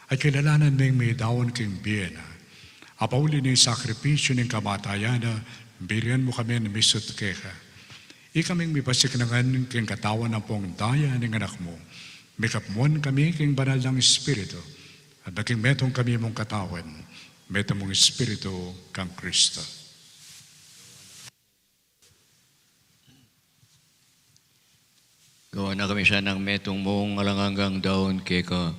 At kilalanan meng midaun king bie na. Apauli ning sakripisyu ning kamatayan na, birian mu kaming misut keka. Ikaming mipasiknangan king katawan ampong daya ning Anak mu. Mikapmuan kami king banal nang Espiritu. At maging metung kami mung katawan, metung mung Espiritu kang Kristo. Gawan na kami sanang metung mung alang anggang daun keka,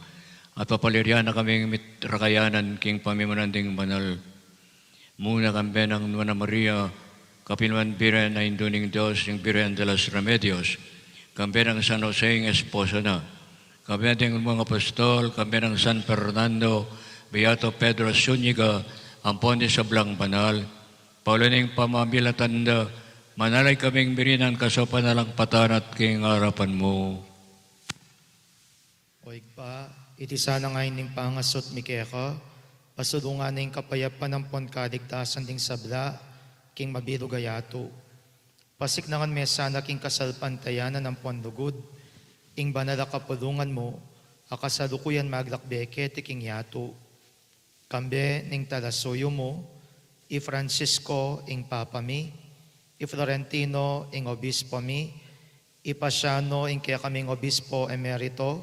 at papaliran na kaming mit-, rakayanan king pamimunan ding banal mu na, kambe nang Nuan a Maria, kapilan man Birhen a Indu ning Dios, ing Birhen de los Remedios, kambe nang San Jose ing esposo na, kambe ding lumang apostol, kambe nang San Fernando, Beato Pedro Zuniga, ampon ding sablang banal, pauli ning pamamilatan da, manalay kaming mirinan kasaupan alang patnat king arapan mu. O Ibpa, iti sana ing ain ning pangasut mi keka, Pasulungan na ing kapayapan ampon kaligtasan ding sabla king mabilug a yatu. Pasiknangan me sana king kasalpantayanan ampon lugud ing banal a kapulungan mu a kasalukuyan maglakbe keti king yatu. Kambe ning talasuyu mu, i Francisco ing Papa mi, i Florentino ing Obispo mi, i Pasiano ing kekaming Obispo Emerito,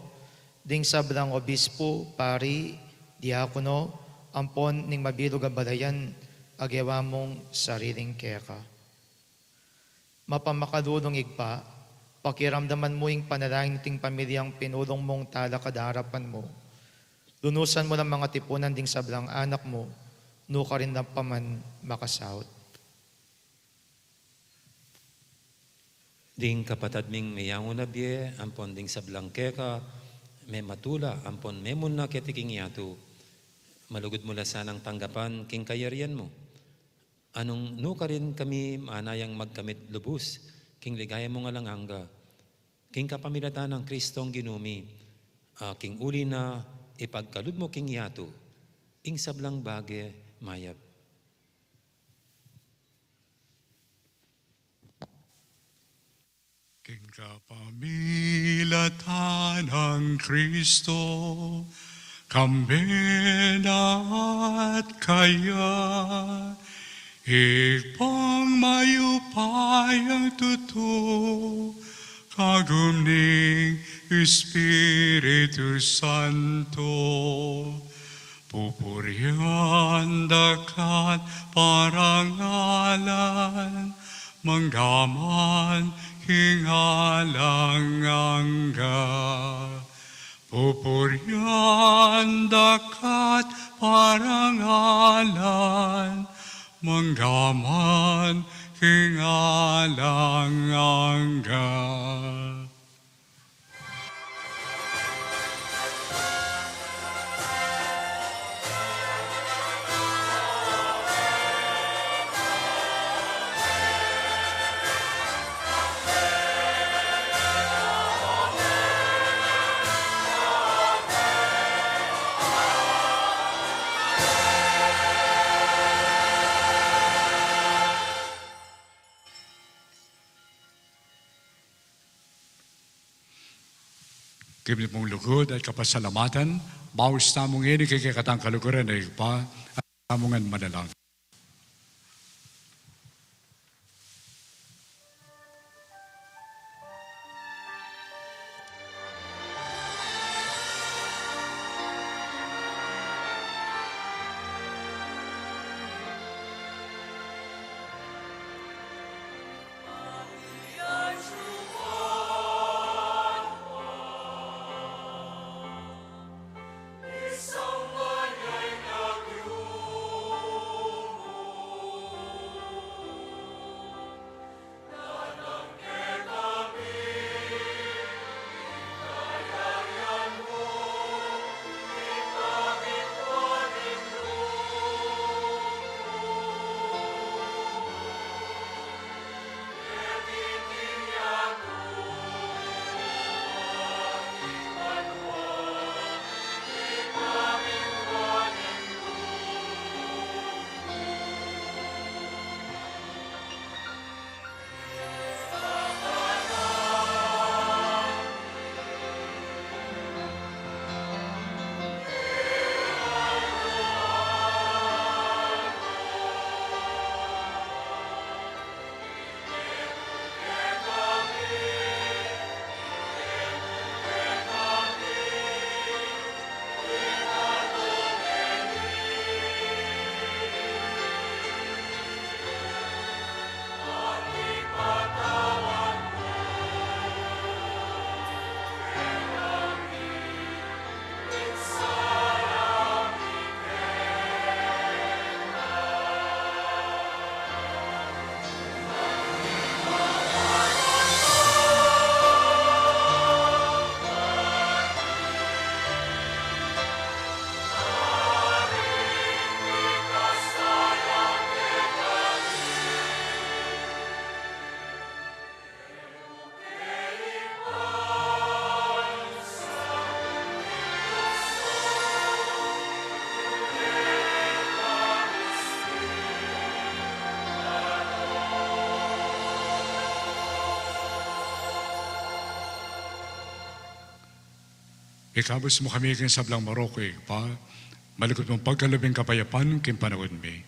ding sablang obispo, pari, diakono, ampon ning mabilug a balayan a gewa mung sariling keka. Mapamakalulung Ibpa, pakiramdaman mu ing panalangin ning pamilyang pinulung mung talakad king arapan mu. Lunusan mu lang mangatipunan ding sablang anak mu, nukarin la pa man makasaut. Ding kapatad ming meyangu na bie, ampon ding sablang keka, mematula, ampon memunla keti king yatu. Malugud mu la sanang tanggapan king kayarian mu. Nung nukarin kami manayang magkamit lubus king ligaya mung alang angga, king kapamilatan nang Kristong Ginu mi, a king uli na ipagkalub mu king yatu ing sablang bage mayap. King kapamilatan nang Kristo, kambe na at kaya, Ibpang mayupayang tutu, kagum ning Espiritu Santo, pupurian da ka at parangalan, manggaman king alang angga. Pupurian da ka at parangalan, manggaman king alang angga. King mipung lugud at kapasalamatan, maus tamu ngeni king kekatang kaluguran a Ibpa, at tamu ngan manalangin. Ikabus mu kami king sablang marok, Ibpa, malugud mung pagkalub ing kapayapan king panaun mi.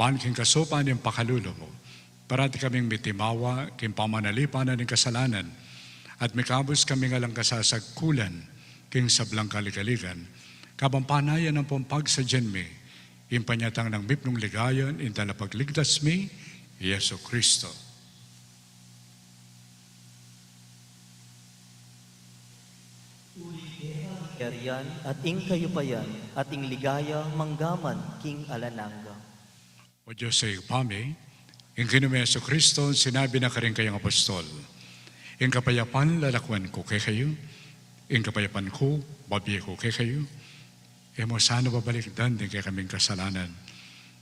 Ban king kasaupan ning pakalulu mu, parati kaming mitimawa king pamanalipan na ning kasalanan, at mikabus kaming alang kasasagkulan king sablang kaligaligan, kabang panayan ampong pagsadyan mi ing panyatang nang mipnung ligaya ning Talapagligtas mi, Jesucristo. Uli keka ing kayarian, at ing kayupayan, at ing ligaya, mangga man king alang angga. O Dios a Ibpa mi, ing Ginu ming Jesucristo, sinabi na karing kayang apostol, "Ing kapayapan lalakwan ku kekayu, ing kapayapan ku bibie ku kekayu." E mu sana babalikdan ding kekaming kasalanan,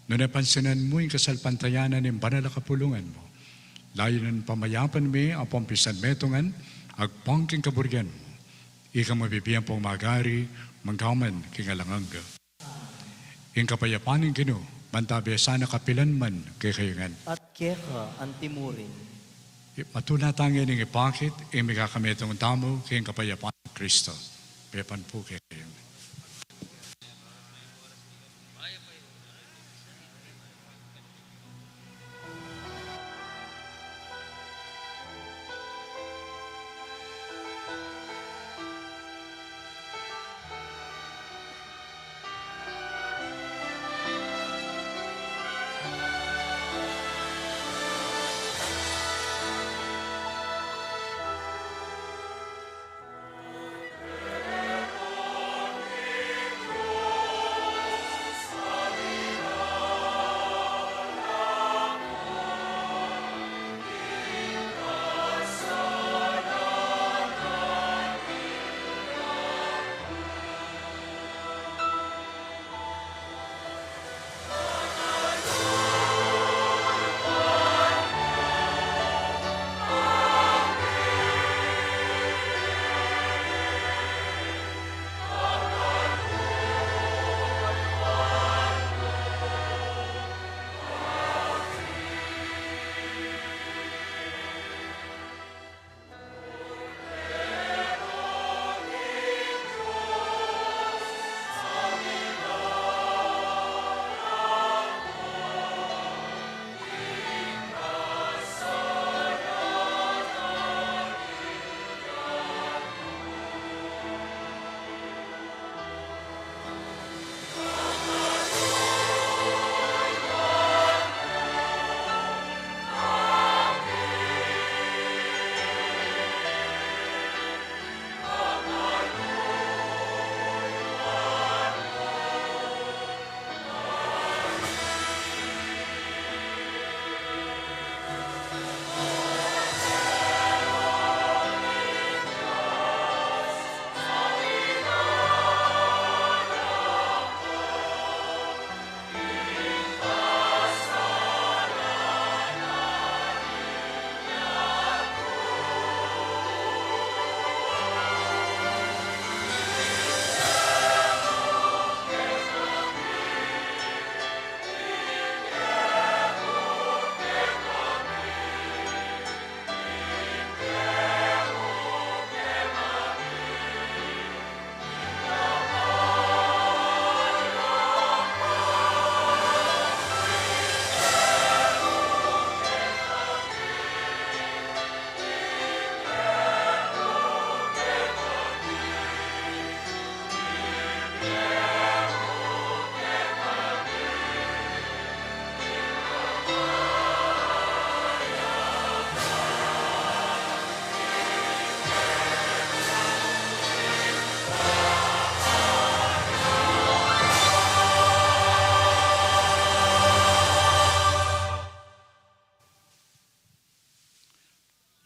nune pansinan mu ing kasalpantayanan ning banal a kapulungan mu. Layun nung pamayapan mi ampong pisanmetungan agpang king kaburian mu. Ika mu bibie ampong magari, mangga man king alang angga. Ing kapayapan ning Ginu mantabe sana kapilan man kekayu ngan. At keka antimurin. Matula tang ing ipakit ing mikakametung tamu king kapayapan nang Kristo. Kapayapan pu kekayu.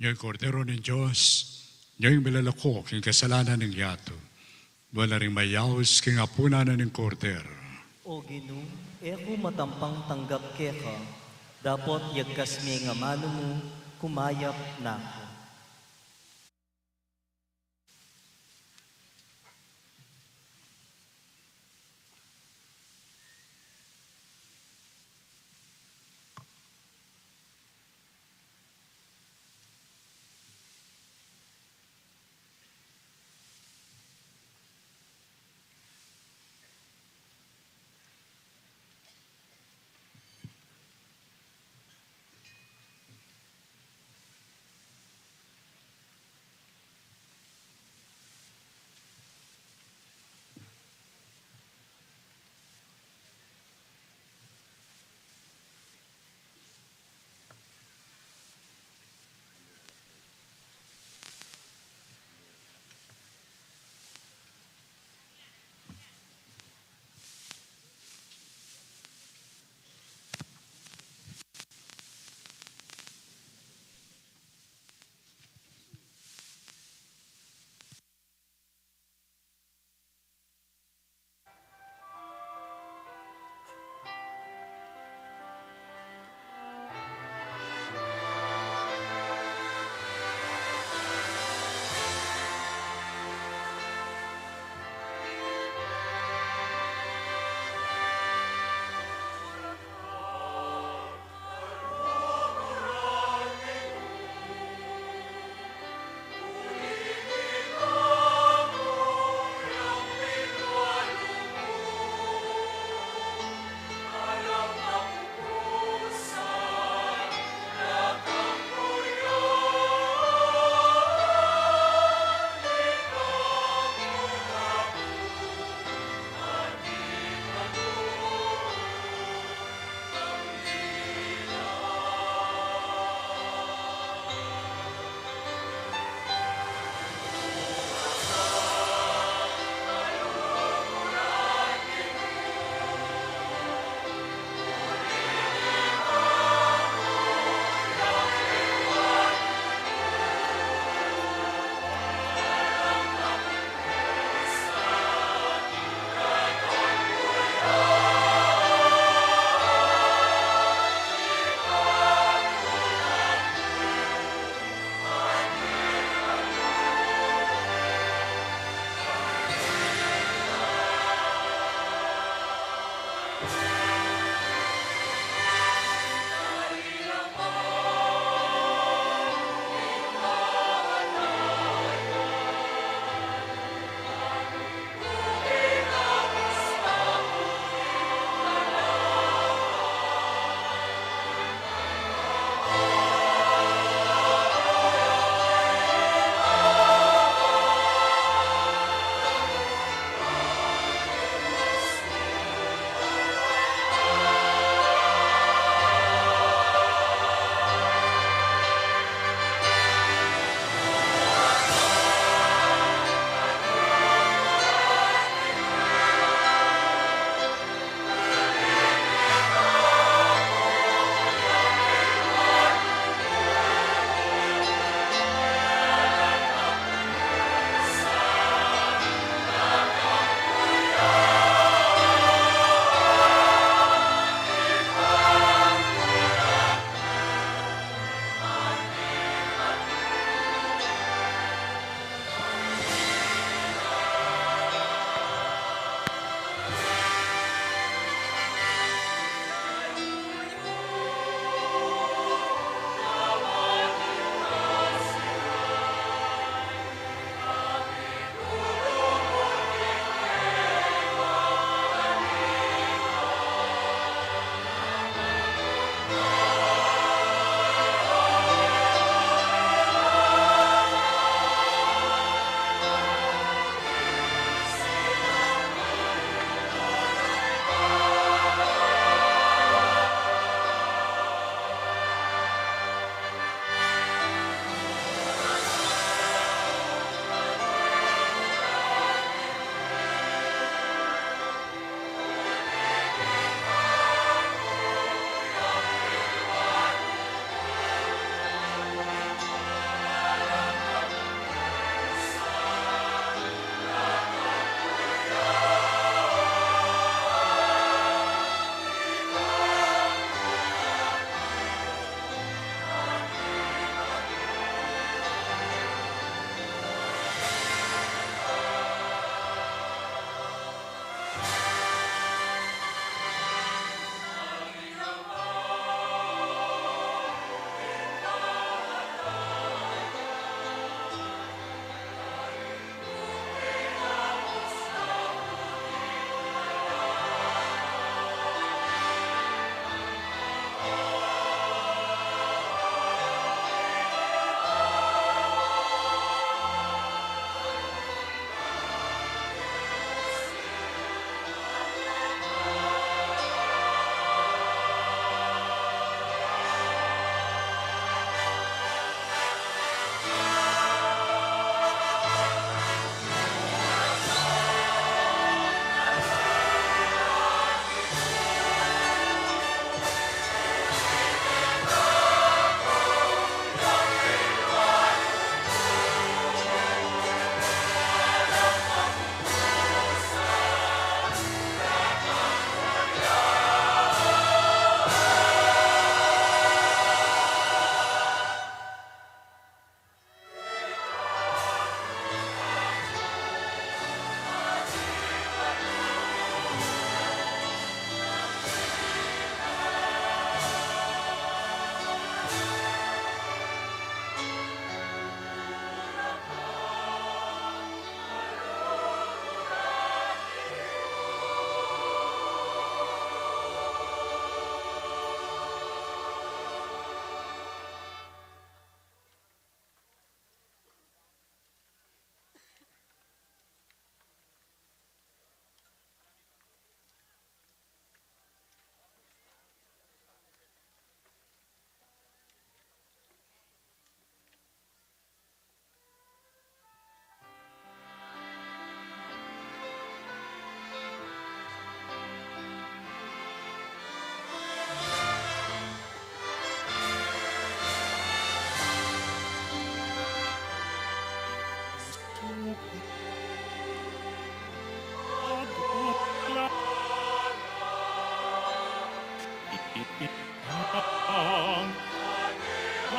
Nya ing Kordero ning Dios, nya ing milalako king kasalanan ning yatu. Nuan la ring mayaus king apunan na ning Kordero. O Ginu, e ku matampang tanggap keka, dapot yagkas me ing amanu mu, kumayap na ku.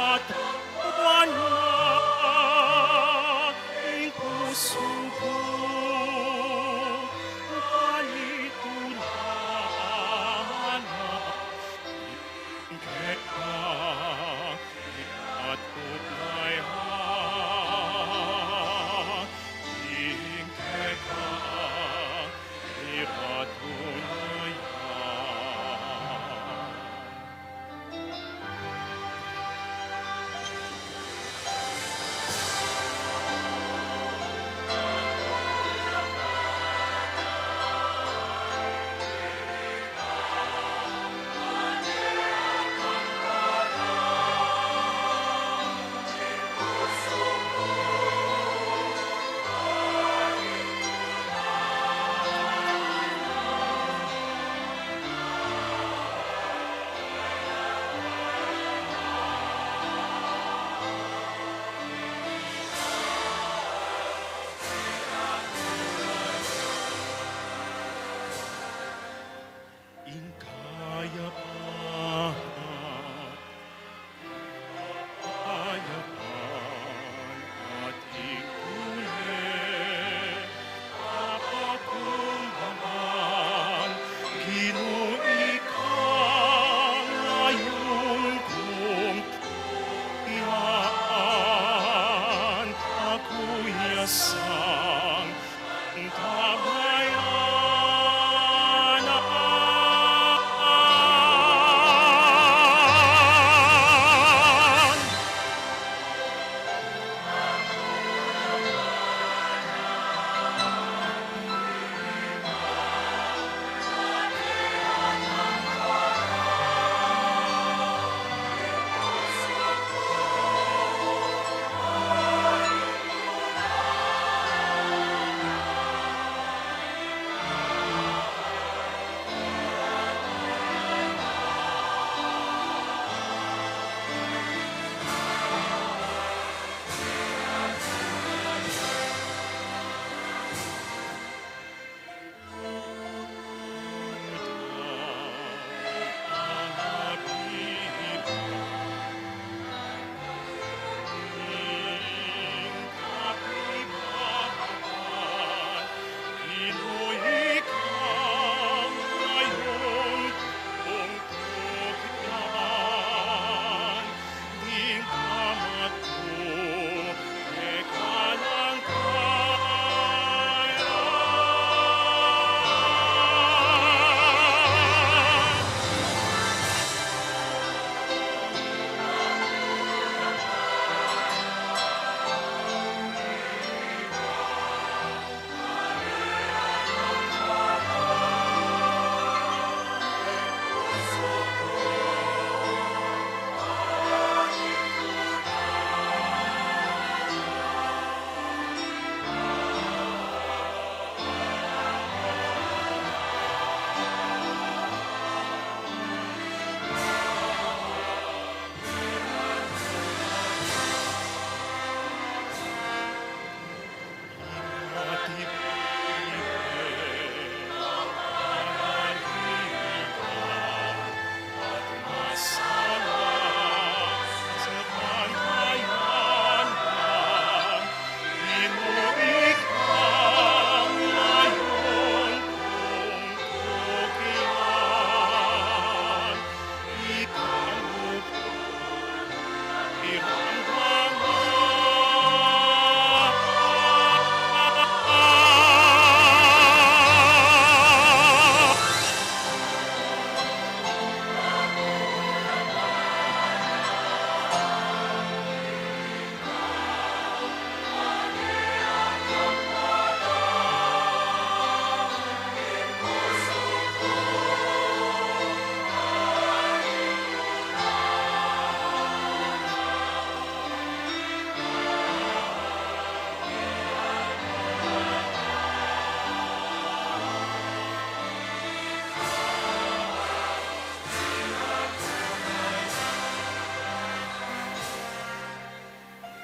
At wana ing pusu ku, balituran na ing keka, at upaya ing keka, ipatunayan. Ing kayapan, kayapan at ing tule, Apa kumbaman, Ginu, ika ing ngayun kung yan, aku ya sang tabayanan.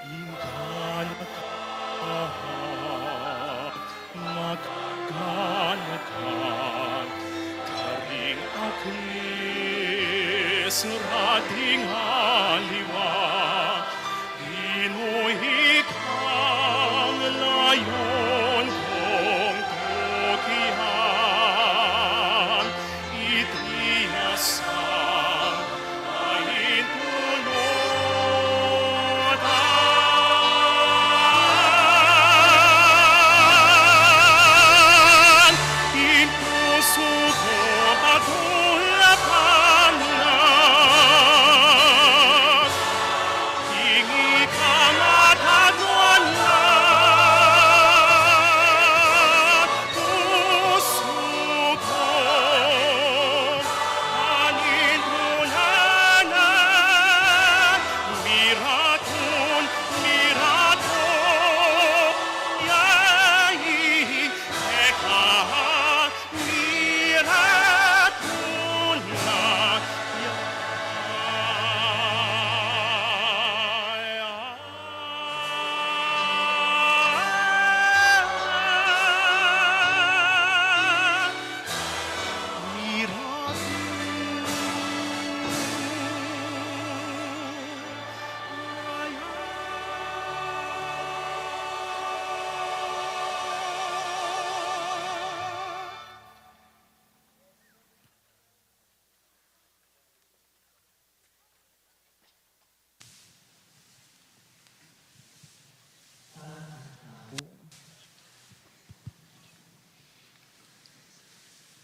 Inggan ka maganakan karing aklis rating aliwa. Ikang layon kong tukian, itias ang pahintulutan, ing pusu ku patulapan na.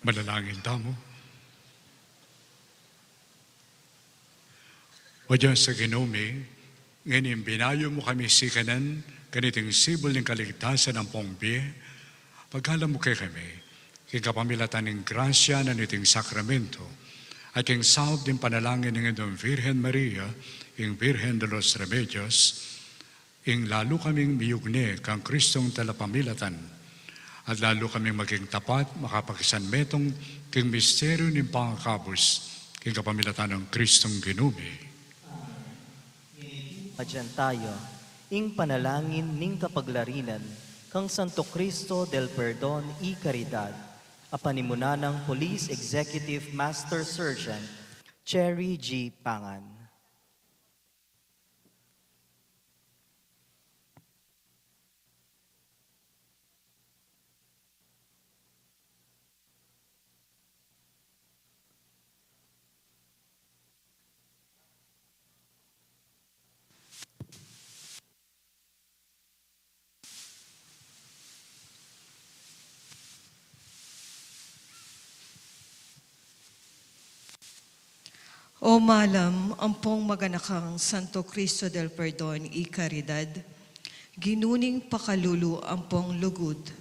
Manalangin tamu. O Dios a Ginu mi, ngeni binayu mu kami sikanan kaniting sibul ning kaligtasan ampong bie, pagkalam mu kekami, king kapamilatan ning grasya na niting sakramento, at king saup ding panalangin ning Indung Virgen Maria, ing Virgen de los Remedios, ing lalu kaming miyugne kang Kristong talapamilatan, at lalu kaming maging tapat makapakisanmetung king misteryu ning pangakabus, king kapamilatan nang Kristong Ginu mi. Madyan tayu, ing panalangin ning kapaglarinan kang Santo Cristo del Perdon y Caridad, a panimunan nang Police Executive Master Sergeant Cherry G Pangan. O malam ampong maganakang Santo Cristo del Perdon y Caridad, Ginu ning pakalulu ampong lugud,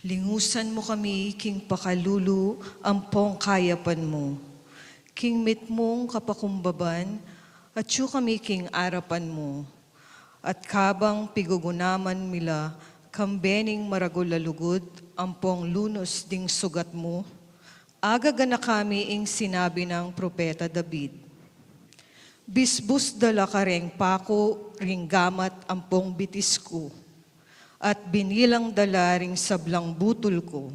lingusan mu kami king pakalulu ampong kayapan mu. King mitmung kapakumbaban, atyu kami king arapan mu. At kabang pigugunaman mi la kambe ning maragul a lugud ampong lunus ding sugat mu, agaganaka mi ing sinabi nang propeta David, "Bisbus da la kareng paku ring gamat ampong bitis ku, at binilang da la ring sablang butul ku."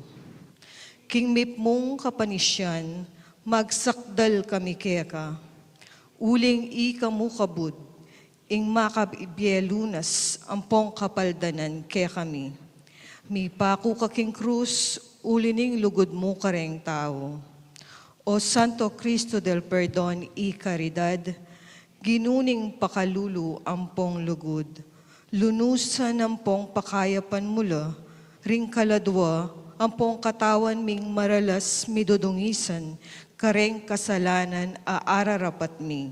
King mitmung kapanisian, magsakdal kami keka, uling ika mu kabud ing makabibie lunas ampong kapaldanan kekami. Mipaku ka king krus, uli ning lugud mu kareng tau. O Santo Cristo del Perdon y Caridad, Ginu ning pakalulu ampong lugud, lunusan ampong pakayapan mu la ring kaladua ampong katawan ming maralas midudungisan kareng kasalanan a ararapat mi.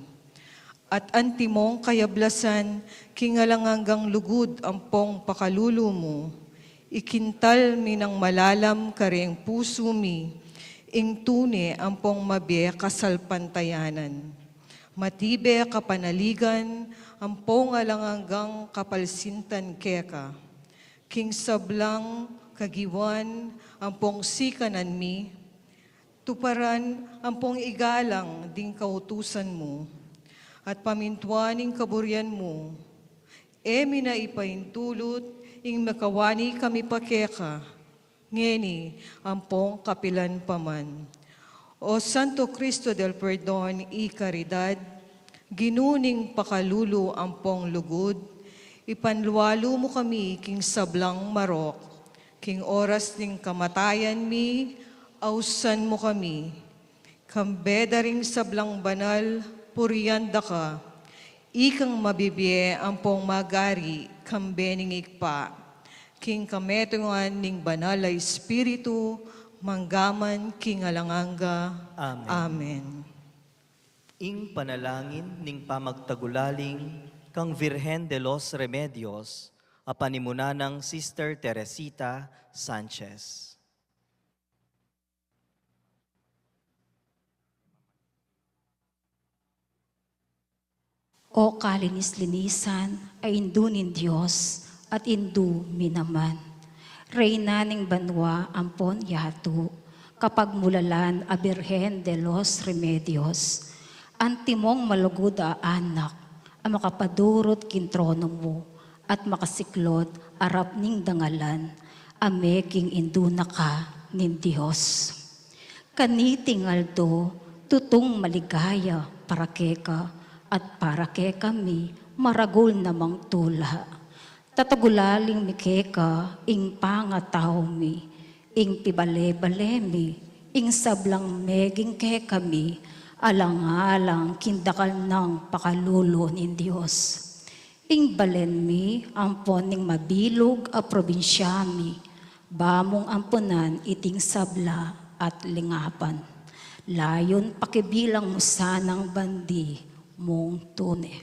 At antimong kayablasan king alang anggang lugud ampong pakalulu mu, ikintal mi nang malalam kareng pusu mi ing tune ampong mabie kasalpantayanan, matibe kapanaligan ampong alang anggang kapalsintan keka, king sablang kagiwan ampong sikanan mi, tuparan ampong igalang ding kautusan mu, at pamintuan ing kaburian mu. E mi na ipaintulut ing makawani kami pa keka, ngeni ampong kapilan pa man. O Santo Cristo del Perdon y Caridad, Ginu ning pakalulu ampong lugud, Ipanlualu mu kami king sablang marok, king oras ning kamatayan mi, ausan mu kami. Kambe da ring sablang banal, purian da ka. Ikang mabibie ampong magari, kambe ning Ibpa, king kametungan ning Banal a Espiritu, mangga man king alang angga. Amen. Amen. Ing panalangin ning pamagtagulaling kang Virgen de los Remedios, a panimunan nang Sister Teresita Sanchez. O kalinis-linisan a Indu ning Dios at Indu mi naman, Reyna ning banua ampon yatu, kapagmulalan a Birhen de los Remedios, antimong malugud a anak a makapadurut king trono mu at makasiklod arap ning dangalan a meging Indu na ka ning Dios. Kaniting aldo, tutung maligaya para keka at para kekami, maragul namang tula. Tatagulaling mi keka ing pangatau mi, ing pibale-bale mi, ing sablang meging kekami, alang-alang king dakal nang pakalulu ning Dios. Ing balen mi ampon ning mabilug a probinsya mi, ba mung ampunan iting sabla at lingapan. Layun pakibilang mu sanang bandi mung tune.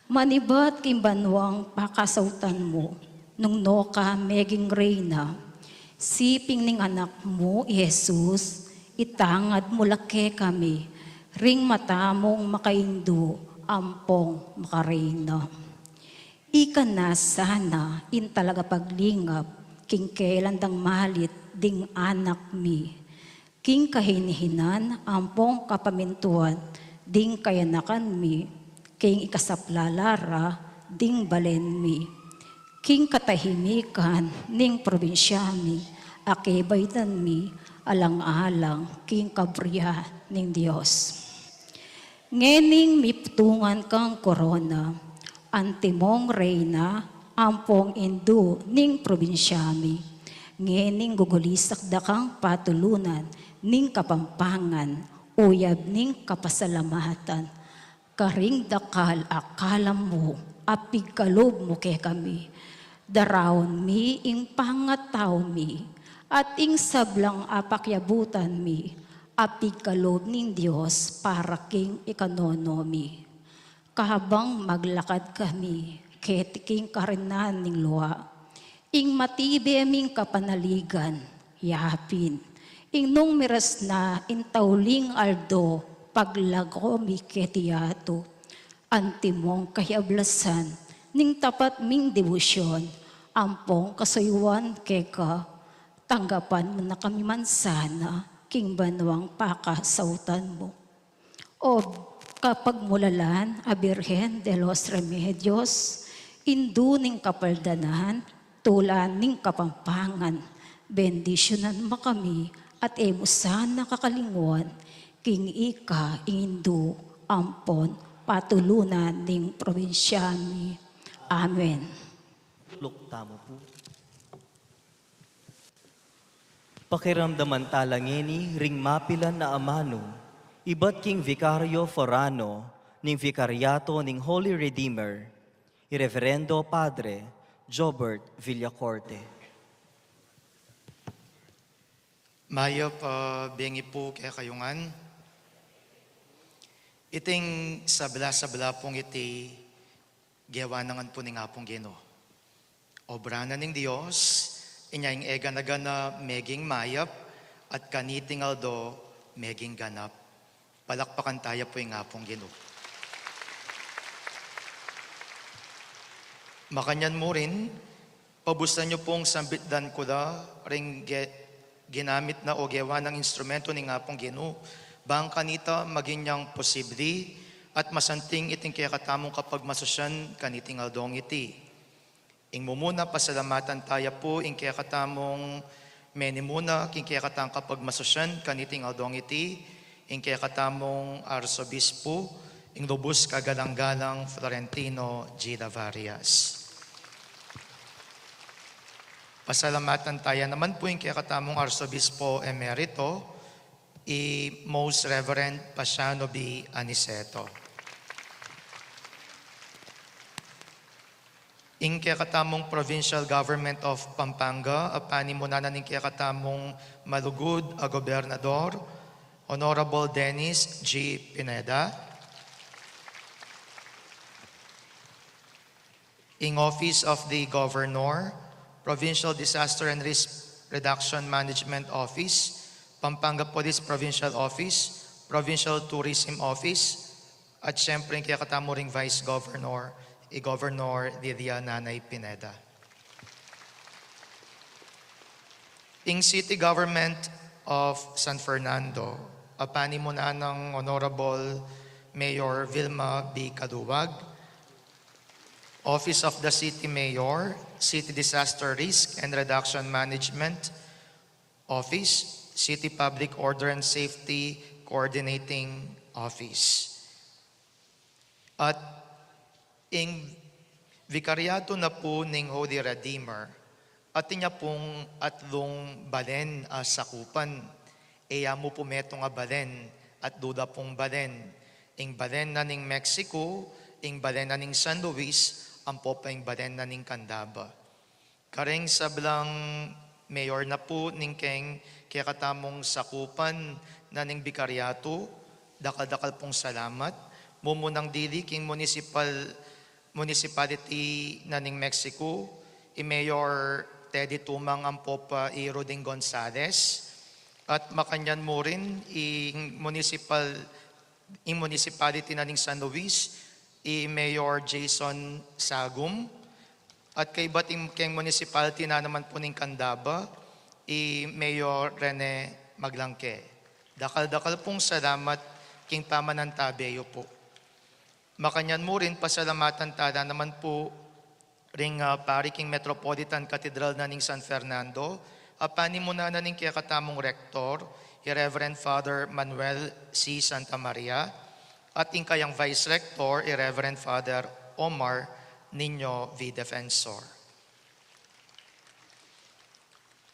Manibat king banuang pakasautan mu, nung nu ka meging reyna, siping ning anak mu i Jesus, itangad mu la kekami ring mata mung makaindu ampong makareyna. Ika na sana ing talagapaglingap king kelan dang malit ding anak mi, king kahinhinan ampong kapamintuan ding kayanakan mi, king ikasaplala ra ding balen mi, king katahimikan ning probinsya mi, a kebaitan mi, alang-alang king kabrian ning Dios. Ngening miputungan kang korona, antimong reyna ampong indu ning probinsya mi. Ngening gugulisak da kang patulunan ning Kapampangan, uyab ning kapasalamatan. Karing dakal a kalam mu a pigkalub mu kekami, daraun mi ing pangatau mi, at ing sablang a pakiabutan mi a pigkalub ning Dios para king ikanono mi. Kabang maglakad kami keti king karinan ning lua, ing matibe ming kapanaligan, yapin ing nung miras na ing tauling aldo paglago mi keti yatu, antimong kayablasan ning tapat ming debosyon ampong kasuyuan keka, tanggapan mu na kami man sana king banuang pakasautan mu. O kapagmulalan a Birhen de los Remedios, indu ning kapaldanan, tula ning Kapampangan, bendisyunan mu kami at e mu sana kakalingwan, king ika ing indu ampon patulunan ning probinsya mi. Amen. Lukta mu pu. Pakiramdaman tala ngeni ring mapilan a amanu, ibat king Vicario Forano ning Vicariato ning Holy Redeemer, i Reverendo Padre Jobert Villacorte. Mayap a bengi pu kekayu ngan. Iting sabla-sabla pung iti, gewa na ngan pu ning Apung Ginu. Obra na ning Dios, inya ing e gana-gana meging mayap, at kaniting aldo meging ganap. Palakpakan taya pu ing Apung Ginu. Makanyan mu rin, pabusan yu pung sambitlan ku la ring ge-, ginamit na o gewa nang instrumento ning Apung Ginu, bang kanita maging yang posibli at masanting iting kekatamung kapagmasusyan kaniting aldong iti. Ing mumuna, pasalamatan taya pu ing kekatamung menimuna king kekatang kapagmasusyan kaniting aldong iti, ing kekatamung Arsobispo, Ing lubus kagalang-galang Florentino G. Lavarias. Pasalamatan taya naman pu ing kekatamung Arsobispo Emerito, i Most Reverend Pasiano B. Aniceto. Ing kekatamung Provincial Government of Pampanga, a panimunan na ning kekatamung malugud a Gobernador, Honorable Dennis G. Pineda. Ing Office of the Governor, Provincial Disaster and Risk Reduction Management Office, Pampanga Police Provincial Office, Provincial Tourism Office, at syempre ing kekatamu ring Vice Governor, i Governor Lilia Nanay Pineda. Ing City Government of San Fernando, a panimunan nang Honorable Mayor Vilma B. Caluag, Office of the City Mayor, City Disaster Risk and Reduction Management Office, City Public Order and Safety Coordinating Office. At ing Vicariato na pu ning Holy Redeemer, atin ya pung atlung balen a sakupan, e ya mu pu metung a balen, atlu da pung balen. Ing balen na ning Mexico, ing balen na ning San Luis, ampo pa ing balen na ning Candaba. Kareng sablang mayor na pu ning keng kekatamung sakupan na ning Vicariato, dakal-dakal pung salamat. Mumunang dili king municipal, municipality na ning Mexico, i Mayor Teddy Tumang ampo pa i Ruding Gonzales, at makanyan mu rin ing municipal, ing municipality na ning San Luis, i Mayor Jason Sagum, at kaybat ing keng municipality na naman pu ning Candaba, i Mayor Rene Maglangke. Dakal-dakal pung salamat king pamanantabe yu pu. Makanyan mu rin pasalamatan tala naman pu ring, ah, pari king Metropolitan Cathedral na ning San Fernando, a panimunan na ning kekatamung Rektor, i Reverend Father Manuel C. Santa Maria, at ing kayang Vice Rector, i Reverend Father Omar Niño V. Defensor.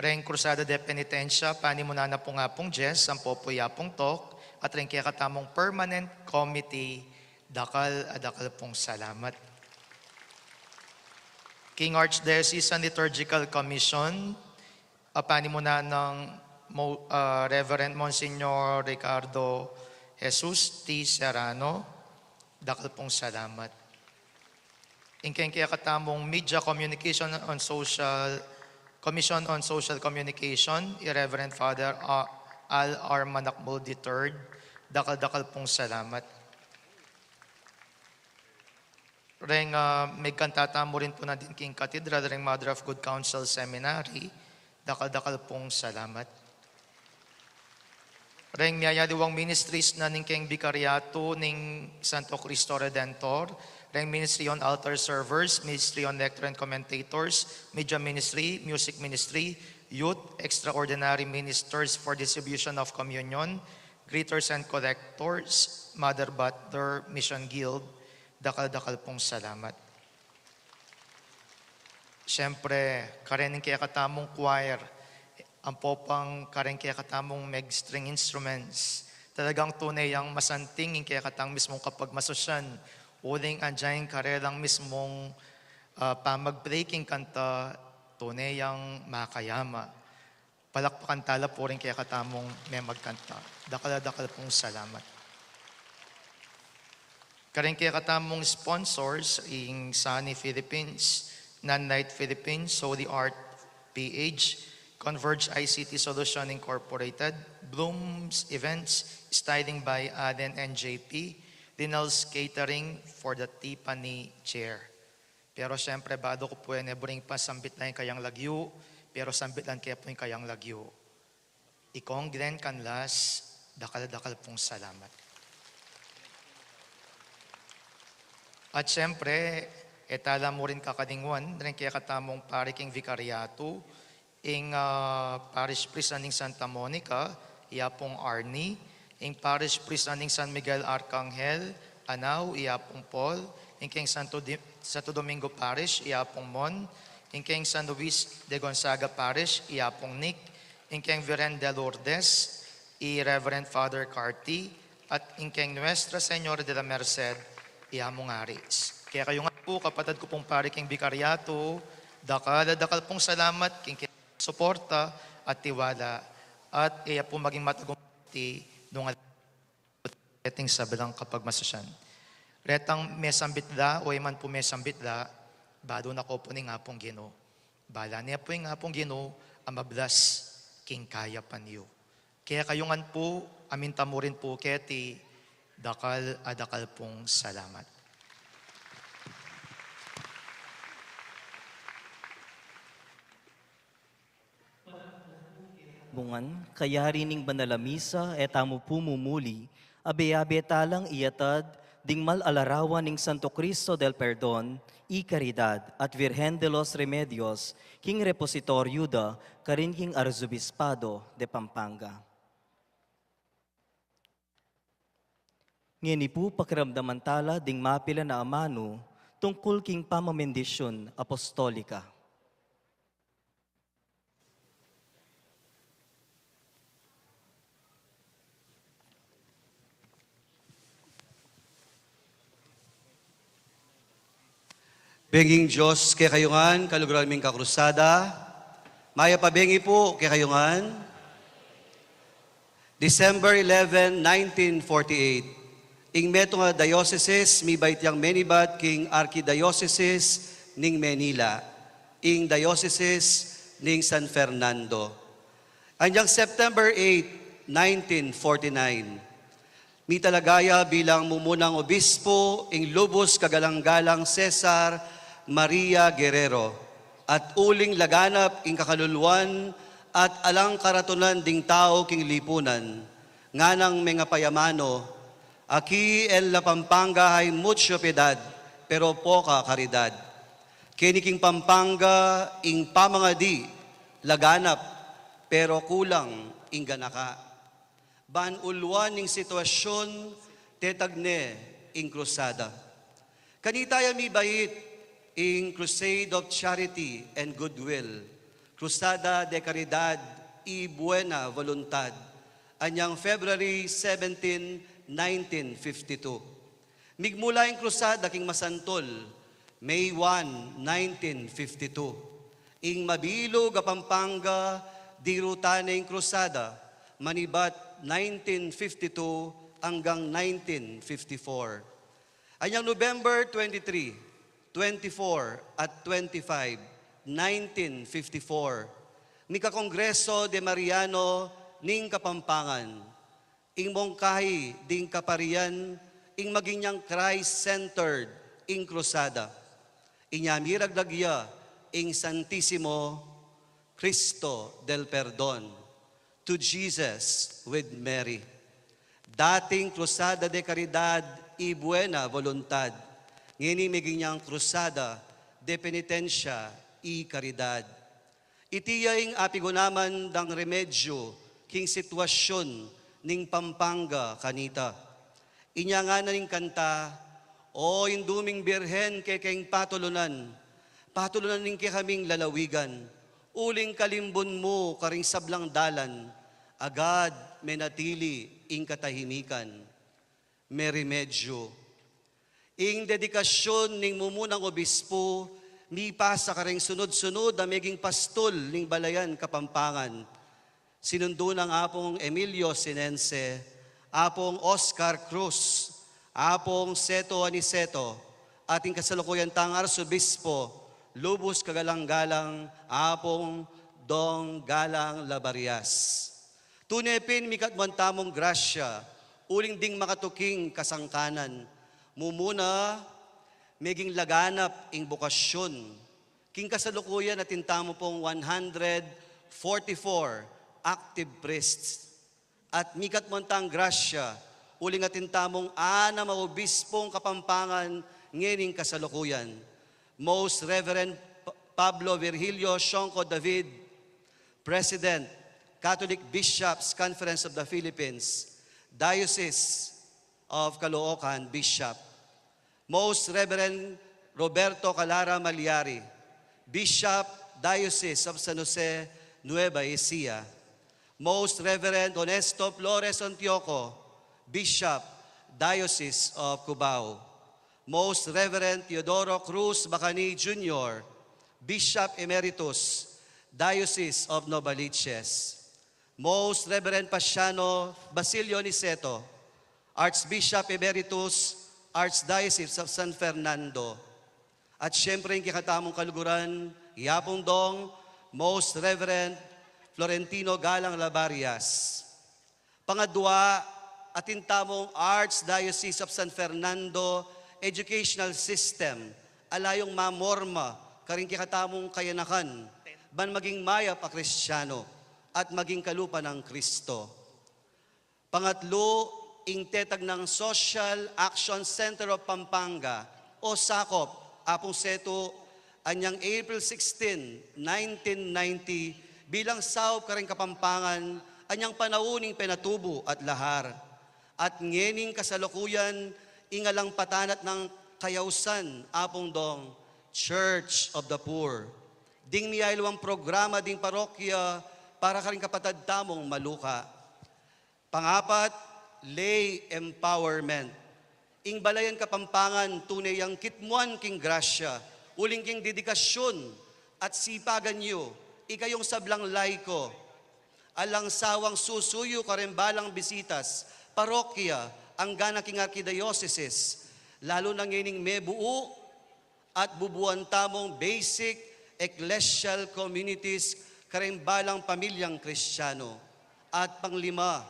Reng Cruzada de Penitencia, panimunan na pu ning Apung Jess, ampo pu i Apung Tok, at reng kekatamung Permanent Committee, dakal a dakal pung salamat. King Archdiocesan Liturgical Commission, a panimunan nang Mo-, ah, Reverend Monsignor Ricardo Jesus T. Serrano, dakal pung salamat. Ing keng kekatamung Media Communication on Social, Commission on Social Communication, i Reverend Father A-, Al R. Manakmul the third, dakal-dakal pung salamat. Reng, ah, megkanta tamu rin pu nandin king Cathedral, reng Mother of Good Counsel Seminary, dakal-dakal pung salamat. Reng miyayaliwang ministries na ning keng Bikariatu ning Santo Cristo Redentor, reng Ministry on Altar Servers, Ministry on Lector and Commentators, Media Ministry, Music Ministry, Youth, Extraordinary Ministers for Distribution of Communion, Greeters and Collectors, Mother Butler, Mission Guild, dakal-dakal pung salamat. Siyempre, kareng kekatamung choir, ampo pang kareng kekatamung meg string instruments. Talagang tune yang masanting ing kekatang mismung kapagmasusyan. Uling anjay karelang mismung, ah, pamag-play king kanta, tune yang makayama. Palakpakan tala pu ring kekatamung memagkanta. Dakal a dakal pung salamat. Kareng kekatamung sponsors, ing Sunny Philippines, Nanlite Philippines, Holy Art P H, Converge I C T Solution Incorporated, Bloom's Events, Styling by Allen and J P, Linal's Catering for the Tiffany Chair. Pero siyempre, balu ku pu ing buring pasambit lang ing kayang lagyu, pero sambit lang ke pu ing kayang lagyu. I Kong Glenn Canlas, dakal-dakal pung salamat. At siyempre, e tala mu rin kakalingwan, reng kekatamung pari king Vicariatu, ing, ah, Parish Priest na ning Santa Monica, i Apung Arnie, ing Parish Priest na ning San Miguel Arcangel, Lanao, i Apung Paul, ing keng Santo Di-, Santo Domingo Parish, i Apung Mon, ing keng San Luis de Gonzaga Parish, i Apung Nick, ing keng Virgen de Lourdes, i Reverend Father Carty, at ing keng Nuestra Señora de la Merced, i Among Aris. Kekayu ngan pu, kapatad ku pung pari keng bikaryatu, dakal a dakal pung salamat keng keng suporta at tiwala, at iya pu maging matagumpay nung keting sablang kapagmasusyan. Retang mesambit la o e man pu mesambit la, balu na ko pu ning Apung Ginu. Bala ne pu ing Apung Ginu a mablas king kayapan yu. Kekayu ngan pu, a minta mu rin pu keti, dakal a dakal pung salamat. Bungan, kayari ning banal a misa, e tamu pumumuli, abe-abe talang iyatad ding mal a larawan ning Santo Cristo del Perdon y Caridad at Virgen de los Remedios, king repositorio da, karin king Arzobispado de Pampanga. Ngeni pu, pakiramdaman tala ding mapilan a amanu tungkul king pamamendisyun apostolika. Benging Dios kekayu ngan, kaluguran ming kakrusada. Mayap a bengi pu kekayu ngan. December eleven, nineteen forty-eight, ing metung a dioceses mibait yang menibat king Arkidiosesis ning Manila, ing Diosesis ning San Fernando. Anyang September eight, nineteen forty-nine, mitalagaya bilang mumunang obispo ing lubus kagalang-galang Cesar Maria Guerrero, at uling laganap ing kakaluluan at alang karatunan ding tau king lipunan, nganang mengapayamanu, "Aquí en la Pampanga hay mucho piedad, pero poca caridad." Keni king Pampanga, ing pamangadi laganap, pero kulang ing ganaka. Ban uluan ing sitwasyun, tetag ne ing krusada. Kanita ya mibait ing Crusade of Charity and Goodwill, Cruzada de Caridad y Buena Voluntad, anyang February seventeen, nineteen fifty-two. Migmula ing krusada king masantol, May one, nineteen fifty-two. Ing mabilug a Pampanga, dirutan ne ing krusada, manibat nineteen fifty-two anggang nineteen fifty-four. Anyang November twenty-three, twenty-four, at twenty-five, nineteen fifty-four, mikakongreso de Mariano ning Kapampangan. Ing mungkahi ding kaparian, ing maging yang Christ-centered ing krusada. Inya miraglag ya ing Santisimo Cristo del Perdon, to Jesus with Mary. Dating Cruzada de Caridad y Buena Voluntad, ngeni meging yang Cruzada de Penitencia y Caridad. Iti ya ing apigunaman dang remedyu king sitwasyun ning Pampanga kanita. Inya ngana ning kanta, "O Indu ming Birhen, kekeng patulunan, patulunan ning kekaming lalawigan, uling kalimbun mu karing sablang dalan, agad menatili ing katahimikan." Meremedyo. Ing dedikasyun ning mumunang obispo mipasa kareng sunud-sunud a meging pastul ning balayan Kapampangan. Sinundu nang Apung Emilio Sinense, Apung Oscar Cruz, Apung Seto Aniceto, at ing kasalukuyan tang Arsobispo, lubus kagalang-galang Apung Dong Galang Labarias. Tune pin mikatmuan tamung grasya, uling ding makatuking kasangkanan. Mumuna, meging laganap ing bokasyun. King kasalukuyan atin tamu pung one hundred forty-four active priests. At mikatmuan tang grasya, uling atin tamung anam a obispong Kapampangan ngening kasalukuyan. Most Reverend P-, Pablo Virgilio Sionco David, President, Catholic Bishops' Conference of the Philippines, Diocese of Caloocan, Bishop. Most Reverend Roberto Calara Maliari, Bishop, Diocese of San Jose, Nueva Ecija. Most Reverend Honesto Flores Antioco, Bishop, Diocese of Cubao. Most Reverend Teodoro Cruz Bacani Junior, Bishop Emeritus, Diocese of Novaliches. Most Reverend Paciano Basilio Niceto, Archbishop Emeritus, Archdiocese of San Fernando. At siyempre, ing kekatamung kaluguran, Yapung Dong, Most Reverend Florentino Galang Labarias. Pangadwa, atin tamung Archdiocese of San Fernando Educational System, ala yung mamorma karing kekatamung kayanakan, ban maging mayap a Kristiyano at maging kalupa nang Kristo. Pangatlu, ing tetag nang Social Action Center of Pampanga o SACOP, Apung Setu, anyang April sixteen, nineteen ninety, bilang saup karing Kapampangan, anyang panaun ning penatubu at lahar. At ngening kasalukuyan, ing alang patanat nang kayausan, Apung Dong, Church of the Poor. Ding miyayaliwang programa ding parokya para karing kapatad tamung maluka. Pangapat, lay empowerment. Ing balayan Kapampangan tune yang kitmuan king grasya, uling king dedikasyun at sipagan yu, ikayung sablang laiko, alang sawang susuyu karing balang bisitas, parokya, anggana king arkidiosesis, lalu na ngening mebuu at bubuan tamung basic ecclesial communities karing balang pamilyang Kristiyano. At panglima,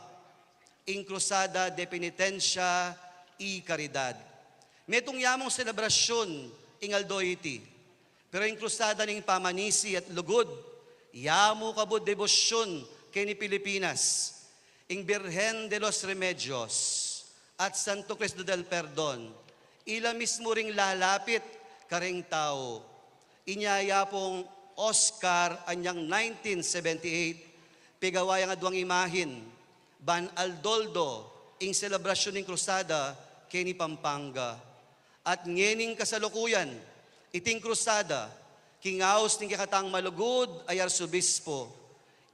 ing Cruzada de Penitencia y Caridad. Metung yamung selebrasyun ing aldo iti, pero ing Cruzada ning pamanisi at lugud, yamu kabud debosyun keni Pilipinas, ing Birhen de los Remedios at Santo Cristo del Perdon, ila mismu ring lalapit karing tau. Inya i Apung Oscar anyang nineteen seventy-eight, pegawa yang aduang imahin, ban aldoldo ing selebrasyun ning Cruzada keni Pampanga. At ngening kasalukuyan, iting Cruzada, king aus ning kekatang malugud a Arsobispo,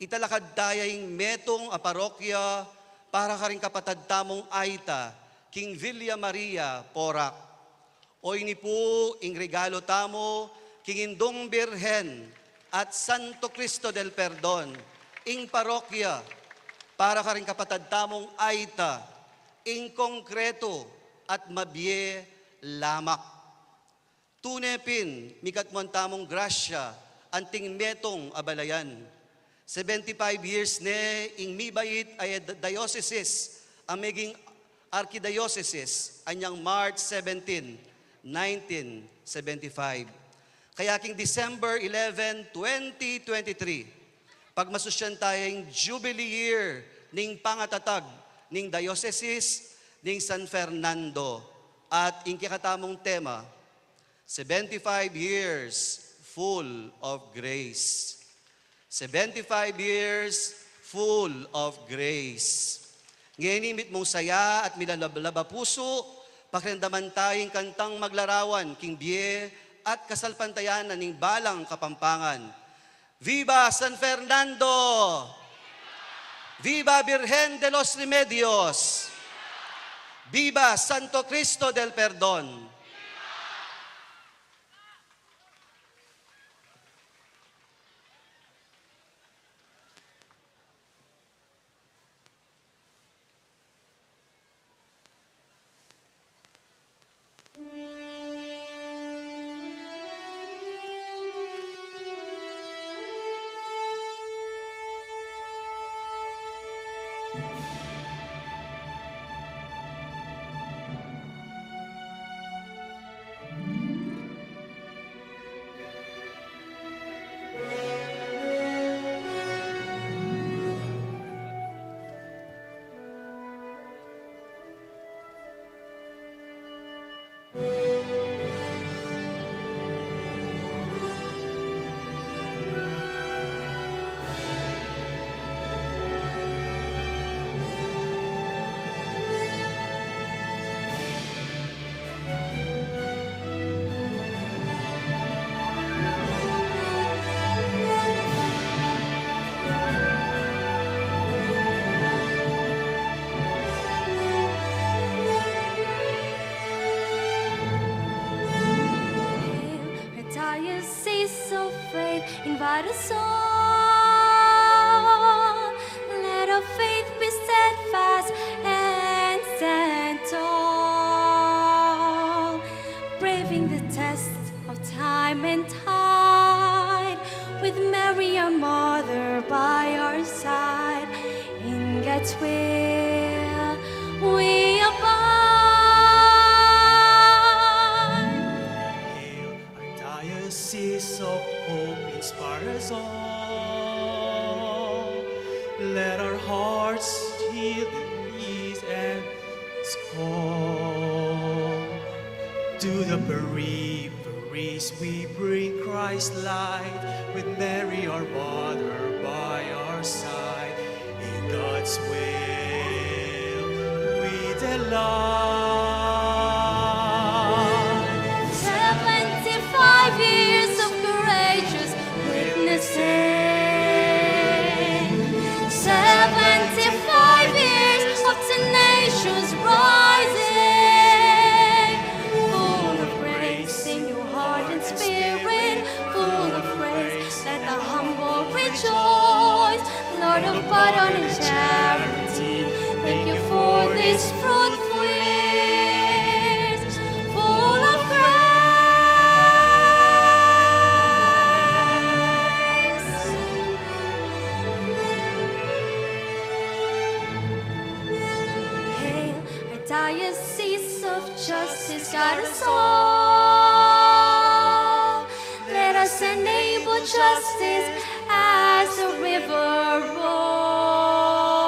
italakad ta ya ing metung a parokya para karing kapatad tamung ayta king Villa Maria, Porac. O ini pu ing regalu tamu king Indung Birhen at Santo Cristo del Perdon, ing parokya para karing kapatad tamung ayta, ing konkretu at mabie lamak. Tune pin, mikatmuan tamung grasya anting metung a balayan. Seventy-five years ne ing mibait a diocesis a meging arkidiosesis anyang March seventeen, nineteen seventy-five. Kaya king December eleven, twenty twenty-three, pagmasusyan ta ya ing Jubilee Year ning pangatatag ning Diocesis ning San Fernando at ing kekatamung tema, Seventy-five years full of grace. Seventy-five years full of grace. Ngeni mitmung saya at milalablab a pusu, pakiramdaman ta ing kantang maglarawan king bie at kasalpantayanan ning balang Kapampangan. Viva San Fernando! Viva Birhen de los Remedios! Viva Santo Cristo del Perdon! Let us all, let our faith be steadfast and stand tall, braving the tests of time and tide, with Mary, our mother, by our side. In God's will we abide. Our diocese of hope inspires all. Let our hearts yield in peace and scorn. To the peripheries we bring Christ's light, with Mary our mother by our side. In God's will we delight. Seventy-five years of courageous witnessing. Seventy-five years of tenacious rising. Full of grace in your heart and spirit, full of grace, let the humble rejoice. Lord of pardon and charity, thank you for these fruitful years, full of grace. Hail, our diocese of justice, guide us all. Let us enable justice as the river rolls,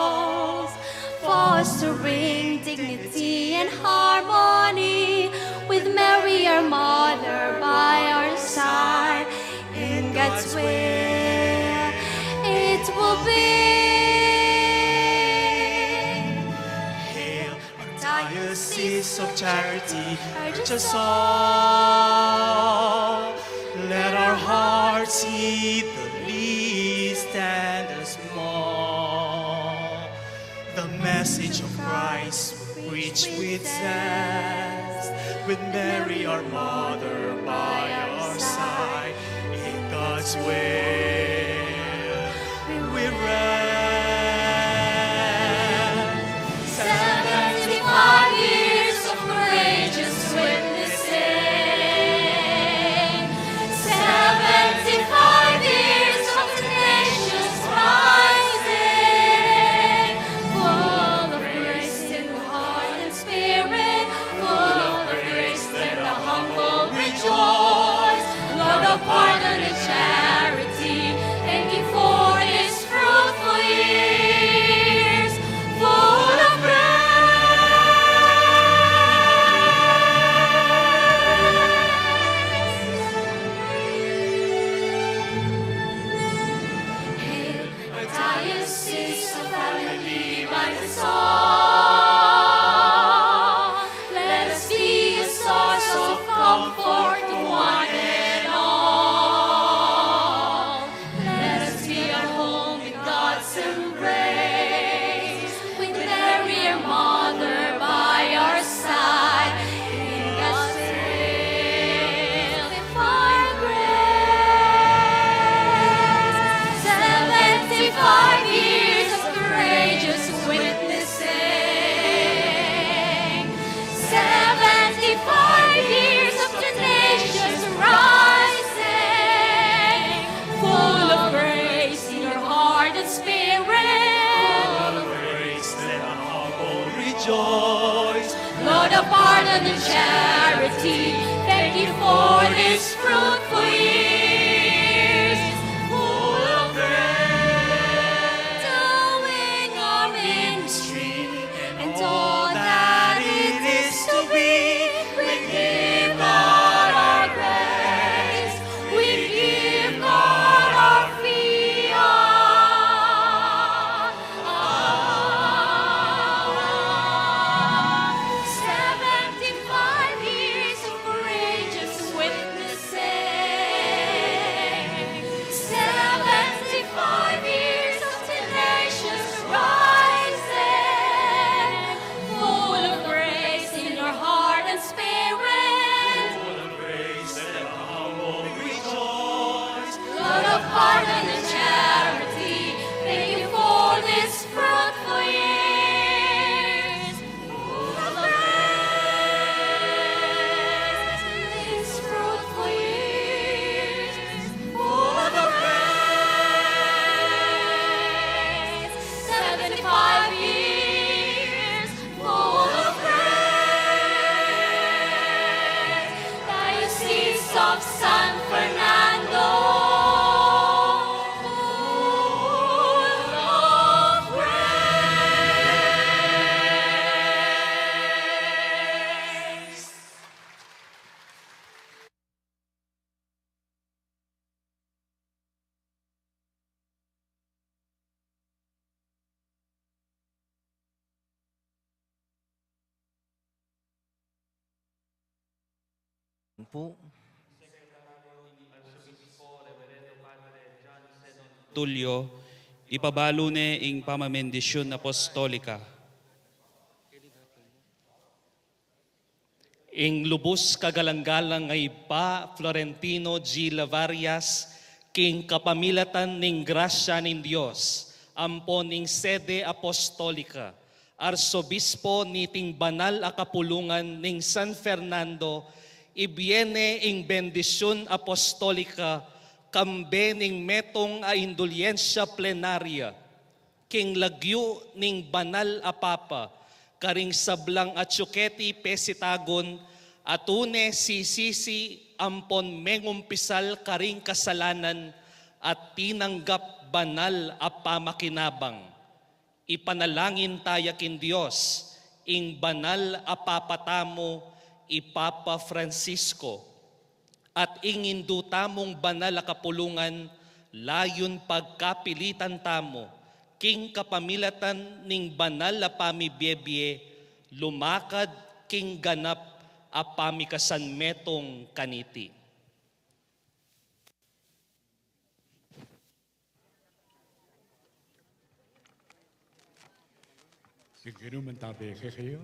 fostering dignity and harmony, with Mary, our mother, by our side. In God's will it will be. Hail, our diocese of charity, urge us all. Let our hearts heed the least and the small. The message of Christ we preach with zest, with Mary our mother by our side. In God's will we rest. Seventy-five years of courageous witnessing. Seventy-five years of tenacious rising. Full of grace in heart and spirit, full of grace, let the humble rejoice. Lord of pardon and charity, thank you for these fruitful years, full of grace. Hail, our diocese of family by the soul. Let us be a source of comfort to one and all. Let us be a home in God's embrace, with Mary, our mother, by our side. In God's will, by grace. Seventy-five years of courageous witnessing. Seventy-five years of tenacious rising. Full of grace in your heart and spirit. Full of grace, let the humble rejoice. Lord of pardon and charity, thank you for these fruitful years, full of grace. Doing our ministry and all that it is to be, we give God our praise. We give God our fiat. Seventy-five San Fernando, full of grace. Po. Tulio, ipabalu ne ing pamabendisyun apostolika. Ing lubus kagalang-galang a Ibpa Florentino G. Levarias, king kapamilatan ning grasya ning Dios, ampo ning Sede Apostolika, Arsobispo niting banal a kapulungan ning San Fernando, ibie ne ing bendisyun apostolika, kambe ning metung a indulyensia plenarya, king lagyu ning banal a Papa, karing sablang atiu keti pesitagun, a tune sisisi ampon mengumpisal karing kasalanan, at tinanggap banal a pamakinabang. Ipanalangin taya king Dios, ing banal a Papa tamu, i Papa Francisco, at ing indu tamung banal a kapulungan, layun pagkapilitan tamu, king kapamilatan ning banal a pamibiebie, lumakad king ganap a pamikasanmetung kaniti. Ing Ginu mantabe kekayu.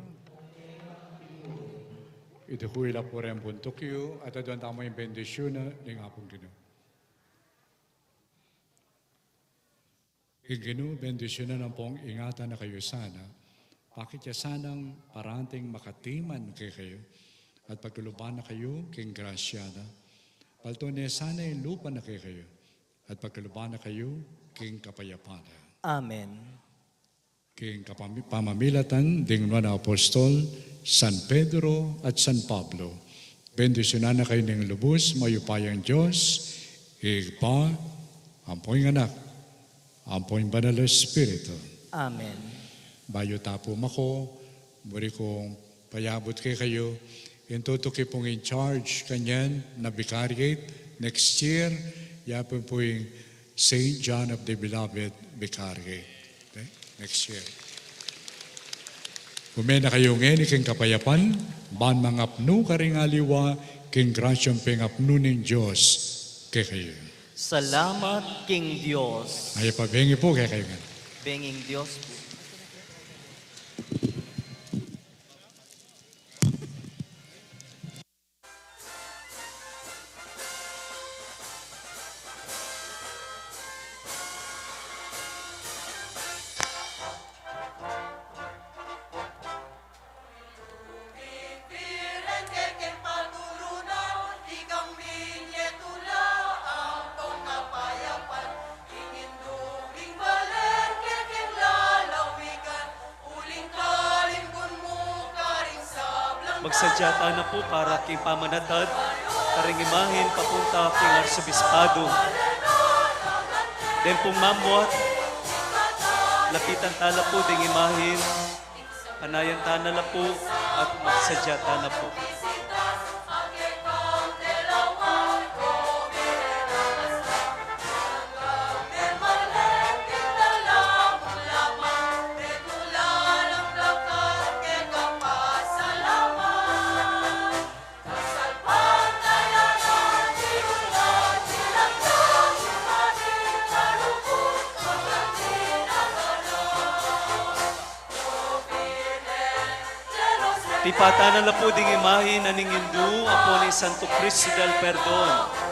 Idukui la pu reng buntuk yu, at aduan tamu ing bendisyun na ning Apung Ginu. Ing Ginu bendisyunan ampong ingatan na kayu sana, pakit ya sanang parating makatiman kekayu, at pagkaluban na kayu king grasya na. Paltun ne sana ing lupa na kekayu, at pagkaluban na kayu king kapayapan na. Amen. King kapami-, pamamilatan ding nuan a apostol, San Pedro at San Pablo, bendisyunan na kayu ning lubus mayupayang Dios, Ibpa, ampo ing Anak, ampo ing Banal a Espiritu. Amen. Bayu ta pu mako, buri kung payabut kekayu ing tutuki pung in charge kanyan na vicariate next year, ya pu ing Saint John of the Beloved Vicariate. Okay? Next year. Ume na kayu ngeni king kapayapan, ban mangapnu karing aliwa king grasyang pengapnu ning Dios kekayu. Salamat king Dios. Mayap a bengi pu kekayu ngan. Benging Dios pu. Magsadya tana pu para king pamanatad karing imahen papunta king arsobispado. Deng pung mamuat, lapitan tala pu deng imahen. Panayan tana la pu at magsadya tana pu. Tipatan na la pu ding imahe na ning Indu ampon ning Santo Cristo del Perdon.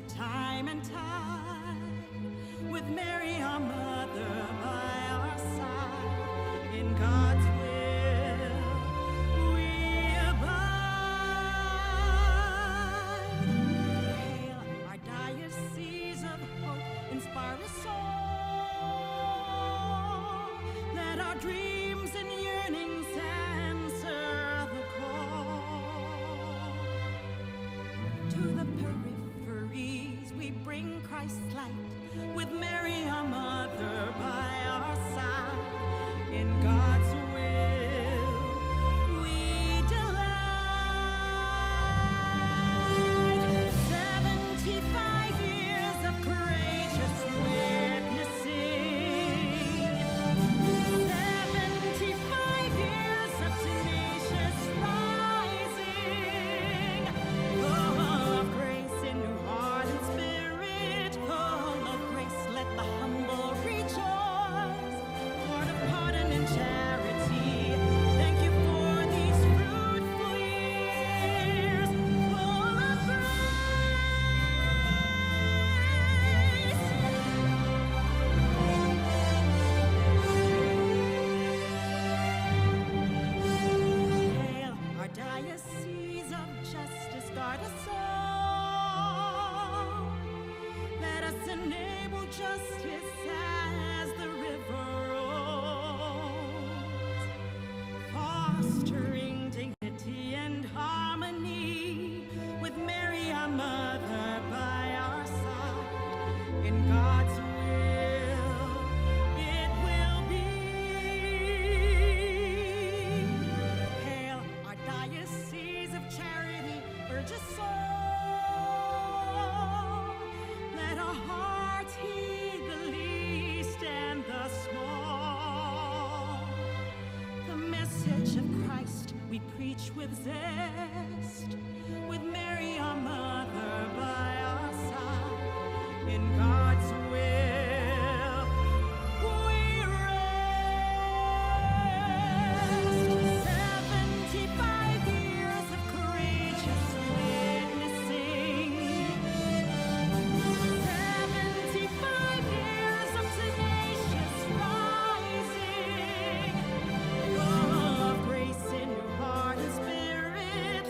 Time and time, with Mary our mother by our side, in God's will we abide. Hail our diocese of hope, inspire us all, let our dreams and yearnings answer the call. To the peripheries we bring Christ's light, with Mary our mother by our side. In God's will we delight. Seventy-five years of courageous witnessing. Seventy-five years of tenacious rising. Full of grace in heart and spirit. Full of grace, let the humble rejoice. Lord of pardon and charity, thank you for these fruitful years. Full of grace. Hail our diocese of justice, guard us all. Let us enable justice as the river rolls, fostering dignity and harmony, with Mary our mother by our side. In God's will it will be. Hail our diocese of charity, urge us all. Let our hearts heed the least and the small. The message of Christ we preach with zest, with Mary our mother by our side. In God's will we rest. Seventy-five years of courageous witnessing. Seventy-five years of tenacious rising. Full of grace in your heart and spirit.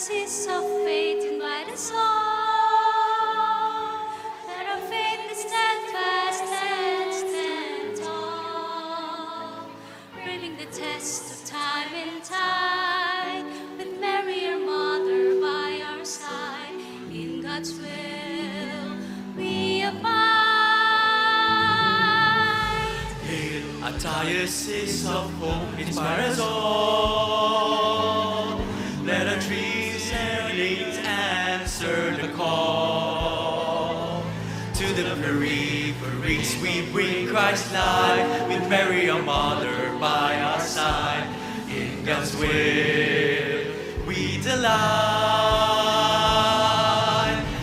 Diocese of faith invite us all. Let our faith be steadfast and stand tall, braving the test of time and tide, with Mary, our mother, by our side. In God's will we abide. Hail, a diocese of hope, inspire us all. Let our dreams and needs answer the call. To the peripheries we bring Christ's light, with Mary, our mother, by our side. In God's will we delight.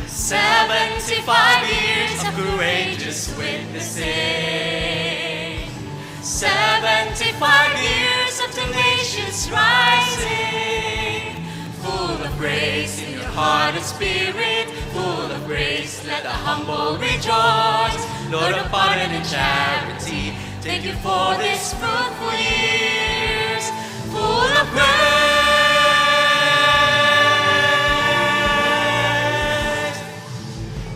Seventy-five years of courageous witnessing. Seventy-five years of tenacious rising. Full of grace in your heart and spirit. Full of grace, let the humble rejoice. Lord of pardon and charity, thank you for these fruitful years. Full of grace.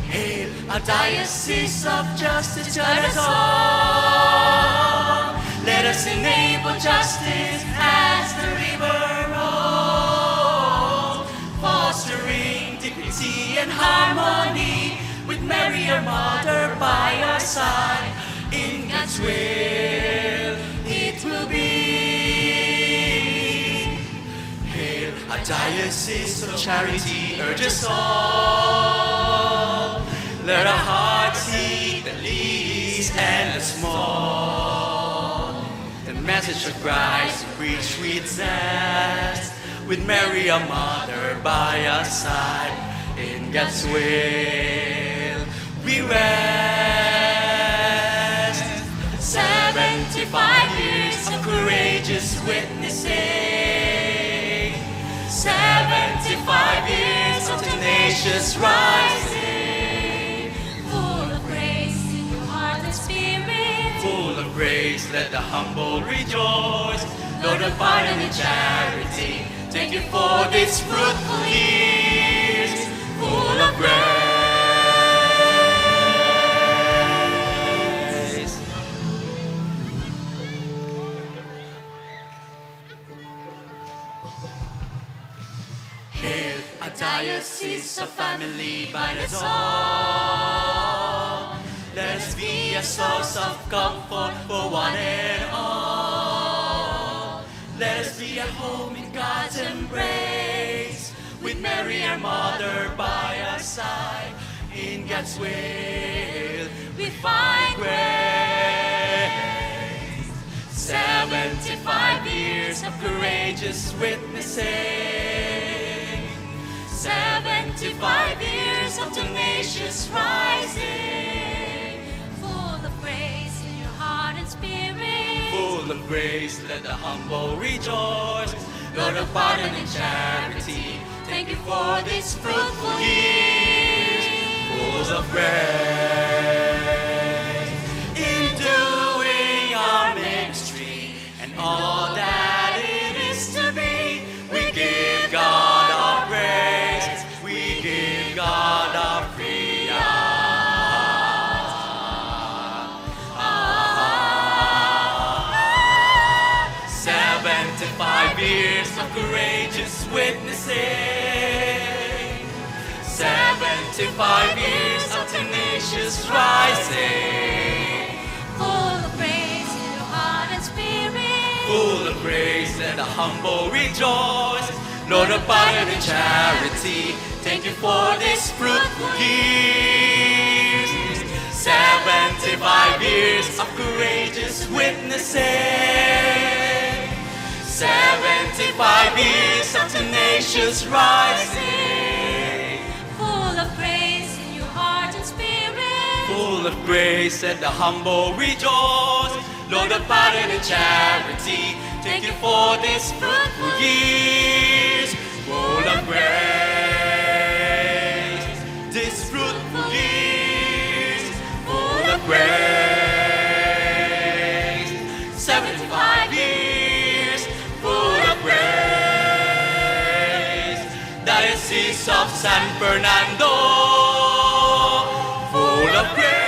Hail, a diocese of justice, guide us all. Let us enable justice as the river rolls, fostering dignity and harmony, with Mary, our mother, by our side. In God's will it will be. Hail, a diocese of charity, urge us all. Let our hearts heed the least and the small. The message of Christ we preach with zest, with Mary, our mother, by our side. In God's will we rest. Seventy-five years of courageous witnessing. Seventy-five years of tenacious rising. Full of grace in your heart and spirit. Full of grace, let the humble rejoice. Lord of pardon and charity, thank you for these fruitful years. Full of grace. Hail, a diocese of family, bind us all. Let us be a source of comfort for one and all. Let us be a home in God's embrace, with Mary, our mother, by our side. In God's will we find grace. Seventy-five years of courageous witnessing. Seventy-five years of tenacious rising. Full of grace in your heart and spirit. Full of grace, let the humble rejoice. Lord of pardon and charity, thank you for these fruitful years. Full of grace. In doing our ministry and all that it is to be, we give God our praise. We give God our free heart. Seventy-five years of courageous witnessing. Seventy-five years of tenacious rising. Full of grace in your heart and spirit. Full of grace, let the humble rejoice. Lord of pardon and charity, thank you for these fruitful years. Seventy-five years of courageous witnessing. Seventy-five years of tenacious rising. Full of grace in your heart and spirit. Full of grace, let the humble rejoice. Lord of pardon and charity, thank you for these fruitful years. Full of grace, these fruitful years. Full of grace, seventy-five years. Full of grace, that of San Fernando, full of grace.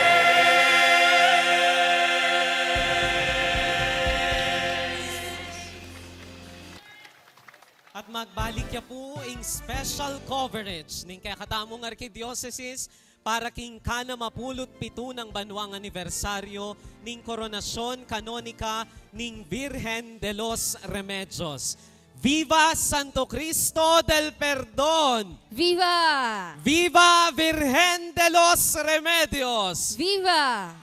At magbalik ya pu ing special coverage ning kekatamung arkidiosesis para king kanama pulu't pitu nang banwang anibersaryo ning koronasyon kanonika ning Virgen de los Remedios. Viva Santo Cristo del Perdon! Viva! Viva Virgen de los Remedios! Viva!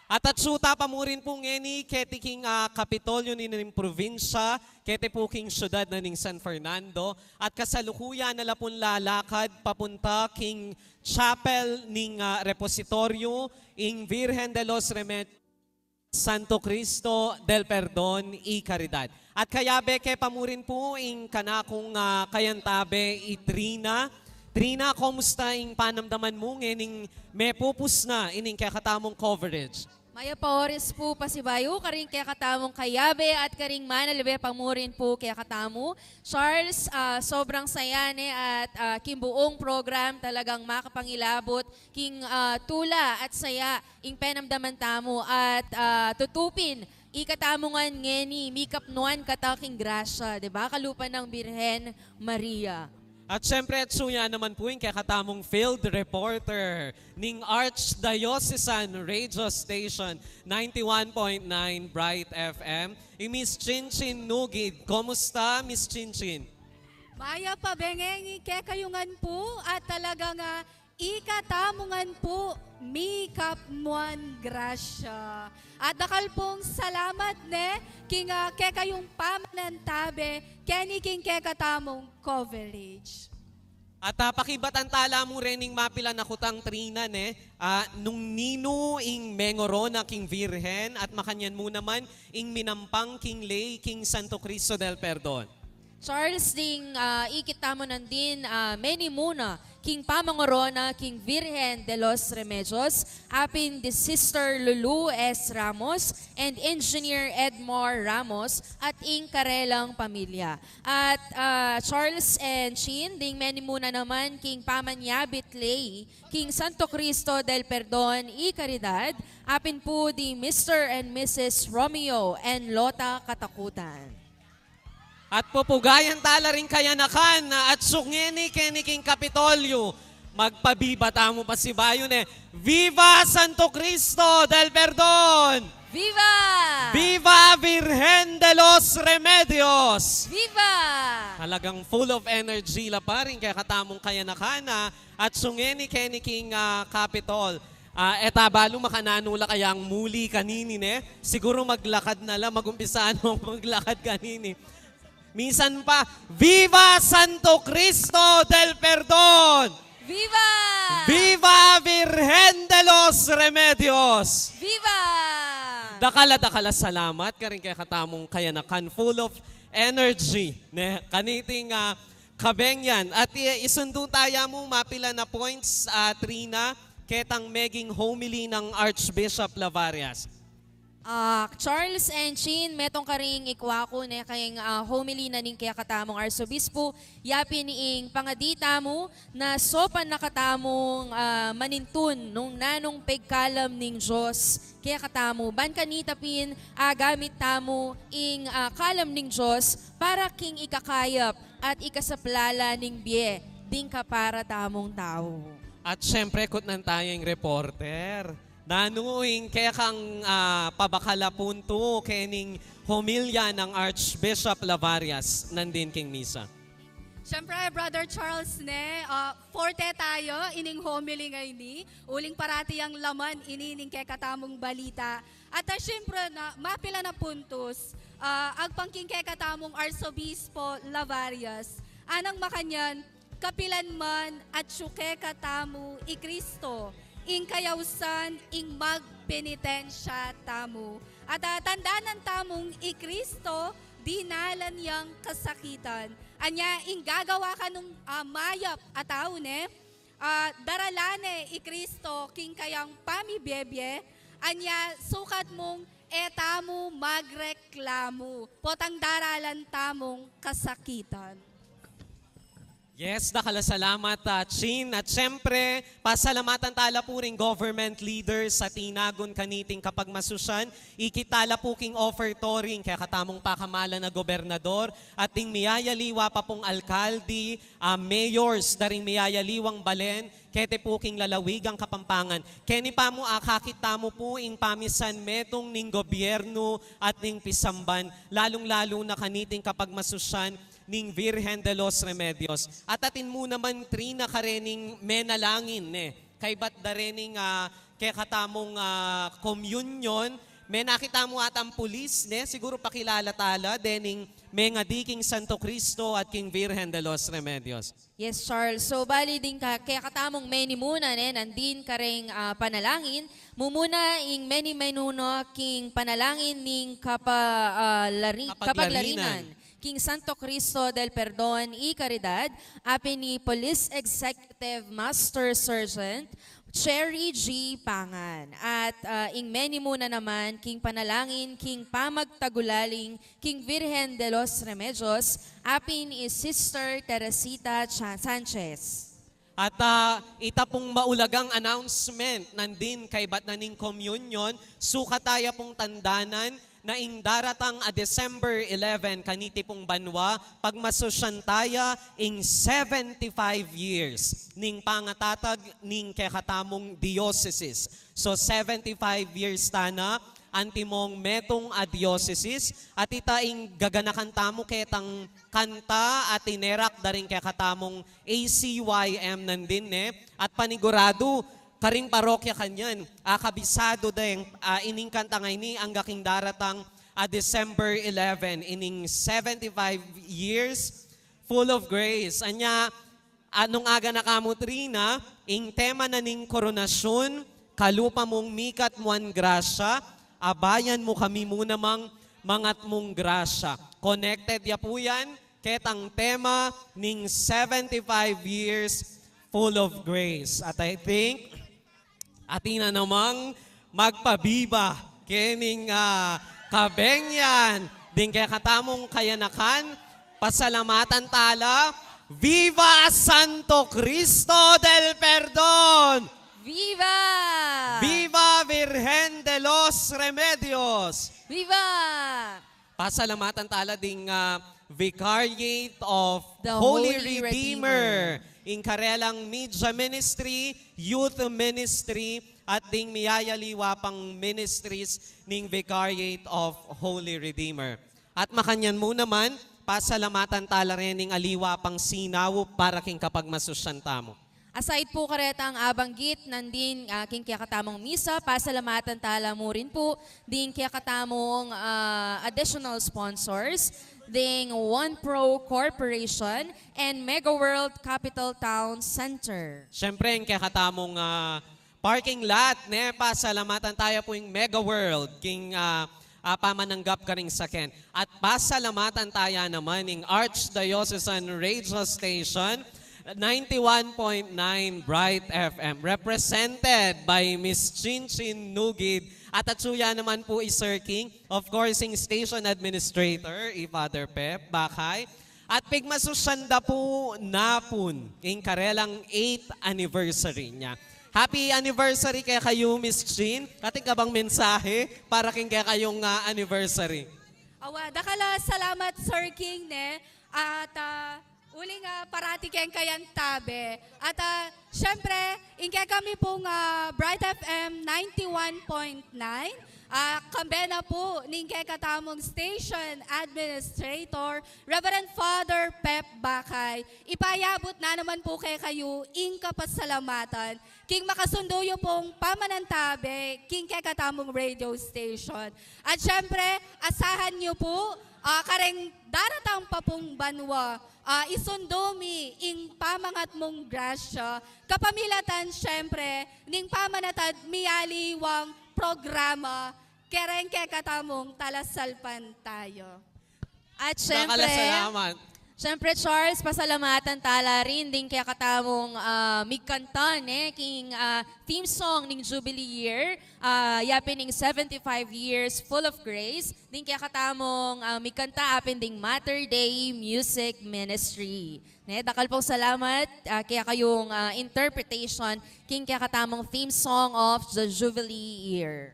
At atsu ta pa mu rin pu ngeni keti king, ah, Kapitolyo ning probinsya, keti pu king syudad na ning San Fernando, at kasalukuyan na la pung lalakad papunta king chapel ning, ah, repositoryo ing Virgen de los Remedios, Santo Cristo del Perdon y Caridad. At kayabe ke pa mu rin pu ing kanakung, ah, kayantabe i Trina. Trina, komusta ing panamdaman mu ngening mepupus na ining kekatamung coverage? Mayap a oras pu pasibayu karing kekatamung kayabe at karing manalibe pa mu rin pu kekatamu. Charles, ah, sobrang saya ne at, ah, king buung program talagang makapangilabot king, ah, tula at saya ing penamdaman tamu at, ah, tutupin ikatamu ngan ngeni mikapnuan kata king grasya, di ba? Kalupa nang Birhen Maria. At siyempre, atsu ya naman pu ing kekatamung field reporter ning Archdiocesan Radio Station ninety-one point nine Bright F M, i Miss Chinchin Nugid. Komusta, Miss Chinchin? Mayap a bengeng i kekayu ngan pu at talagang, ah, ikatamu ngan pu mikapnuan grasya. At dakal pung salamat ne king, ah, kekayung pamanantabe keni king kekatamung coverage. At, ah, pakibatan tala mu rin ing mapilan a kutang, Trina, ne, ah, nung ninu ing mengorona king Virgen at makanyan mu naman ing minampang king ley king Santo Cristo del Perdon. Charles, ding, ah, ikit tamu nandin, ah, menimuna king pamangorona king Virgen de los Remedios, apin di Sister Lulu S. Ramos and Engineer Edmore Ramos at ing karelang pamilya. At, ah, Charles and Chin, ding menimuna naman king pamanyabit ley king Santo Cristo del Perdon y Caridad, apin pu di Mister and Missus Romeo and Lota Katakutan. At pupugayan tala ring kayanakan na atsu ngeni keni king Kapitolyo. Magpabiba tamu pasibayu ne. Viva Santo Cristo del Perdon! Viva! Viva Virgen de los Remedios! Viva! Talagang full of energy la pa ring kekatamung kayanakan na atsu ngeni keni king, ah, Capitol. Ah, e ta balu makananu la kayang muli kanini, ne? Siguru maglakad na la, mag-umpisa na maglakad kanini. Minsan pa, Viva Santo Cristo del Perdon! Viva! Viva Virgen de los Remedios! Viva! Dakal a dakal a salamat karing kekatamung kayanakan, full of energy, ne? Kaniting, ah, kabengyan. At i-, isundu taya mu mapilan a points, ah, Trina, ketang meging homily nang Archbishop Lavarias. Ah, Charles and Chin, metung karing ikwa ku ne keng, ah, homily na ning kekatamung Arsobispo, yapin ing pangadi tamu na saupan na katamung, ah, manintun nung nanung pigkalam ning Dios kekatamu. Ban kanita pin, ah, agamit tamu ing, ah, kalam ning Dios para king ikakayap at ikasaplala ning bie ding kapara tamung tau. At siyempre, kutnan taya ing reporter. Nanu ing kekang, ah, pabakal a puntu kening homilya nang Archbishop Lavarias nandin king misa? Siyempre, Brother Charles, ne, ah, forte taya ining homily ngeni, uling parati yang laman ini ning kekatamung balita. At, ah, siyempre, na, mapilan a puntus, ah, agpang king kekatamung Arsobispo Lavarias, anang makanyan, kapilan man atsu kekatamu i Kristo, ing kayausan ing magpenitensya tamu. At, ah, tandanan tamung i Kristo, dinalan yang kasakitan. Anya, ing gagawa kanung, ah, mayap a tau, ne, ah, daralan ne i Kristo king kayang pamibie-bie, anya sukat mung e tamu magreklamu, potang daralan tamung kasakitan. Yes, dakal a salamat, ah, Chin. At siyempre, pasalamatan tala pu ring government leaders a tinagun kaniting kapagmasusyan. Ikit tala pu king offertory ing kekatamung pakamalan a gobernador at ding miyayaliwa pa pung alkalde, ah, mayors da ring miyayaliwang balen, keti pu king lalawigang Kapampangan. Keni pa mu akakit tamu pu ing pamisan metung ning gobyernu at ning pisamban, lalung-lalu na kaniting kapagmasusyan ning Virgen de los Remedios. At atin mu naman, Trina, karening menalangin, ne? Kaybat da rening, ah, kekatamung, ah, komunyon, menakit tamu atang pulis, ne? Siguru pakilala tala dening mengadi king Santo Cristo at king Virgen de los Remedios. Yes, Charles. So, bali ding ka, kekatamung menimuna, ne, nandin kareng, ah, panalangin. Mumuna ing menimenuna king panalangin ning kapa-, ah, lari-, Kapaglarinan. Kapaglarinan. King Santo Cristo del Perdon y Caridad, apin ni Police Executive Master Sergeant Cherry G Pangan. At, ah, ing menimuna naman king panalangin king pamagtagulaling king Virgen de los Remedios, apin ni Sister Teresita Cha-, Sanchez. At, ah, ita pung maulagang announcement nandin kaybat na ning komunyon, sukat taya pung tandanan na ing daratang a December eleven, kaniti pung banwa, pagmasusyan taya ing seventy-five years ning pangatatag ning kekatamung diocesis. So, seventy-five years tana antimong metung a diocesis, at ita ing gaganakan tamu ketang kanta a tinerak da ring kekatamung A C Y M nandin, ne? At paniguradu, karing parokya kanyan, ah, kabisadu da ing, ah, ining kantang ini angga king daratang, ah, December eleven, ining seventy-five years full of grace. Anya, ah, nung aga na kamu, Trina, ing tema na ning koronasyon, kalupa mung mikat muan grasya, abayan mu kami mu namang mangat mung grasya. Connected ya pu yan ketang tema ning seventy-five years full of grace. At I think, atin na namang magpabiba kening, ah, kabengyan ding kekatamung kayanakan. Pasalamatan tala. Viva Santo Cristo del Perdon! Viva! Viva Virgen de los Remedios! Viva! Pasalamatan tala ding, ah, Vicariate of The Holy Holy Redeemer, Redeemer. Ing karelang media ministry, youth ministry, at ding miyayaliwa pang ministries ning Vicariate of Holy Redeemer. At makanyan mu naman, pasalamatan tala rin ning aliwa pang sinaup para king kapagmasusyan tamu. Aside pu karetang abanggit nandin, ah, king kekatamung misa, pasalamatan tala mu rin pu ding kekatamung, ah, additional sponsors, ding One Pro Corporation and Mega World Capital Town Center. Siyempre, ing kekatamung, ah, parking lot, ne, pasalamatan taya pu ing Mega World king, ah, ah, pamananggap karing saken. At pasalamatan taya naman ing Archdiocesan Radio Station, ninety-one point nine Bright F M, represented by Miss Chin Chin Nugid. At atsu ya naman pu i Sir King, of course, ing station administrator, i Father Pep Bakay. At pigmasusyan da pu napun ing karelang eighth anniversary nya. Happy anniversary kekayu, Miss Chin. Atin ka bang mensahe para king kekayung, ah, anniversary? Awa, dakal a salamat, Sir King, ne? At, ah, uling, ah, parati keng kayantabe. At, ah, siyempre, ing kekami pung, ah, Bright F M ninety-one point nine, ah, kambe na pu ning kekatamung station administrator, Reverend Father Pep Bakay, ipayabut na naman pu kekayu ing kapasalamatan king makasundu yu pung pamanantabe king kekatamung radio station. At siyempre, asahan yu pu, ah, kareng daratang pa pung banwa, ah, isundu mi ing pamangat mung grasya, kapamilatan, siyempre, ning pamanatad miyaliwang programa, kareng kekatamung talasalpantaya. At siyempre, dakal a salamat. Siyempre, Charles, pasalamatan tala rin ding kekatamung, ah, migkanta, ne, king, ah, theme song ning Jubilee Year, ah, yapin ning seventy-five years full of grace, ding kekatamung, ah, migkanta apin ding Mater Dei Music Ministry. Ne, dakal pung salamat, ah, kekayung, ah, interpretation king kekatamung theme song of the Jubilee Year.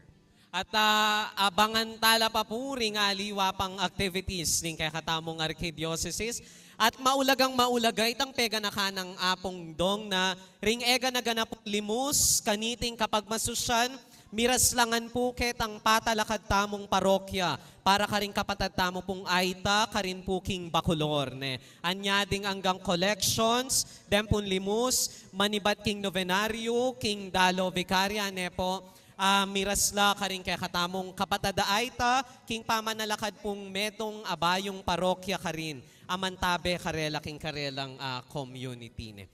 At, ah, abangan tala pa pu ring aliwa pang activities ning kekatamung arkidiocese. At maulagang maulaga itang peganakan nang Apung Dong na ring e gana-ganapung limus kaniting kapagmasusyan, miraslangan pu ketang patalakad tamung parokya para karing kapatad tamu pung aita karin pu king Bacolor, ne. Anya ding anggang collections, deng pung limus, manibat king novenario, king dalo vicaria, ne pu, ah, mirasla karing kekatamung kapatad a aita, king pamanalakad pung metung a bayung parokya karin, a mantabe karela king karelang, ah, community, ne.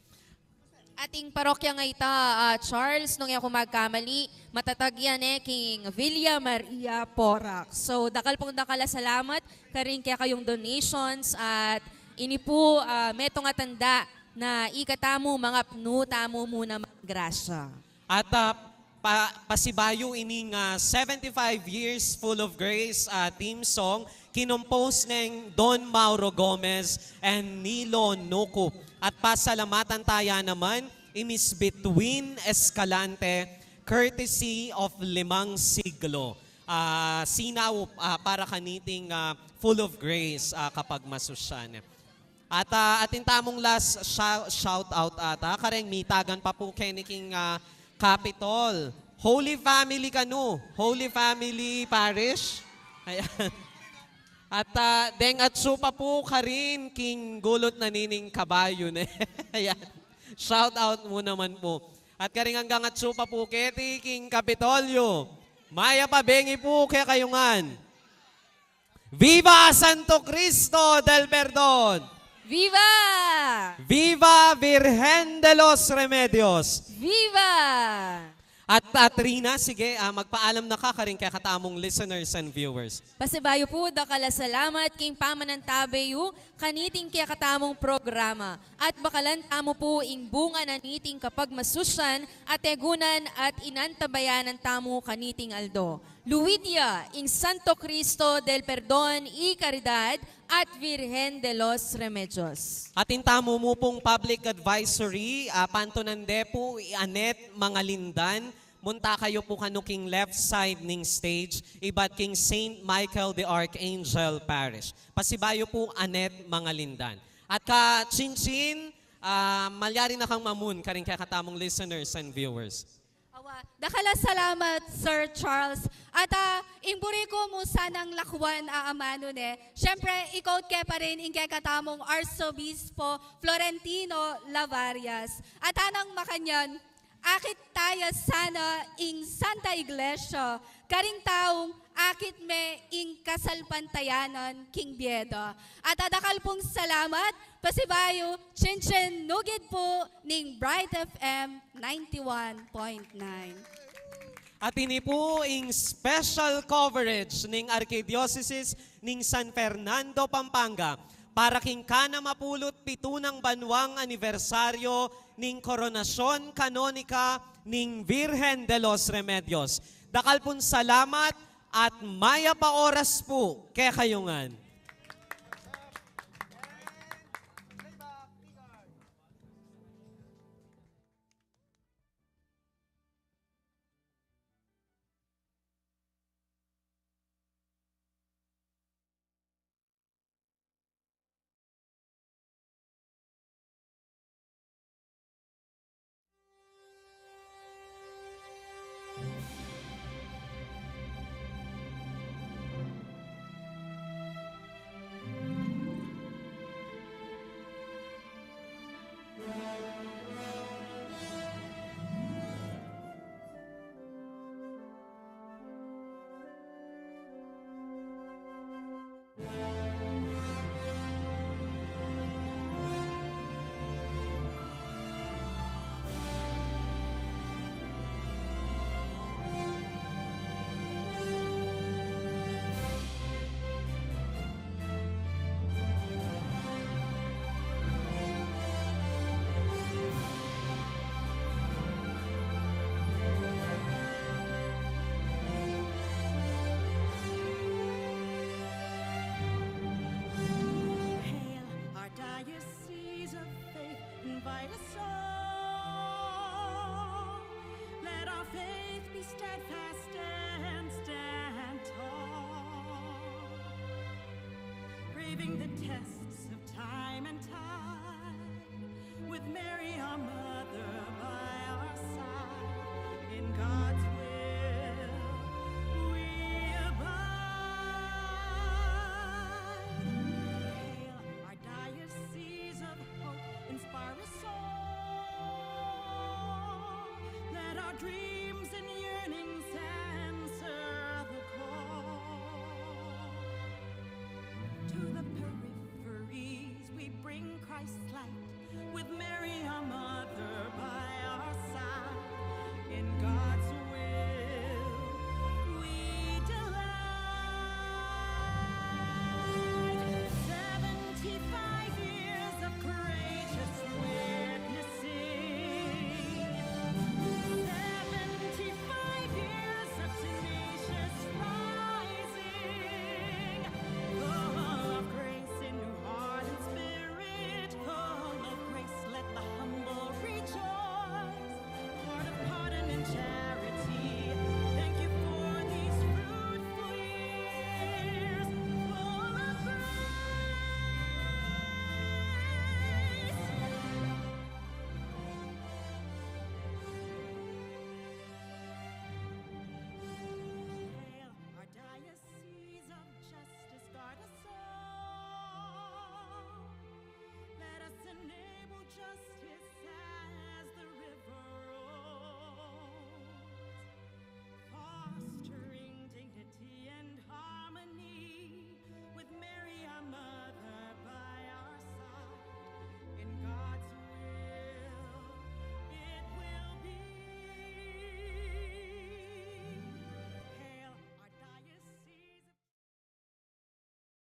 Ating parokya nga ita, ah, Charles, nung e ku magkamali, matatag ya, ne, king Villa Maria, Porac. So, dakal pung dakal a salamat karing kekayung donations at ini pu, ah, metung a tanda na ikatamu mangapnu tamu mu namang grasya. At, ah, pa-, pasibayu ining, ah, seventy-five years full of grace, ah, theme song, kinompose neng Don Mauro Gomez and Nilo Nucup. At pasalamatan taya naman i Miss Between Escalante, courtesy of Limang Siglo. Ah, sinaup, ah, para kaniting, ah, full of grace, ah, kapagmasusyan. At, ah, atin tamung last shou-, shout out ata, kareng mitagan pa pu keni king, ah, Capitol. Holy Family kanu, Holy Family Parish. Ayan. At, ah, deng atsu pa pu karin king gulut na nining kabayu, ne. Ayan. Shout out mu naman pu. At karing anggang atsu pa pu keti king Kapitolyo. Mayap a bengi pu kekayu ngan. Viva Santo Cristo del Perdon! Viva! Viva Virgen de los Remedios! Viva! At, at Rina, sige, ah, magpaalam na ka karing kekatamung listeners and viewers. Pasibayu pu, dakal a salamat king pamanantabe yu kaniting kekatamung programa. At bakalan tamu pu ing bunga na niting kapagmasusyan, ategunan at inantabayanan tamu kaniting aldo. Luid ya ing Santo Cristo del Perdon y Caridad at Virgen de los Remedios. Atin tamu mu pung public advisory, ah, pantunan de pu i Annette Mangalindan, munta kayu pu kanu king left side ning stage, ibat king Saint Michael the Archangel Parish. Pasibayu pu, Annette Mangalindan. At ka Chinchin, ah, malyari na kang mamun karing kekatamung listeners and viewers. Awa, dakal a salamat, Sir Charles. At, ah, ing buri ku mu sanang lakwan a amanu ne, siyempre, i-quote ke pa rin ing kekatamung Arsobispo Florentino Lavarias. At anang makanyan, akit taya sana ing Santa Iglesia, karing taung akit me ing kasalpantayanan king bie da. At adakal pung salamat, pasibayu, Chinchin Nugid pu ning Bright F M ninety-one point nine. At ini pu ing special coverage ning Arkidiosesis ning San Fernando, Pampanga, para king kanam a pulu't pitu nang banwang anibersaryo ning koronasyon kanonika ning Virgen de los Remedios. Dakal pung salamat at mayap a oras pu kekayu ngan. Braving the tests of time and tide, with Mary our mother by our side, in God's will we abide. Hail our diocese of hope, inspire us all. Let our dreams and yearnings answer the call. To the peripheries we bring Christ's light